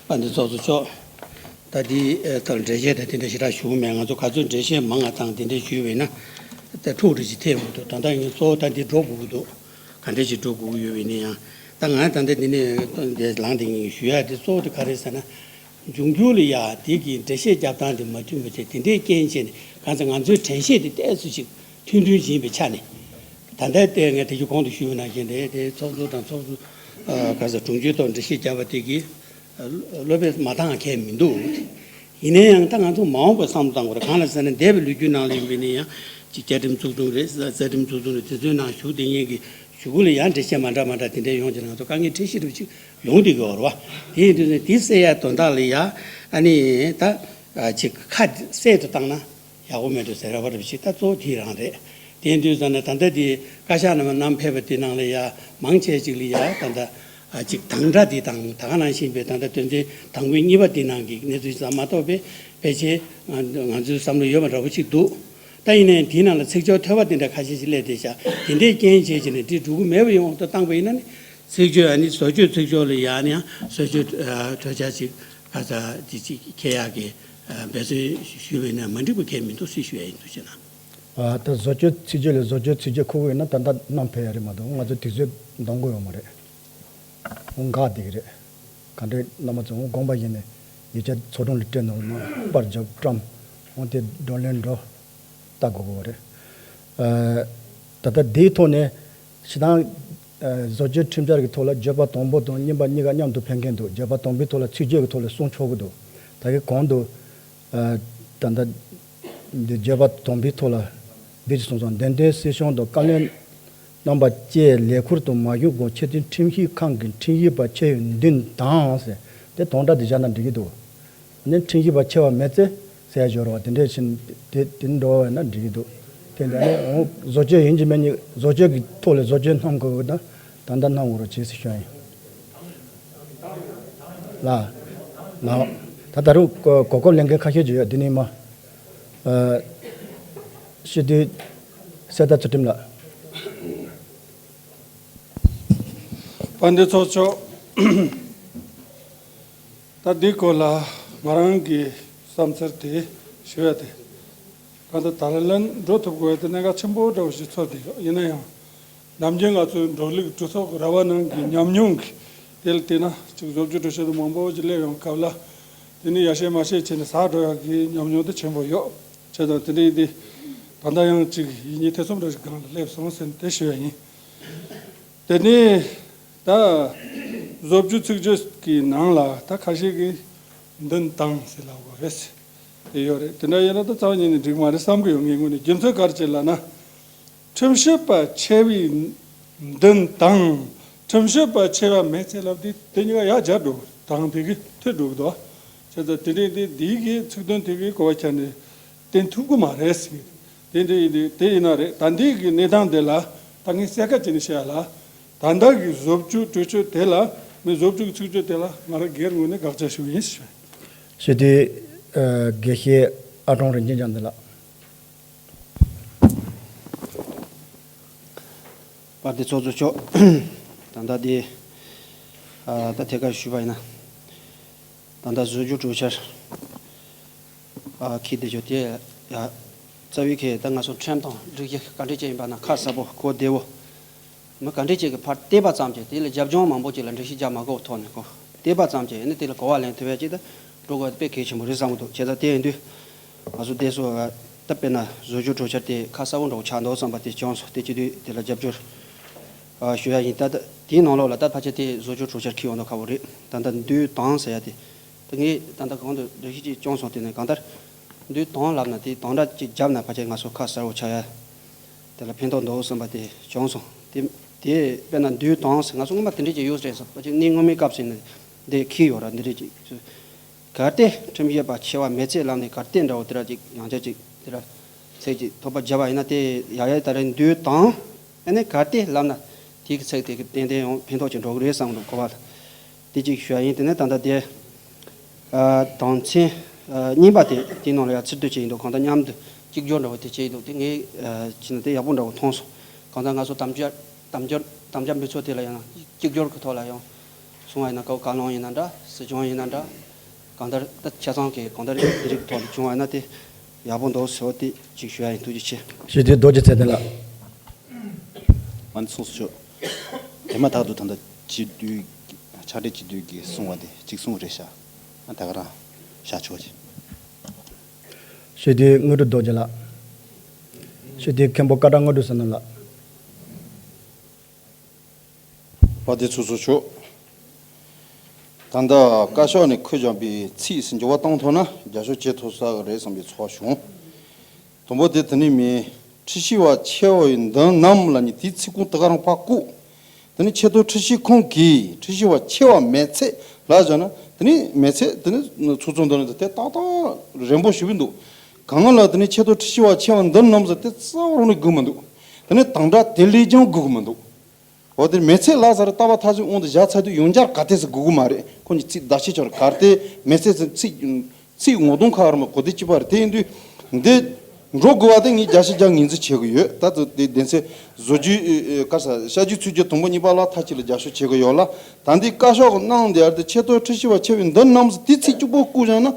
དཔལ་ལྡན་ཚོགས་གཙོ་མཆོག་ད་འདི་ཐོག་འགྲེལ་བཤད་དང་དེ་འདྲ་ཞེ་དྲག་ཞུ་གི་མེད། ང་ཚོ་ག་ཚོད་འགྲེལ་བཤད་མང་ང་དང་དེ་འདྲ་ཞུས་པས་ན་ད་འཁྲུག་རེ་ཞིག་ཐེབས་མི་འདུག་ད་ལྟ་ངས་གཙོ་བོ་ད་འདི་འགྲོ་དགོས་ཀྱི་འདུག་ག་འདྲ་ཞིག་འགྲོ་དགོས་ཀྱི་ཡོད་པས་ན་ཡང་། ད་ང་ད་ལྟ་འདི་ནས་འདི་ལངས་དེ་ངས་ཞུ་ཡ་དེ་གཙོ་བོ་དེ་ག་རེ་ཟེར་ན། འབྱུང་འགྱུར་ལ་ཡ་དེ་གི་འགྲེལ་བཤད་རྒྱབ་སྟངས་དེ་མ་མཐུན་པ་བྱས། དེ་འདྲའི་རྐྱེན་བྱས་ནས་གང་ཚེ་ང་ཚོའི་དྲན་ཤེས་དེ་ཏོག་ཙམ་ཞིག་ཐུང་ཐུང་ཞིག་ཡིན་པའི་ཆ་ནས། ད་ལྟའི་ལྟས་ངས་དེ་རྒྱུ་གོང་དུ་ཞུས་པ་ནང་བཞིན་རེད། དེ་ཚོགས་གཙོ་དང་ཚོགས་གཙོ་ཨ་ག་ས་དྲུང་ཆེའི་ཐོག་འགྲེལ་བཤད་བརྒྱབ་པ་དེ་གིས་ཨ་བློ་བློ་ཕམ་མ་བཏང་མཁན་མི་འདུག་ཡིན་ན་ཡང་ད་ང་ཚོ་མ་འོངས་པ་བསམ་བློ་བཏང་དགོས་རེད། གང་ལ་ཟེར་ན་འདས་པའི་ལོ་རྒྱུས་ནང་ལ་ཡིན་པས་ན་ཡང་ཅིག་བཅའ་ཁྲིམས་བཙུགས་ཐུབ་རེད། རྩ་ཁྲིམས་བཙུགས་ཐུབ་རེད། དེ་ཚོའི་ནང་ཞུགས་བསྡད་མཁན་གྱི་གཞུག་གུ་ལ་ཡང་འགྲེལ་བཤད་མ་འདྲ་མ་འདྲ་དེ་འདྲ་ཡོང་རྗེས་ང་ཚོ་དཀའ་ངལ་འཕྲད་ཤེས་རབ་ཅིག་ཡོང་བསྡད་ཀྱི་ཡོད་རེད་བ། དེ་ཡིན་དུས་ནས་དེ་སེལ་ཡ་དོན་དག་ལ་ཡ་ཨ་ནི་ད་ཅིག་ཁ་གསལ་དུ་བཏང་ན་ཡག་པོ་མེད་འགྲོ་ཟེར་བ་རེད་ཅིག་ད་གཙོ་བོ་དེ་རང་རེད། དེ་ཡིན་དུས་ཙང་ནས་ད་ལྟ་དེ་བཀའ་ཤག་ནང་མ་བསྣམས་ཕེབས་པ་དེ་ནང་ལ་ཡ་མང་ཆེ་ཅིག་ལ་ཡ་ད་ལྟ་ཅིག་དང་སྒྲ་དེ་དང་ད་ག་ནང་བཞིན་པའི་ད་ལྟ་དོན་ཚན་དང་པོའི་གཉིས་པ་དེ་ནང་གི་གནས་ཚུལ་ཙམ་མ་གཏོགས་པའི་ཕལ་ཆེར་ང་ང་ཚོའི་བསམ་བློ་ཡོད་པ་འདྲ་པོ་ཅིག་འདུག་ད་ཡིན་ནའི་དེའི་ནང་ལ་ཚིག་སྦྱོར་ཐོལ་པ་དེ་འདྲ་ཁ་ཤས་ཤིག་སླེབས་བསྡད་ཤག་དེ་འདྲའི་རྐྱེན་བྱས་བྱས་ནས་དེ་འགྲོ་གི་མེད་པ་ཡོང་དུ་བཏང་པ་ཡིན་ན་ནི། ཚིག་སྦྱོར་ཨ་ནི་བཟོ་བཅོས་ཚིག་སྦྱོར་ལ་ཡང་ནི་ཡང་བཟོ་བཅོས་ཨ་གྲོས་འཆར་ཅིག་ཁ་ཚ་དེ་ཅིག་འཁྱེར་ཡག་གི་ཨ་འབད་བརྩོན་ཞུས་པ་ཡིན་ན་མ་འགྲིག་པ་གང་ཡང་མི་འདུག་ཟེར་ཞུ་ཡ་ཡིན་འདུག་བྱས་ན། ཨ་ད་བཟོ་བཅོས་ཚིག་སྦྱོར་ལ་བཟོ་བཅོས་ཚིག་སྦྱོར་ཁུར་དགོས་ཡོད་ན་ད་ལྟ་བསྣམས་ཕེབས་ཡ་རེད་མ་གཏོགས་ང་ཚོ་དུས་ཚོད་འདང་དགོས་ཡོད་མ་རེད། འོང་འགག་བསྡད་ཀྱི་རེད། ག་འདྲའི་རྣམ་པ་ཚོ་འོང་དགོངས་པ་ཡིན་ནས་ཡིག་ཆ་ཚོགས་དྲུང་ལ་སྤྲད་ནོར་ན་པར་རྒྱབ་བཀྲམ་འོང་དེ་བགྲོ་གླེང་འགྲོ་ལྟ་དགོས་ཀྱི་རེད། ཨ། ད་ལྟ་འདིའི་ཐོག་ནས་སྤྱིར་བཏང་ཨ་བཟོ་བཅོས་ཁྲིམས་འཆར་གྱི་ཐོག་ལ་བརྗོད་པ་དང་པོ་དང་གཉིས་པ་གཉིས་ཀ་མཉམ་དུ་ཕན་མཁན་འདུག་བརྗོད་པ་དང་པོའི་ཐོག་ལ་ཚིག་བརྗོད་ཀྱི་ཐོག་ལ་གསུང་ཆོག་གི་འདུག་ད་གིན་གོང་དུ་ཨ་ད་ལྟ་འདི་བརྗོད་པ་དང་པོའི་ཐོག་ལ་འདི་ཅིག་གསུངས་སོང་། འདི་འདྲའི་སྲིད་གཞུང་དང་བཀའ་བློན་རྣམ་པ་བཅས་ལས་ཁུར་དུ་མ་ཞུགས་གོང་ཆེས་མཐུན་ཁྲིམས་ཞིབ་ཁང་གི་ཁྲིམས་ཞིབ་པ་ཆེ་བའི་མདུན་དང་ཟེར། དེ་དོན་དག་འདི་བཞག་ན་འགྲིག་གི་འདུག་ནི་ཁྲིམས་ཞིབ་པ་ཆེ་བ་མེད་ཚེ་ཟེར་ཡ་སྦྱོར་བ་དེ་འདྲས་ཕྱིན་དེ་དེ་འགྲོ་བ་ན་འགྲིག་གི་འདུག་དེ་འདྲ་ནི་འོང་བཟོ་བཅོས་ཡིན་གྱི་མེད་ནི་བཟོ་བཅོས་ཀྱི་ཐོག་ལ་བཟོ་བཅོས་གནང་དགོས་ཀྱི་ན་ད་ལྟ་གནང་དགོས་རོགས་བྱེད་ཟེར་ཞུ་ཡ་ཡིན། ལ། ལ། ད་ད་རུང་གོ་གོ་སྐབས་ལེན་མཁན་ཁ་ཤས་ཅིག་ཡོད། འདི་ནི་མ། ཨ། སྤྱི་འཐུས་གསེར་རྟ་ཚུལ་ཁྲིམས་ལགས། དཔལ་ལྡན་ཚོགས་གཙོ། ད་འདི་སྐོར་ལ་ང་རང་གི་བསམ་ཚུལ་དེ་ཞུ་ཡ་དེ། གང་ལྟར་ད་ལན་འགྲོ་ཐུབ་དགོས་དེ་གནད་འགག་ཆེན་པོ་འདྲ་བོ་ཞིག་ཚོར་བསྡད་ཡོད། ཡིན་ན་ཡང་ནམ་རྒྱུན་ང་ཚོའི་འགྲོ་ལུགས་གྲོས་ཚོགས་ཀྱི་ར་བ་ནང་གི་ཉམས་མྱོང་གི་དེ་ལ་བལྟས་ན་ཅིག་བཟོ་བཅོས་གྲོས་ཆོད་དུ་མང་པོ་ཞིག་སླེབས་ཡོང་སྐབས་ལ་དེ་ནི་ཡར་བཤད་མར་བཤད་བྱས་ནས་ཟག་འགྲོ་ཡག་གི་ཉམས་མྱོང་དེ་ཆེན་པོ་ཡོད། བྱས་ཙང་དེ་འདྲ་ཡིན་དུས་ད་ལྟ་ཡང་ཅིག་ཡིད་གཉིས་ཐེ་ཚོམ་འདྲ་ཞིག་སྒང་ལ་སླེབས་སོང་ཟེར་ནས་དེ་ཞུ་ཡ་ཡིན། དེ་ནས་ད་བཟོ་བཅོས་ཚིག་བརྗོད་ཀྱི་ནང་ལ་ད་ཁ་ཤས་ཀྱིས་མདུན་དང་ཟེར་ལབ་དགོས་རེད་ཟེར་དེ་ཡོད་རེད། དེ་འདྲ་ཡིན་ན་ད་རྩ་བ་ཉིད་ནས་འགྲིག་མ་རེད་བསམ་གྱི་ཡོད། ངའི་ངོས་ནས་རྒྱུ་མཚན་ག་རེ་བྱས་ལབ་ན། ཁྲིམས་ཞིབ་པ་ཆེ་བའི་མདུན་དང་ཁྲིམས་ཞིབ་པ་ཆེ་བ་མེད་ཚེ་ལབ་དུས་དེ་གཉིས་ཀ་ཡར་སྦྱར་འགྲོ་གི་དང་དེ་གི་མཐུད་འགྲོ་གི་འདུག་བྱས་ཙང་དེ་འདྲའི་དེ་འདི་གི་ཚིག་དོན་དེ་གི་གོ་བ་ཁྱེར་ནས་བསྟན་ཐུབ་ཀྱི་མ་རེད་ཟེར། དེ་འདྲ་ཡིན་དུས་དེ་ཡིན་ན་རེད། ད་འདི་གི་གནས་སྟངས་དེ་ལ་ད་ངས་གསལ་ཁ་བྱས་ནས་བཤད་ཡ་ལ་ད་ལྟ་གི་བཟོ་བཅོས་གྲོས་ཆོད་དེ་ལ་མི་བཟོ་བཅོས་ཀྱི་ཚིག་བརྗོད་དེ་ལ་ང་རང་སྒེར་ངོས་ནས་དགག་བྱ་ཞུ་གི་ཡིན་ཞུ། ཞུ་དུས་ཨ་དགེ་བཤེས་ཨ་ཀྲོང་རིན་ཆེན་ལྕམ་འདི་ལགས། དཔལ་ལྡན་ཚོགས་གཙོ་མཆོག་ད་ལྟ་དེ་ཨ་ད་ཐད་ཀར་ཞུས་པ་ཡིན་ན། ད་ལྟ་བཟོ་བཅོས་གྲོས་འཆར་ཨ་འཁྱེར་བསྡད་ཆོག་དེ་ཡ། རྩ་བའི་གི་ད་ང་ཚོ་ཁྲིམས་དང་སྒྲིག་གཞི་ག་འདྲ་ཅིག་ཡིན་པ་ན་ཁ་གསལ་པོ་གོ་བདེ་བོ། མི་ག་འདྲ་ཅིག་གི་ཕར་བལྟས་པ་ཙམ་གྱིས་དེ་ལ་རྒྱབ་ལྗོངས་མང་པོ་ཅིག་ལ་འགྲེལ་བཤད་རྒྱག་མ་དགོས་ཐོག་ནས་གོ་བལྟས་པ་ཙམ་གྱིས་ཨ་ནི་དེ་ལ་གོ་བ་ལེན་ཐུབ་ཡ་ཅིག་ད་འགྲོ་དགོས་དཔེ་གལ་ཆེན་པོ་རེད་བསམ་གི་འདུག་བྱས་ཙང་དེ་ཡིན་དུས་ང་ཚོ་བསྡད་སོ་ད་དཔེར་ན་བཟོ་བཅོས་གྲོས་འཆར་དེ་ཁ་གསལ་པོ་འདྲ་བོ་ཆགས་འདུག་བསམ་པ་དེ་བྱུང་སོང་། དེ་བྱེད་དུས་དེ་ལ་རྒྱབ་སྐྱོར་ཨ་ཞུ་ཡ་ཡིན། ད་ད་དེའི་ནང་ལོགས་ལ་ད་ཕལ་ཆེར་དེ་བཟོ་བཅོས་གྲོས་འཆར་འཁྱེར་ཡོང་དུས་ཁག་པོ་རེད། ད་ལྟ་འདུལ་དང་ཟེར་ཡ་དེ། ད་ངས་ད་ལྟ་གོང་དུ་འགྲེལ་བཤད་ཅིག་བྱུང་སོང་། དེ་ནས་གང་ལྟར་འདུལ་དང་ལབ་ན་དེ་དང་སྒྲ་ཅིག་བརྒྱབ་ན་ཕལ་ཆེར་ང་ཚོ་ཁ་གསལ་པོ་ཆགས་ཡ་དེ་ལ་ཕན་ཐོགས་འདུག་བསམ་པ་དེ་བྱུང་སོང་། དེ་དེ་དཔེར་ན་འདུལ་དང་ཟེར་ང་ཚོ་སྔོན་མ་དེ་འདྲས་ཅིག་ཡོད་རེད་བསམ་པ་ཅིག་གནས་སྔོན་མའི་སྐབས་སུ་ནས་འདི་འཁྱེར་ཡོད་ར། འདི་འདྲས་ཅིག་གལ་ཏེ་ཁྲིམས་ཞིབ་པ་ཆེ་བ་མེད་ཚེ་ལབ་ནས་གལ་ཏེ་འདྲ་བོ་དེ་ར་ཅིག་ཡང་བསྐྱར་ཅིག་དེ་ར་ཚིག་ཅིག་ཐོགས་པ་བརྒྱབ་པ་ཡིན་ན་དེ་ཡ་ཡ་ད་རེས་འདུལ་དང་ཨ་ནི་གལ་ཏེ་ལབ་ན་དེ་གི་ཚིག་དེ་གི་ཏན་ཏན་ཡང་ཕན་ཐོགས་ཅིག་འགྲོ་གི་རེད་བསམ་འདུག་གོ་བ། དེ་གཅིག་ཞུ་ཡ་ཡིན། དེ་ནས་ད་ལྟ་དེ་ཨ་དོན་ཚན་ཨ་གཉིས་པ་དེ་དེའི་ནང་ལ་ཡང་ཚིག་སྡུད་བྱས་ཡིན་འདུག་གང་ལྟར་མཉམ་དུ་གཅིག་སྦྱོར་འདྲ་བོ་དེ་བྱས་ཡིན་འདུག་དེ་ངས་ཨ་བྱས་ན་དེ་ཡག་པོ་འདྲ་བོ་མཐོང་སོང་། གང་ལྟར་ང་ཚོ་དམ་བཅའ་དམ་བཅའ་དམ་བཅའ་འབུལ་ཚོགས་དེ་ལ་ཡང་གཅིག་སྦྱོར་གྱི་ཐོག་ལ་ཡང་གསུང་བ་ཡིན་ན་སྐབས་བཀའ་བློན་ཡིན་ན་འདྲ་སྲིད་སྐྱོང་ཡིན་ན་འདྲ་གང་ལྟར་ད་ཆ་ཚང་གི་གང་ལྟར་འདི་རིགས་ཐོག་ལ་བྱུང་བ་ཡིན་ན་དེ་ཡག་པོ་འདུག་ཟེར་བ་དེ་གཅིག་ཞུ་ཡ་ཡིན། ཐུགས་རྗེ་ཆེ། ཞུ་དེ་རྡོ་རྗེ་ཚེ་བརྟན་ལགས། ང་ཚོ་ཚོགས་གཙོ་མཆོག་དེ་མ་ཐག་ཏུ་ད་ལྟ་སྤྱི་འཐུས་ཕྱག་སྦྲེལ་སྤྱི་འཐུས་ཀྱིས་གསུངས་པ་དེ་གཅིག་གསུངས་རེད་ཤག་ཨ་ད་ག་རང་བཞག་ཆོག་ཅིག་ཞུ་དེ་དངོས་གྲུབ་རྡོ་རྗེ་ལགས། ཞུ་དེ་མཁན་པོ་ཀ་བྲག་དངོས་གྲུབ་བསོད་ནམས་ལགས། དཔལ་ལྡན་ཚོགས་གཙོ་མཆོག་ད་ལྟ་བཀའ་ཤག་ནས་འཁོད་བཞག་པའི་ཚིག་འགྱུར་བ་བཏང་ཐུབ་ན་རྒྱབ་སྐྱོར་བྱེད་ཐུབ་ས་རེད་བསམ་པའི་ཚོར་བ་བྱུང་། དང་པོ་དེ་དེ་ནས་མིན། ཁྲིམས་ཞིབ་པ་ཆེ་བའི་མདུན་ནམ་ལབ་ནས་དེའི་ཚིག་ཁུངས་དེ་ག་རང་ཕར་བཀོད། དེ་ནས་ཆེས་མཐོའི་ཁྲིམས་ཞིབ་ཁང་གིས་ཁྲིམས་ཞིབ་པ་ཆེ་བ་མེད་ཚེ་ལབ་བཞག་ན་དེ་ནས་མེད་ཚེ་དེ་ནས་ཚོགས་གཙོ་མདུན་ལ་དེ་ཏག་ཏག་རན་པོ་ཞུ་གི་འདུག་གང་ལ་དེ་ནས་ཆེས་མཐོའི་ཁྲིམས་ཞིབ་པ་ཆེ་བ་མདུན་ནམ་ཟེར་དེ་རྩ་བ་རང་ནས་དགོས་མི་འདུག་དེ་ནས་དང་སྒྲ་དེ་ལས་ཀྱང་དགོས་ཀྱི་མི་འདུག་འོ་དེ་མེད་ཚེ་ལབ་ས་རེད། ལྟ་བ་ཐག་ཆོད་དབང་དུ་བཞག་ཚར་དུས་ཡང་བསྐྱར་ག་དེ་ཟེར་དགོས་ཀྱི་མ་རེད། ཁོང་གི་ཚིག་བརྡ་ཆད་ཆོག་རེད། ག་དེ་མེད་ཚེ་ཚིག་ཚིག་ངོ་གདོང་ཁ་ར་མ་གོ་དེ་གཅིག་པ་རེད། དེ་ཡིན་དུས་འདི་འགྲོ་དགོས་པ་དེ་ངས་བརྒྱ་ཆ་བརྒྱ་ངོས་འཛིན་བྱེད་ཀྱི་ཡོད། ད་ཚོ་དེ་གདན་སའི་བཟོ་རྒྱུའི་ཨེ་ཨེ་ག་ས་བྱ་རྒྱུ་ཚུད་རྒྱུ་དང་པོ་གཉིས་པ་ལ་མཐའ་གཅིག་ལ་རྒྱབ་སྐྱོར་བྱེད་ཀྱི་ཡོད་ལ། ད་འདི་བཀའ་ཤག་གི་གནང་དེ་ཡར་དེ་ཆེས་མཐོའི་ཁྲིམས་ཞིབ་པ་ཆེ་བའི་མདུན་ནམ་ཟེར་དེ་ཚིག་གཅིག་པོ་བཀོད་བཞག་ན།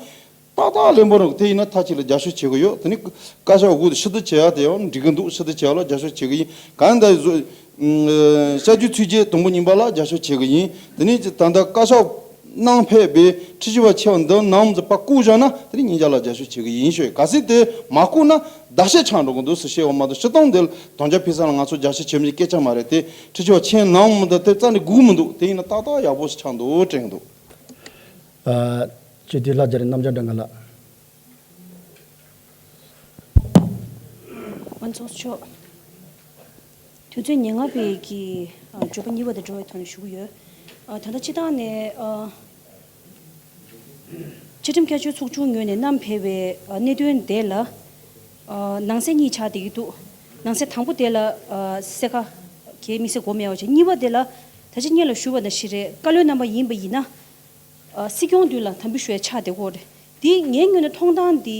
ཏག་ཏག་ལེན་པོ་རང་དེ་ཡིན་ན་མཐའ་གཅིག་ལ་རྒྱབ་སྐྱོར་བྱེད་ཀྱི་ཡོད། དེ་ནི་བཀའ་ཤག་འོག་ཏུ་ཕྱིར་བསྡུ་བྱེད་ཡག་དེ་ཡང་འགྲིག་གི་འདུག་ཕྱིར་བསྡུ་བྱེད་ཡག་ལ་རྒྱབ་སྐྱོར་བྱེད་ཀྱི་ཡིན། གང་ལྟར་བཟོ་བྱ་རྒྱུ་ཚུད་རྒྱུ་དང་པོ་གཉིས་པ་ལ་རྒྱབ་སྐྱོར་བྱེད་ཀྱི་ཡིན། དེ་ནི་ད་ལྟ་བཀའ་ཤག་ གནང་ཕེབས་པའི་ཁྲི་ཆེ་བ་ཆེ་བ་འདི་ནང་མི་ཚོ་ཕར་བཀུག་བཞག་ན་དེ་ནི་ཉིན་ཞག་ལ་རྒྱབ་སྐྱོར་བྱེད་གི་ཡིན་ཞུ། གལ་སྲིད་དེ་མ་བཀུག་ན་བརྡ་ཆད་ཆགས་འགྲོ་གི་འདུག་ཟེར་བཤད་པ་མ་གཏོགས་སྤྱིར་བཏང་དེ་ལ་དམ་བཅའ་ཕུལ་ས་ལ་ང་ཚོ་རྒྱབ་སྐྱོར་བྱེད་མི་སྐད་ཆ་མ་རེད་དེ། ཁྲི་ཆེ་བ་ཆེ་ནང་མི་འདི་དེ་རྩ་ནས་སྒུག་མི་འདུག་དེ་ཡིན་ན་ཏག་ཏག་ཡག་པོ་ཞིག་ཆགས་འདུག་དྲན་གི་འདུག་ཨ། སྤྱི་འཐུས་ལྷ་རྒྱ་རི་རྣམ་རྒྱལ་སྒྲོལ་དཀར་ལགས། ཨ། ཚོགས་གཙོ་མཆོག་དོན་ཚན་ཉེར་ལྔ་པའི་གི་ཨ་བརྗོད་པ་གཉིས་པ་དང་འབྲེལ་བའི་ཐོག་ནས་ཞུ་གི་ཡོད། ཨ། ད་ལྟ་སྤྱིར་བཏང་ནས་ཨ་བཅའ་ཁྲིམས་བསྐྱར་བཅོས་ཚོགས་ཆུང་ངོས་ནས་བསྣམས་ཕེབས་པའི་ཨ་གནད་དོན་དེ་ལ་ཨ་ནང་གསེས་གཉིས་ཆགས་བསྡད་ཀྱི་འདུག་ནང་གསེས་དང་པོ་དེ་ལ་ཨ་གསལ་ཁ་གའི་དམིགས་བསལ་དགོས་མེད་པ་བྱས། གཉིས་པ་དེ་ལ་ད་ཆ་སྔོན་ལ་ཞུས་པ་ནང་བཞིན་རེད། བཀའ་བློན་རྣམ་པ་ཡིན་པ་ཡིན་ན། ཨ། སྲིད་སྐྱོང་མདུན་ལ་དམ་འབུལ་ཞུ་ཡ་ཆགས་བསྡད་ཀྱི་ཡོད་རེད། འདི་ངའི་ངོས་ནས་མཐོང་སྟངས་འདི་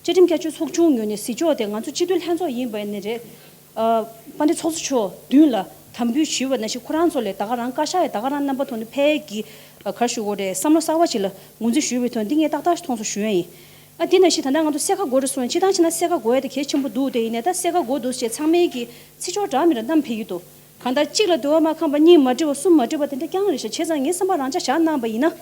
བཅའ་ཁྲིམས་བསྐྱར་བཅོས་ཚོགས་ཆུང་ངོས་ནས་གཟིགས་ཕྱོགས་དེ་ང་ཚོ་སྤྱི་འཐུས་ལྷན་ཚོགས་ཡིན་པ་ཡིན་ནའི་རེད། ཨ། དཔལ་ལྡན་ཚོགས་གཙོ་མཆོག་མདུན་ལ་དམ་འབུལ་ཞུས་པ་ནང་བཞིན་ཁོ་རང་ཚོ་ལས་ད་ག་རང་བཀའ་ཤག་ཡི་ད་ག་རང་རྣམ་པ་ཐོག་ནས་ཕེབས་ཀྱི། ཨ། ག་རེ་ཞུ་དགོས་རེད། བསམ་བློ་གསར་པ་ཅིག་ལ་ངོས་འཛིན་ཞུས་པའི་ཐོག་འདི་ངས་ཏག་ཏག་ཞིག་མཐོང་སོང་ཞུ་ཡ་ཡིན། ཨ། དེ་ནང་བཞིན་ད་ལྟ་ང་ཚོ་གསལ་ཁ་དགོས་རེད་གསུངས་ཡ། སྤྱིར་བཏང་བྱས་ན་གསལ་ཁ་དགོས་ཡ་དེ་གལ་ཆེན་པོ་འདུག་དེ་ཡིན་ནའི་ད་གསལ་ཁ་དགོས་འདུག་ཅེས་ཚང་མས་ཀྱི་ཚིག་སྦྱོར་འདྲ་མི་འདྲ་བསྣམས་ཕེབས་ཀྱི་འདུག་གང་ལྟར་གཅིག་ལ་འདོད་པ་མ་ཁེངས་པ། གཉིས་མ་འགྲིག་པ། གསུམ་མ་འགྲིག་པ་དེ་འདྲ་རྐྱང་རེད་ཤག་བྱས་ཙང་ངས་བསམ་པ་རང་འཇགས་བཞག་གནང་བ་ཡིན་ན་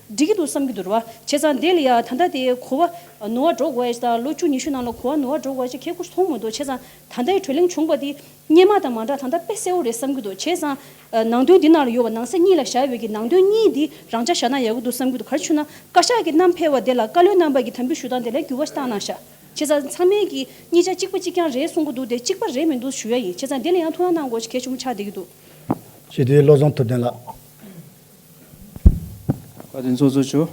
འགྲིག་གི་འདུག་བསམ་གྱི་འདུག་རེད་བ། བྱས་ཙང་དེ་ལ་ཡ་ད་ལྟ་དེ་གོ་བ་ནོར་བ་འགྲོ་དགོས་ཡ་ཞིག་དང་། ལོ་བཅུ་ཉི་ཤུ་ནང་ལ་གོ་བ་ནོར་བ་འགྲོ་དགོས་ཡ་ཞིག་གལ་ཁུར་མཐོང་མི་འདུག་བྱས་ཙང་ད་ལྟའི་གྲོས་གླེང་བྱུང་བ་དེ་སྔོན་མ་དང་མ་འདྲ། ད་ལྟ་དཔེ་གསལ་བོ་རེད་བསམ་གྱི་འདུག་བྱས་ཙང་ནང་དོན་འདི་ནང་ལ་ཡོད་པ་ནང་གསེས་གཉིས་ལ་བཞག་པའི་གི་ནང་དོན་གཉིས་འདི་རང་འཇགས་བཞག་ན་ཡག་གི་འདུག་བསམ་གྱི་འདུག་ག་རེ་བྱུང་ན་བཀའ་ཤག་གི་བསྣམས་ཕེབས་པ་དེ་ལ་བཀའ་བློན་རྣམ་པ་གི་དམ་འབུལ་ཞུ་སྟངས་དེ་ལ་འགྱུར་བ་ཞིག་བཏང་གནང་ཤག་བྱས་ཙང་ཚང་མས་ཀྱིས་གཉིས་ཆ་གཅིག་པ་གཅིག་རྐྱང་རེད་གསུང་གི་འདུག་དེ་གཅིག་པ་རེད་མི་འདུག་ཞུ་ཡ་ཡིན། བྱས་ཙང་དེ་ལ་ཡང་ཐུགས་སྣང་གནང་དགོས་ཤེས་གལ་ཆེན་པོ་ཆགས་བསྡད་ཀྱི་འདུག་སྤྱི་འཐུས་བློ་བཟང་ཐུབ་བསྟན་ལགས། བཀའ་དྲིན་ཚོགས་གཙོ་མཆོག་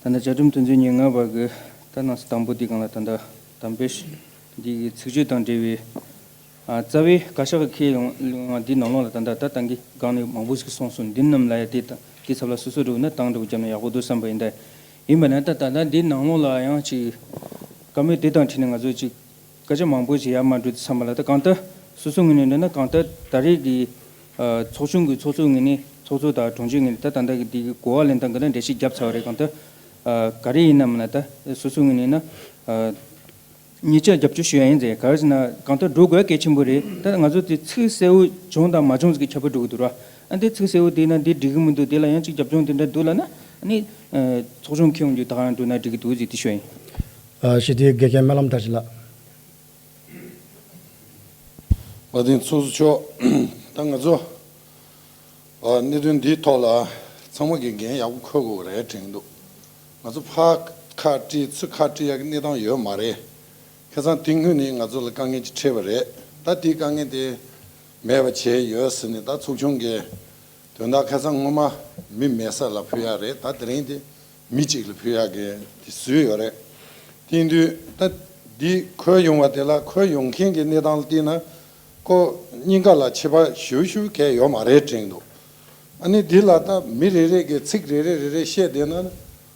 ད་ལྟ་བཅའ་ཁྲིམས་དོན་ཚན་ཉེར་ལྔ་པ་གི་ད་ནང་གསེས་དང་པོ་འདི་སྒང་ལ་ད་ལྟ་དམ་འབུལ་འདི་གི་ཚིག་བརྗོད་དང་འབྲེལ་བའི། ཨ། རྩ་བའི་བཀའ་ཤག་གིས་འཁྱེར་ཡོང་ཡོང་བ་འདི་ནང་ལོགས་ལ་ད་ལྟ་ད་ད་གིན་སྒང་ནས་མང་པོ་ཞིག་གསུངས་སོང་། འདི་རྣམས་ལ་ཡ་དེ་ད་དེ་ཚབ་ལ་སོ་སོ་འགྲོ་ན་དང་འགྲོ་རྒྱབ་ན་ཡག་པོ་འདུག་བསམ་པ་ཡིན། ད་ཡིན་པ་ན་ད་ད་ལྟ་འདི་ནང་ལོགས་ལ་ཡང་ཅིག་བཀའ་མོལ་དེ་དང་འཁྲིལ་ནས་ང་ཚོ་ཅིག་སྐད་ཆ་མང་པོ་ཞིག་ཡར་མར་འགྲོ་དུས་ཙམ་པ་ལ། ད་གང་ལྟར་སོ་སོ་ངོས་ནས་འགྲོ་ན་གང་ལྟར་ད་རེས་ཀྱི་ཨ་ཚོགས་ཆུང་གི་ཚོགས་གཙོ་ངོས་ནས་ཚོགས་གཙོ་དང་དྲུང་ཆེ་ངོས་ནས་ད་ད་ལྟ་གི་འདི་གི་གོ་བ་ལེན་སྟངས་གི་ད་འགྲེལ་བཤད་བརྒྱབ་ཚར་བ་རེད། གང་ལྟར་ཨ་ག་རེ་ཡིན་ནམ་ན་ད་སོ་སོ་ངོས་ནས་ན་ཨ། གཉིས་ཆ་རྒྱབ་སྐྱོར་ཞུ་ཡ་ཡིན་ཟེར། ག་རེ་ཟེར་ན་གང་ལྟར་འགྲོ་དགོས་གལ་ཆེན་པོ་རེད། ད་ང་ཚོ་དེ་ཚིག་གསལ་བོ་བྱུང་དང་མ་བྱུང་ཟེར་གྱི་ཁྱད་པར་འགྲོ་གི་འདུག་ར། ཨ་འདི་ཚིག་གསལ་བོ་དེ་ན་འདི་འགྲིག་གི་མི་འདུག་དེ་ལ་ཡང་ཅིག་རྒྱབ་ལྗོངས་དེ་འདྲ་འདུག་ལབ་ན། ཨ་ནི་ཚོགས་ཆུང་འཁྱེར་ཡོང་རྒྱུ་ད་ག་རང་འགྲོ་ན་འགྲིག་གི་འདུག་ཟེར་དེ་ཞུ་ཡ་ཡིན། ཨ་ཞི་བདེའི་དགེ་རྒན་སྨོན་ལམ་དར་ཞིང་ལགས། བཀའ་དྲིན་ཚོགས་གཙོ་མཆོག་ད་ང་ཚོ་ཨ་གནད་དོན་འདིའི་ཐོག་ལ་ཚང་མ་གིས་འགན་ཡག་པོ་འཁུར་དགོས་རེད་དྲན་གྱི་འདུག་ང་ཚོ་ཕར་ཁ་བཀྲི་ཚུར་ཁ་བཀྲི་ཡག་གི་གནས་སྟངས་ཡོད་མ་རེད། ཁ་སང་དེ་སྔོན་ནས་ང་ཚོ་ལ་དཀའ་ངལ་ཅིག་འཕྲད་པ་རེད། ད་དེའི་དཀའ་ངལ་དེ་མེད་པ་བྱས་ཡོད་ཟེར་ནས། ད་ཚོགས་ཆུང་གི་དོན་དག་ཁ་སང་སྔོན་མ་མི་མེད་ས་ལ་ཕུལ་ཡག་རེད། ད་དེ་རིང་དེ་མི་གཅིག་ལ་ཕུལ་ཡག་གི་དེ་བཟོས་ཡོད་རེད། དེ་ཡིན་དུས་ད་འདི་འཁོར་ཡོང་བ་དེ་ལ་འཁོར་ཡོང་མཁན་གྱི་གནས་སྟངས་ལ་བལྟས་ན། ཁོ་གཉིས་ཀ་ལ་ཁྱད་པར་ཞེ་པོ་ཞེ་པོ་གང་ཡང་ཡོད་མ་རེད་དྲན་འདུག་ཨ་ནི་འདི་ལ་ད་མི་རེ་རེ་གིས་ཚིག་རེ་རེ་རེ་རེ་བཤད་བསྡད་ན།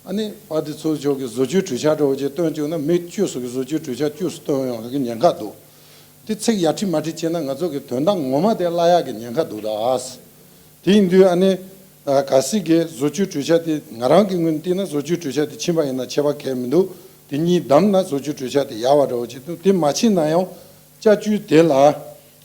ཨ་ནི་བཀའ་དྲིན་ཚོགས་གཙོ་མཆོག་གིས་བཟོ་བཅོས་གྲོས་འཆར་འདྲ་བོ་ཅིག་བཏོན་བཅུག་ན། མི་བཅུ་ཙམ་གྱིས་བཟོ་བཅོས་གྲོས་འཆར་བཅུ་ཙམ་བཏོན་ཡོང་གི་ཉེན་ཁ་འདུག་དེ་ཚིག་ཡར་ཁྲིད་མར་ཁྲིད་བྱས་ན་ང་ཚོ་གི་དོན་དག་ངོ་མ་དེ་བརླག་ཡག་གི་ཉེན་ཁ་འདུག་ད། དེ་ཡིན་དུས་ཨ་ནི་ཨ་གལ་སྲིད་ཀྱི་བཟོ་བཅོས་གྲོས་འཆར་དེ་ང་རང་གི་ངོས་ནས་བལྟས་ན་བཟོ་བཅོས་གྲོས་འཆར་དེ་ཕྱིན་པ་ཡིན་ན་ཁྱད་པར་གང་ཡང་མི་འདུག་དེ་གཉིས་བསྡོམས་ན་བཟོ་བཅོས་གྲོས་འཆར་དེ་ཡག་པ་འདྲ་བོ་ཅིག་འདུག་དེ་མ་ཕྱིན་ན་ཡང་བསྐྱར་བཅོས་དེ་ལ་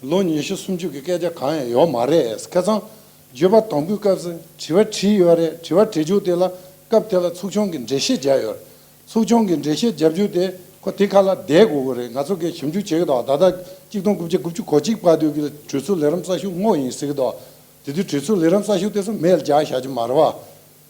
ལོ་ཉི་ཤུ་སུམ་ཅུ་གི་སྐད་ཆ་གང་ཡང་ཡོད་མ་རེད། ཁ་སང་བརྗོད་པ་དང་པོའི་སྐབས་སུ་དྲི་བ་དྲིས་ཡོད་རེད། དྲི་བ་དྲིས་རྒྱུ་དེ་ལ་སྐབས་དེ་ལ་ཚོགས་ཆུང་གིས་འགྲེལ་བཤད་བརྒྱབ་ཡོད་རེད། ཚོགས་ཆུང་གིས་འགྲེལ་བཤད་བརྒྱབ་རྒྱུ་དེ་ཁོ་དེ་ཁ་ལ་བསྡད་དགོས་ཀྱི་རེད། ང་ཚོ་གིས་ཞིབ་འཇུག་བྱེད་ཀྱི་འདུག་ད་ལྟ་གཅིག་སྟོང་དགུ་བརྒྱ་དགུ་བཅུ་གོ་གཅིག་བར་དུ་གི་གྲོས་ཚོགས་ལས་རིམ་གསར་ཤོག་དངོས་ཡིན་ཟེར་གྱི་འདུག་དེ་དུས་གྲོས་ཚོགས་ལས་རིམ་གསར་ཤོག་དེ་ཚོ་མེད་ལ་རྒྱག་བཞག་རྒྱུ་མ་རེད་བ།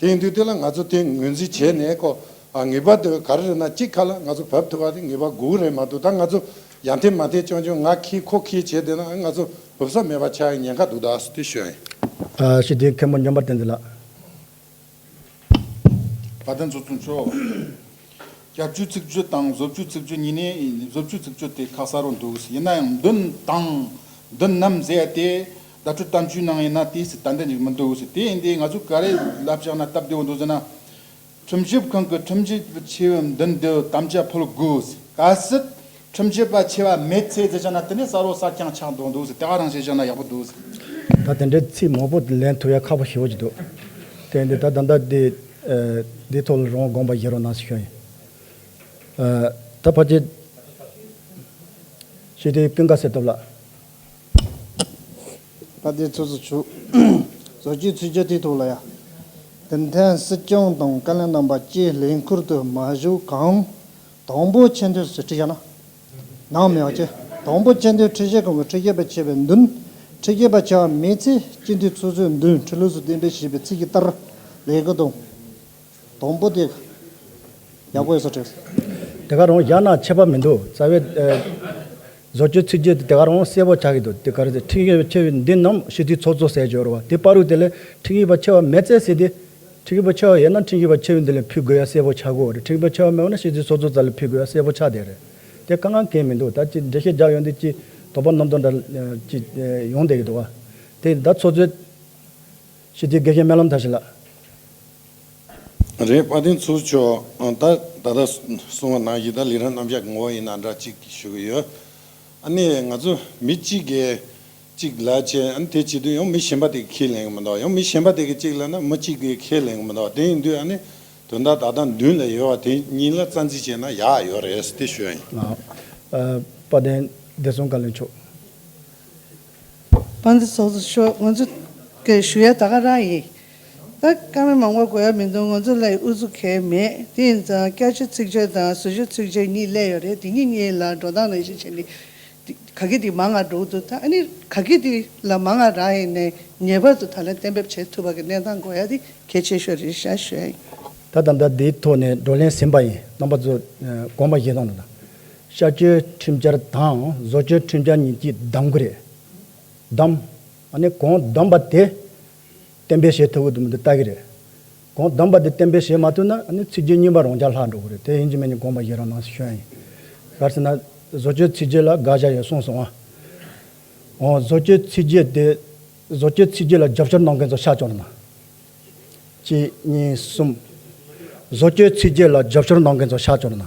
དེ་ཡིན་དུས་དེ་ལ་ང་ཚོ་དེ་ངོས་འཛིན་བྱས་ནས་ཁོ་ཨ་ངེས་པར་དུ་ག་རེ་རེད་ན་གཅིག་ཁ་ལ་ང་ཚོ་བབས་ཐུབ་པ་དེ་ངེས་པར་དགོས་ཀྱི་རེད་མ་གཏོགས། ད་ང་ཚོ་ཡར་འཐེན་མར་འཐེན་རྐྱང་རྐྱང་ང་འཁྱེར་ཁོ་འཁྱེར་བྱས་བསྡད་ན་ང་ཚོ་བབས་ས་མེད་པ་ཆགས་ཡག་ཉེན་ཁ་འདུག་ད་ཟེར་དེ་ཞུ་ཡ་ཡིན། ཨ་ཞི་བདེའི་མཁན་པོ་འཇམ་དཔལ་བསྟན་འཛིན་ལགས། བཀའ་དྲིན་ཚོགས་གཙོ་མཆོག་བསྐྱར་བཅོས་ཚིག་བརྗོད་དང་བཟོ་བཅོས་ཚིག་བརྗོད་གཉིས་ནས། བཟོ་བཅོས་ཚིག་བརྗོད་དེ་ཁ་གསལ་རུ་འདུག་ཡིན་ན་ཡང་མདུན་དང་མདུན་ནམ་ཟེར་ཏེ་བརྡ་སྤྲོད་གཏམ་བརྗོད་ནང་ཡིན་ན་དེ་ཏན་ཏན་ཅིག་མི་འདུག་དེ་ཡིན་དུས་ང་ཚོ་ག་རེ་ལབ་བཞག་ན་སྟབས་བདེ་བོ་འདུག་ཟེར་ན། ཁྲིམས་ཞིབ་ཁང་གི་ཁྲིམས་ཞིབ་པ་ཆེ་བའི་མདུན་དུ་དམ་བཅའ་ཕུལ་དགོས། གལ་སྲིད་ཁྲིམས་ཞིབ་པ་ཆེ་བ་མེད་ཚེ་ཟེར་བཞག་ན་དེ་ནི་གསལ་པོ་གསལ་རྐྱང་ཆགས་འགྲོ་འདུག་ཟེར་དེ་ག་རང་བཤད་བཞག་ན་ཡག་པོ་འདུག་ཟེར། ད་དེ་འདྲའི་ཚིག་མང་པོ་ལེན་ཐུབ་ཡ་ཁག་པོ་ཞེ་པོ་ཅིག་འདུག་དེ་འདི་ད་ད་ལྟ་འདི་ཨ་འདི་ཐོག་ལ་རང་དགོངས་པ་བཞེས་རོགས་གནང་ཞེས་ཞུ་ཡིན། ཨ་ད་ཕལ་ཆེར་ཞི་བདེའི་ཀུན་དགའ་གསེར་སྟོབས་ལགས། བཀའ་དྲིན་ཚོགས་གཙོ་མཆོག་བཟོ་བཅོས་ཚིག་བརྗོད་དེའི་ཐོག་ལ་ཡ། དེ་མཐའ་སྲིད་སྐྱོང་དང་བཀའ་བློན་རྣམ་པ་བཅས་ལས་འཁུར་དུ་མ་ཞུགས་གོང་། དང་པོ་ཆེ་མཐོའི་ཟེར་ཁྲིད་བཞག་ན། ནང་མི་ཡག་ཅེ། དང་པོ་ཆེ་མཐོའི་ཁྲིད་བཞག་གོང་གི་ཁྲིད་བཞག་པ་ཆེ་བའི་མདུན། ཁྲིད་བཞག་པ་ཆེ་བ་མེད་ཚེ་སྤྱི་འཐུས་ཚོགས་གཙོའི་མདུན་ཁྲི་ལོ་སུ་གཏན་འབེབས་བྱས་པའི་ཚིག་གི་ལྟར་ལས་ཀ་དང་། དང་པོ་དེ། ཡག་པོ་ཡོད་ས་དྲན། དེ་ག་རང་བཞག་ན་ཁྱད་པར་མི་འདུག་རྩ་བའི། ཨ། བཟོ་བཅོས་ཚིག་བརྗོད་དེ་དེ་ག་རང་གསལ་པོ་ཆགས་ཀྱི་འདུག་དེ་ག་རེ་ཟེར། ཁྲིམས་ཞིབ་པ་ཆེ་བའི་མདུན་ནམ་སྤྱི་འཐུས་ཚོགས་གཙོ་ཟེར་ཡོད་རེད་བ། དེ་བར་དུ་དེ་ལས་ཁྲིམས་ཞིབ་པ་ཆེ་བ་མེད་ཚེ་ཟེར་དེ། ཁྲིམས་ཞིབ་པ་ཆེ་བ་ཡོད་ན་ཁྲིམས་ཞིབ་པ་ཆེ་བའི་མདུན་ལ་ཕུལ་དགོས་ཡ་གསལ་པོ་ཆགས་ཀྱི་ཡོད་རེད། ཁྲིམས་ཞིབ་པ་ཆེ་བ་མེད་པ་ན་སྤྱི་འཐུས་ཚོགས་གཙོ་རྩ་ལ་ཕུལ་དགོས་ཡ་གསལ་པོ་ཆགས་བསྡད་རེད། དེ་དཀའ་ངལ་གང་ཡང་མི་འདུག་ད་ཅི་འགྲེལ་བཤད་རྒྱག་ཡོང་དུས་ཅི་དོགས་པ་རྣམ་རྟོག་འདྲ་ཅི་ཡོང་བསྡད་ཀྱི་འདུག་བ། དེ་ད་ཚོགས་གཙོས། སྤྱི་འཐུས་དགེ་བཤེས་སྨོན་ལམ་མཐར་ཕྱིན་ལགས། རེད། དཔལ་ལྡན་ཚོགས་གཙོ་མཆོག་ད་ད་ལྟ་གསུངས་པ་ནང་བཞིན་ད་ལས་རིམ་རྣམ་གཞག་ངོ་བོ་ཡིན་ན་འདྲ་གཅིག་ཞུ་གི་ཡོད། ཨ་ནི་ང་ཚོ་མི་གཅིག་གིས་གཅིག་ལབ་བྱས། ཨ་ནི་དེ་བྱེད་དུས་ཡང་མི་གཞན་པ་དེ་གིས་ཁས་ལེན་གི་མི་འདུག་ཡང་མི་གཞན་པ་དེ་གིས་གཅིག་ལབ་ན་མི་གཅིག་གིས་ཁས་ལེན་གི་མི་འདུག་དེ་ཡིན་དུས་ཨ་ནི་དོན་དག་ད་ལྟ་མདུན་ལ་ཡོད་པ་དེ་གཉིས་ལ་རྩ་འཛིན་བྱས་ན་ཡག་ཡོད་རེད་དེ་ཞུ་ཡ་ཡིན། ཨ། ཨ། དཔལ་ལྡན་བདེ་སྲུང་བཀའ་བློན་མཆོག་དཔལ་ལྡན་ཚོགས་གཙོ་མཆོག་ང་ཚོ་གི་ཞུ་ཡ་ད་ག་རང་ཡིན། ད་བཀའ་མོལ་མང་པོ་དགོས་ཡ་མི་འདུག་ང་ཚོ་ལ་ཨུ་ཚུགས་གང་ཡང་མེད། དེ་ཡིན་ཙང་བསྐྱར་བཅོས་ཚིག་བརྗོད་དང་བཟོ་བཅོས་ཚིག་བརྗོད་གཉིས་སླེབས་ཡོད་རེད། དེ་གཉིས་གཉིས་ལ་འགྲོ་སྟངས་ནང་བཞིན་བྱས་ནས། དེ་ག་གེ་དེ་མང་ང་འགྲོ་གི་འདུག་ད་ཨ་ནི་ག་གེ་དེ་ལ་མང་ང་རག་ཡིན་ནའི་ངེས་པར་དུ་ད་ལན་གཏན་འབེབས་བྱེད་ཐུབ་པ་གི་གནས་སྟངས་དགོས་ཡ་དེ་གལ་ཆེ་ཤོས་རེད་ཤག་ཞུ་ཡ་ཡིན། ད་ད་ལྟ་འདིའི་ཐོག་ནས་བགྲོ་གླེང་ཟིན་པ་ཡིན། རྣམ་པ་ཚོ་དགོངས་པ་བཞེས་དང་དང་། བསྐྱར་བཅོས་ཁྲིམས་འཆར་དང་བཟོ་བཅོས་ཁྲིམས་འཆར་གཉིས་ཀྱིས་བསྡམ་གི་རེད། བསྡམ། ཨ་ནི་གོང་བསྡམས་པ་དེ་གཏན་འབེབས་བྱེད་ཐུབ་ཀྱི་འདུག་མི་འདུག་ལྟ་གི་རེད། གོང་བསྡམས་པ་དེ་གཏན་འབེབས་བྱེད་མ་ཐུབ་ན་ཨ་ནི་ཚིག་བརྗོད་རྙིང་པ་རང་འཇགས་ལྷག་འགྲོ་གི་རེད། དེ་ཡིན་གཅིག་མིན་གཅིག་དགོངས་པ་བཞེས་རོགས་གནང་ཞུ་ཡ་ཡིན། ག་རེ་ཟེར་ན། བཟོ་བཅོས་ཚིག་བརྗོད་ལ་དགག་བཞག་ཡོད་གསུངས་སོང་ཨ། འོ། བཟོ་བཅོས་ཚིག་བརྗོད་དེ། བཟོ་བཅོས་ཚིག་བརྗོད་ལ་རྒྱབ་སྐྱོར་གནང་མཁན་ཚོ་ཕྱག་བཅོ་ན། གཅིག་གཉིས་གསུམ། བཟོ་བཅོས་ཚིག་བརྗོད་ལ་རྒྱབ་སྐྱོར་གནང་མཁན་ཚོ་ཕྱག་བཅོ་ན།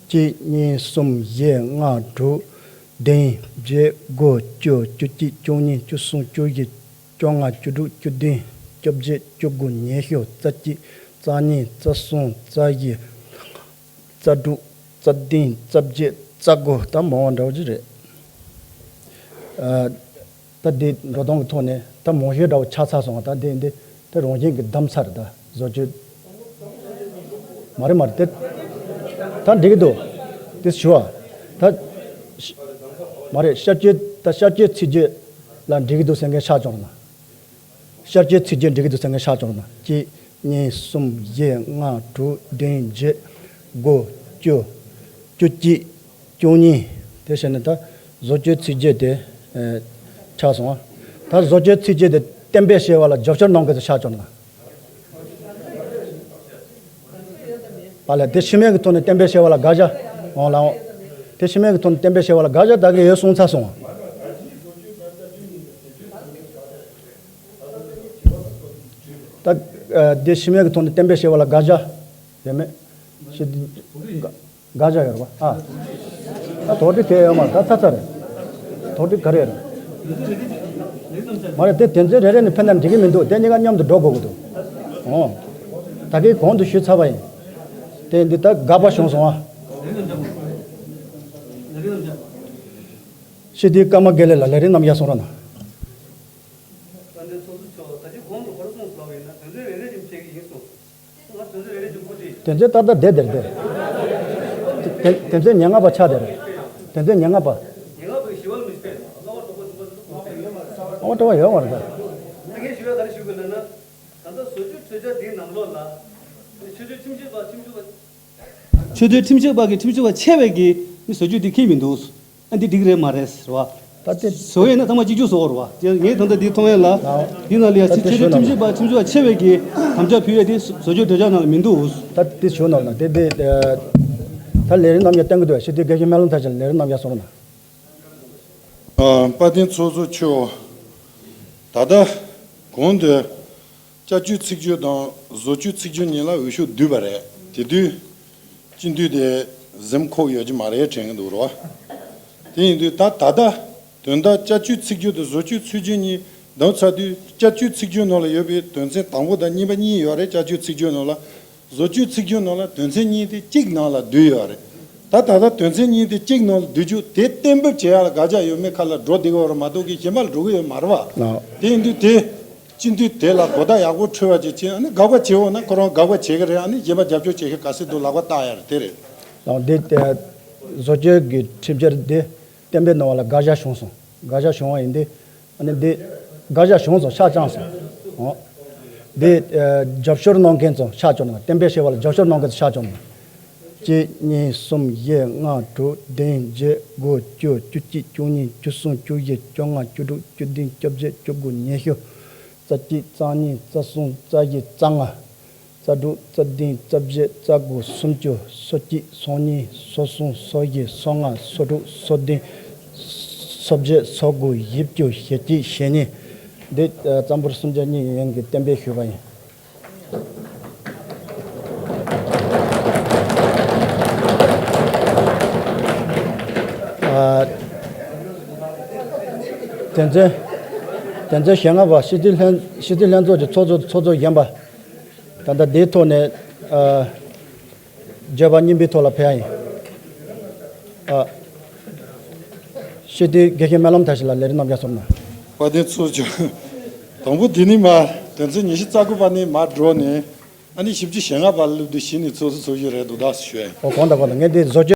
གཅིག་གཉིས་གསུམ་བཞི་ལྔ་དྲུག་བདུན་བརྒྱད་དགུ་བཅུ་བཅུ་གཅིག་བཅུ་གཉིས་བཅུ་གསུམ་བཅུ་བཞི་བཅོ་ལྔ་བཅུ་དྲུག་བཅུ་བདུན་བཅོ་བརྒྱད་བཅུ་དགུ་ཉི་ཤུ་རྩ་གཅིག་རྩ་གཉིས་རྩ་གསུམ་རྩ་བཞི། རྩ་དྲུག་རྩ་བདུན་རྩ་བརྒྱད་རྩ་དགུ་ད་མང་བ་འདྲ་བོ་ཅིག་རེད། ཨ། ད་འདི་འགྲོ་སྟངས་ཀྱི་ཐོག་ནས་ད་མང་ཤོས་འདྲ་བོ་ཆགས་ཚར་སོང་བ། ད་འདི་འདི་ད་རང་བཞིན་གྱིས་བསྡམས་ཚར་རེད། ད་བཟོ་བཅོས། མ་རེད་མ་རེད་དེ། ད་འགྲིག་གི་འདུག་དེ་ཞུ་བ། ད། མ་རེད། བསྐྱར་བཅོས་ད་བསྐྱར་བཅོས་ཚིག་བརྗོད་ལ་འགྲིག་གི་འདུག་ཟེར་མཁན་ཕྱག་བཅོ་ན། བསྐྱར་བཅོས་ཚིག་བརྗོད་འགྲིག་གི་འདུག་ཟེར་མཁན་ཕྱག་བཅོ་ན། གཅིག་གཉིས་གསུམ་བཞི་ལྔ་དྲུག་བདུན་བརྒྱད་དགུ་བཅུ་བཅུ་གཅིག་བཅུ་གཉིས། དེ་བྱས་ནས་ད་བཟོ་བཅོས་ཚིག་བརྗོད་དེ། ཨེ། ཆགས་སོང་ཨ། ད་བཟོ་བཅོས་ཚིག་བརྗོད་དེ་གཏན་འབེབས་བྱས་པ་ལ་རྒྱབ་སྐྱོར་གནང་མཁན་ཚོ་ཕྱག་བཅོ་ན། པ་ལ་དེ་ཕྱི་མིག་གི་ཐོག་ནས་གཏན་འབེབས་བྱས་པ་ལ་དགག་བཞག་འོང་ལ་འོང་། དེ་ཕྱི་མིག་གི་ཐོག་ནས་གཏན་འབེབས་བྱས་པ་ལ་དགག་བཞག་ད་གི་ཡོད་གསུངས་ཚར་སོང་ཨ། ད། ཨ། དེ་ཕྱི་མིག་གི་ཐོག་ནས་གཏན་འབེབས་བྱས་པ་ལ་དགག་བཞག་ཡོད་མེད། ཤི། དགག་བཞག་ཡོད་རེད་པ། ཨ། ད་དོགས་འདྲི་དེ་ཡོད་མ་རེད། ད་ཚར་ཚར་རེད། དོགས་འདྲི་ག་རེ་རེད། མ་རེད། དེ་དོན་ཚན་རེ་རེ་ནས་ཕེབས་ན་འགྲིག་གི་མི་འདུག་དེ་གཉིས་ཀ་མཉམ་དུ་འགྲོ་དགོས་ཀྱི་འདུག་འོ། ད་གིན་གོང་དུ་ཞུས་ཚར་བ་ཡིན། དེ་འདི་ད་དགག་པ་བྱུང་སོང་ཨ། སྤྱི་འཐུས་ཀརྨ་དགེ་ལེགས་ལགས་ལས་རིམ་རྣམས་ཡར་སོང་རོགས་གནང་། དཔལ་ལྡན་ཚོགས་གཙོ་མཆོག་ད་ཅི་གོང་དུ་ག་རེ་གསུངས་སོང་བ་ཡིན་ན་དོན་ཚན་རེ་རེ་བཞིན་འཆད་ཀྱི་ཡིན་གསུངས། ང་དོན་ཚན་རེ་རེ་བཞིན་འགོ་ཁྲིད། དོན་ཚན་ཏག་ཏག་བསྡད་བསྡད་རེད་དེ། དོན་ཚན་ཉེར་ལྔ་པ་ཆགས་བསྡད་རེད། དོན་ཚན་ཉེར་ལྔ་པ། ཉེར་ལྔ་པའི་བཞི་པ་ལ་མི་ཤེས། ལྔ་པ་དྲུག་པ་བདུན་པ་བདུན་པ་གོང་འཕེལ་ཡོད་མ་རེད། ལྔ་པ་དྲུག་པ་ཡོད་མ་རེད་ད། ད་ངས་ཞུ་ཡ་ག་རེ་ཞུ་དགོས་ལབ་ན། ད་ལྟ་བཟོ་བཅོས་གྲོས་འཆར་འདིའི་ནང་ལོགས་ལ། ཆེས་མཐོའི་ཁྲིམས་ཞིབ་པ་ཁྲིམས་ཞིབ་པ། ཆེས་མཐོའི་ཁྲིམས་ཞིབ་པ་གི་ཁྲིམས་ཞིབ་པ་ཆེ་བའི་གི་མི་བཟོ་བཅོས་འདི་འཁྱེར་མི་འདུག་ཨ་འདི་འགྲིག་རེད་མ་རེད་ཟེར་བ། ད་དེ་བཟོ་ཡས་ན་ཚང་མ་གཅིག་གྱུར་བཟོ་བར་བ། དེ་ངས་ད་ལྟ་འདི་མཐོང་ཡས་ལ། ཨ། འདི་ནང་ལ་ཡ་ད་ཆེས་དེ་མཐོའི་ཞུ་ན་ཁྲིམས་ཞིབ་པ་ཁྲིམས་ཞིབ་པ་ཆེ་བའི་གི་དམ་བཅའ་ཕུལ་ཡས་དེ་བཟོ་བཅོས་གྲོས་འཆར་ནང་ལ་མི་འདུག་ད་དེ་ཞུ་ན་ལ་དེ་དེ། ད་ལས་རིམ་རྣམས་ཀྱང་བསྟན་གྱི་འདུག་སྤྱི་འཐུས་དགེ་བཤེས་སྨོན་ལམ་མཐར་ཕྱིན་ལ་ལས་རིམ་རྣམས་ཀྱང་གསུང་རོགས་གནང་། ཨ། དཔལ་ལྡན་ཚོགས་གཙོ་མཆོག་ད་ལྟ་གོང་དུ། བསྐྱར་བཅོས་ཚིག་བརྗོད་དང་བཟོ་བཅོས་ཚིག་བརྗོད་གཉིས་ལ་འོས་ཤོག་བསྡུས་པ་རེད། དེ་དུས་སྤྱི་འཐུས་དེ་གཟིམ་ཁོག་ཡོད་ཀྱི་མ་རེད་དྲན་གྱི་འདུག་རེད་བ། དེ་ཡིན་དུས་ད་ད་ལྟ་དོན་དག་བསྐྱར་བཅོས་ཚིག་བརྗོད་དང་བཟོ་བཅོས་ཚིག་བརྗོད་གཉིས་བསྡུས་ཚར་དུས། བསྐྱར་བཅོས་ཚིག་བརྗོད་ནང་ལ་ཡོད་པའི་དོན་ཚན་དང་པོ་དང་གཉིས་པ་གཉིས་ཡོད་རེད། བསྐྱར་བཅོས་ཚིག་བརྗོད་ནང་ལ། བཟོ་བཅོས་ཚིག་བརྗོད་ནང་ལ་དོན་ཚན་གཉིས་དེ་གཅིག་ནང་ལ་བསྡུས་ཡོད་རེད། ད་ད་ལྟ་དོན་ཚན་གཉིས་དེ་གཅིག་ནང་ལ་བསྡུ་རྒྱུ་དེ་གཏན་འབེབས་བྱེད་ཡག་ལ་དགག་བྱ་ཡོད་མེད་ཁ་ལ་འགྲོ་བསྡད་ཀྱི་ཡོད་རེད་མ་གཏོགས་གི་གཞན་པ་ལ་འགྲོ་གི་ཡོད་མ་རེད་བ། ལགས། དེ་ཡིན་དུས་དེ། སྤྱི་འཐུས་དེ་ལ་གོ་བརྡ་ཡག་པོ་འཕྲོད་པ་ཅིག་བྱས། ཨ་ནི་དགག་པ་བྱེད་འོང་ན་ཁོ་རང་དགག་པ་བྱེད་ཀྱི་རེད། ཨ་ནི་གཞན་པ་རྒྱབ་སྐྱོར་བྱེད་མཁན་ག་ཚོད་འདུག་ལག་པ་བཏགས་ཡ་རེད། དེ་རེད། ཨ། འདི་ཨ། བཟོ་བཅོས་ཀྱི་ཁྲིམས་འཆར་འདི་གཏན་འབེབས་གནང་བ་ལ་དགག་བཞག་བྱུང་སོང་། དགག་བཞག་བྱུང་བ་ཡིན་དུས། ཨ་ནི་འདི་དགག་བཞག་བྱུང་སོང་། ཆ་བཅངས་སོང་། འོ། འདི་ཨ། རྒྱབ་སྐྱོར་གནང་མཁན་ཚོ་ཆ་བཅངས་ན། གཏན་འབེབས་བྱས་པ་ལ་རྒྱབ་སྐྱོར་གནང་མཁན་ཚོ་ཆ་བཅངས་ན། གཅིག་གཉིས། གསུམ། བཞི། ལྔ། དྲུག་བདུན། བརྒྱད། དགུ། བཅུ། བཅུ་གཅིག་བཅུ་གཉིས། བཅུ་གསུམ། བཅུ་བཞི། བཅོ་ལྔ། བཅུ་དྲུག་བཅུ་བདུན། བཅོ་བརྒྱད། བཅུ་དགུ། ཉི་ཤུ། རྩ་གཅིག་རྩ་གཉིས། རྩ་གསུམ། རྩ་བཞི། རྩ་ལྔ། རྩ་དྲུག་རྩ་བདུན། རྩ་བཞི། རྩ་དགུ། སུམ་ཅུ། སོ་གཅིག་སོ་གཉིས། སོ་གསུམ། སོ་བཞི། སོ་ལྔ། སོ་དྲུག་སོ་བདུན། སོ་བརྒྱད། སོ་དགུ། བཞི་བཅུ། ཞེ་གཅིག་ཞེ་གཉིས། འདི་ཨ། རྩ་འབོར་སུམ་ཆ་གཉིས་ཡན་གྱིས་གཏན་འབེབས་ཞུས་པ་ཡིན། ཨ། དོན་ཚན། དོན་ཚན་ཞེ་ལྔ་པ། སྤྱི་འཐུས་ལྷན། སྤྱི་འཐུས་ལྷན་ཚོགས་ཀྱི་ཚོགས་གཙོ། ཚོགས་གཙོ་གཞོན་པ། ད་ལྟ་འདིའི་ཐོག་ནས་ཨ། བརྗོད་པ་སྙིང་པོའི་ཐོག་ལ་ཕེབས་ཡ་ཡིན། ཨ། སྤྱི་འཐུས་དགེ་བཤེས་སྨོན་ལམ་མཐར་ཕྱིན་ལགས་ལས་རིམ་རྣམས་རྒྱབ་སོང་ན། བཀའ་དྲིན་ཆེ་ཞུ། དང་པོ་འདི་ནས་མར་དོན་ཚན་ཉི་ཤུ་རྩ་དགུ་པ་ནས་མར་འགྲོ་ནས། ཨ་ནི་བཞི་བཅུ་ཞེ་ལྔ་པ་ལ་སླེབས་དུས་གཞི་ནས་ཚོགས་སུ་ཚུད་རྒྱུ་རེད་འདུག་ད་ཞུ་ཡ་ཡིན། ཨོ། གང་ལྟར་གང་ལྟར་ངས་འདི་བཟོ་བཅོས།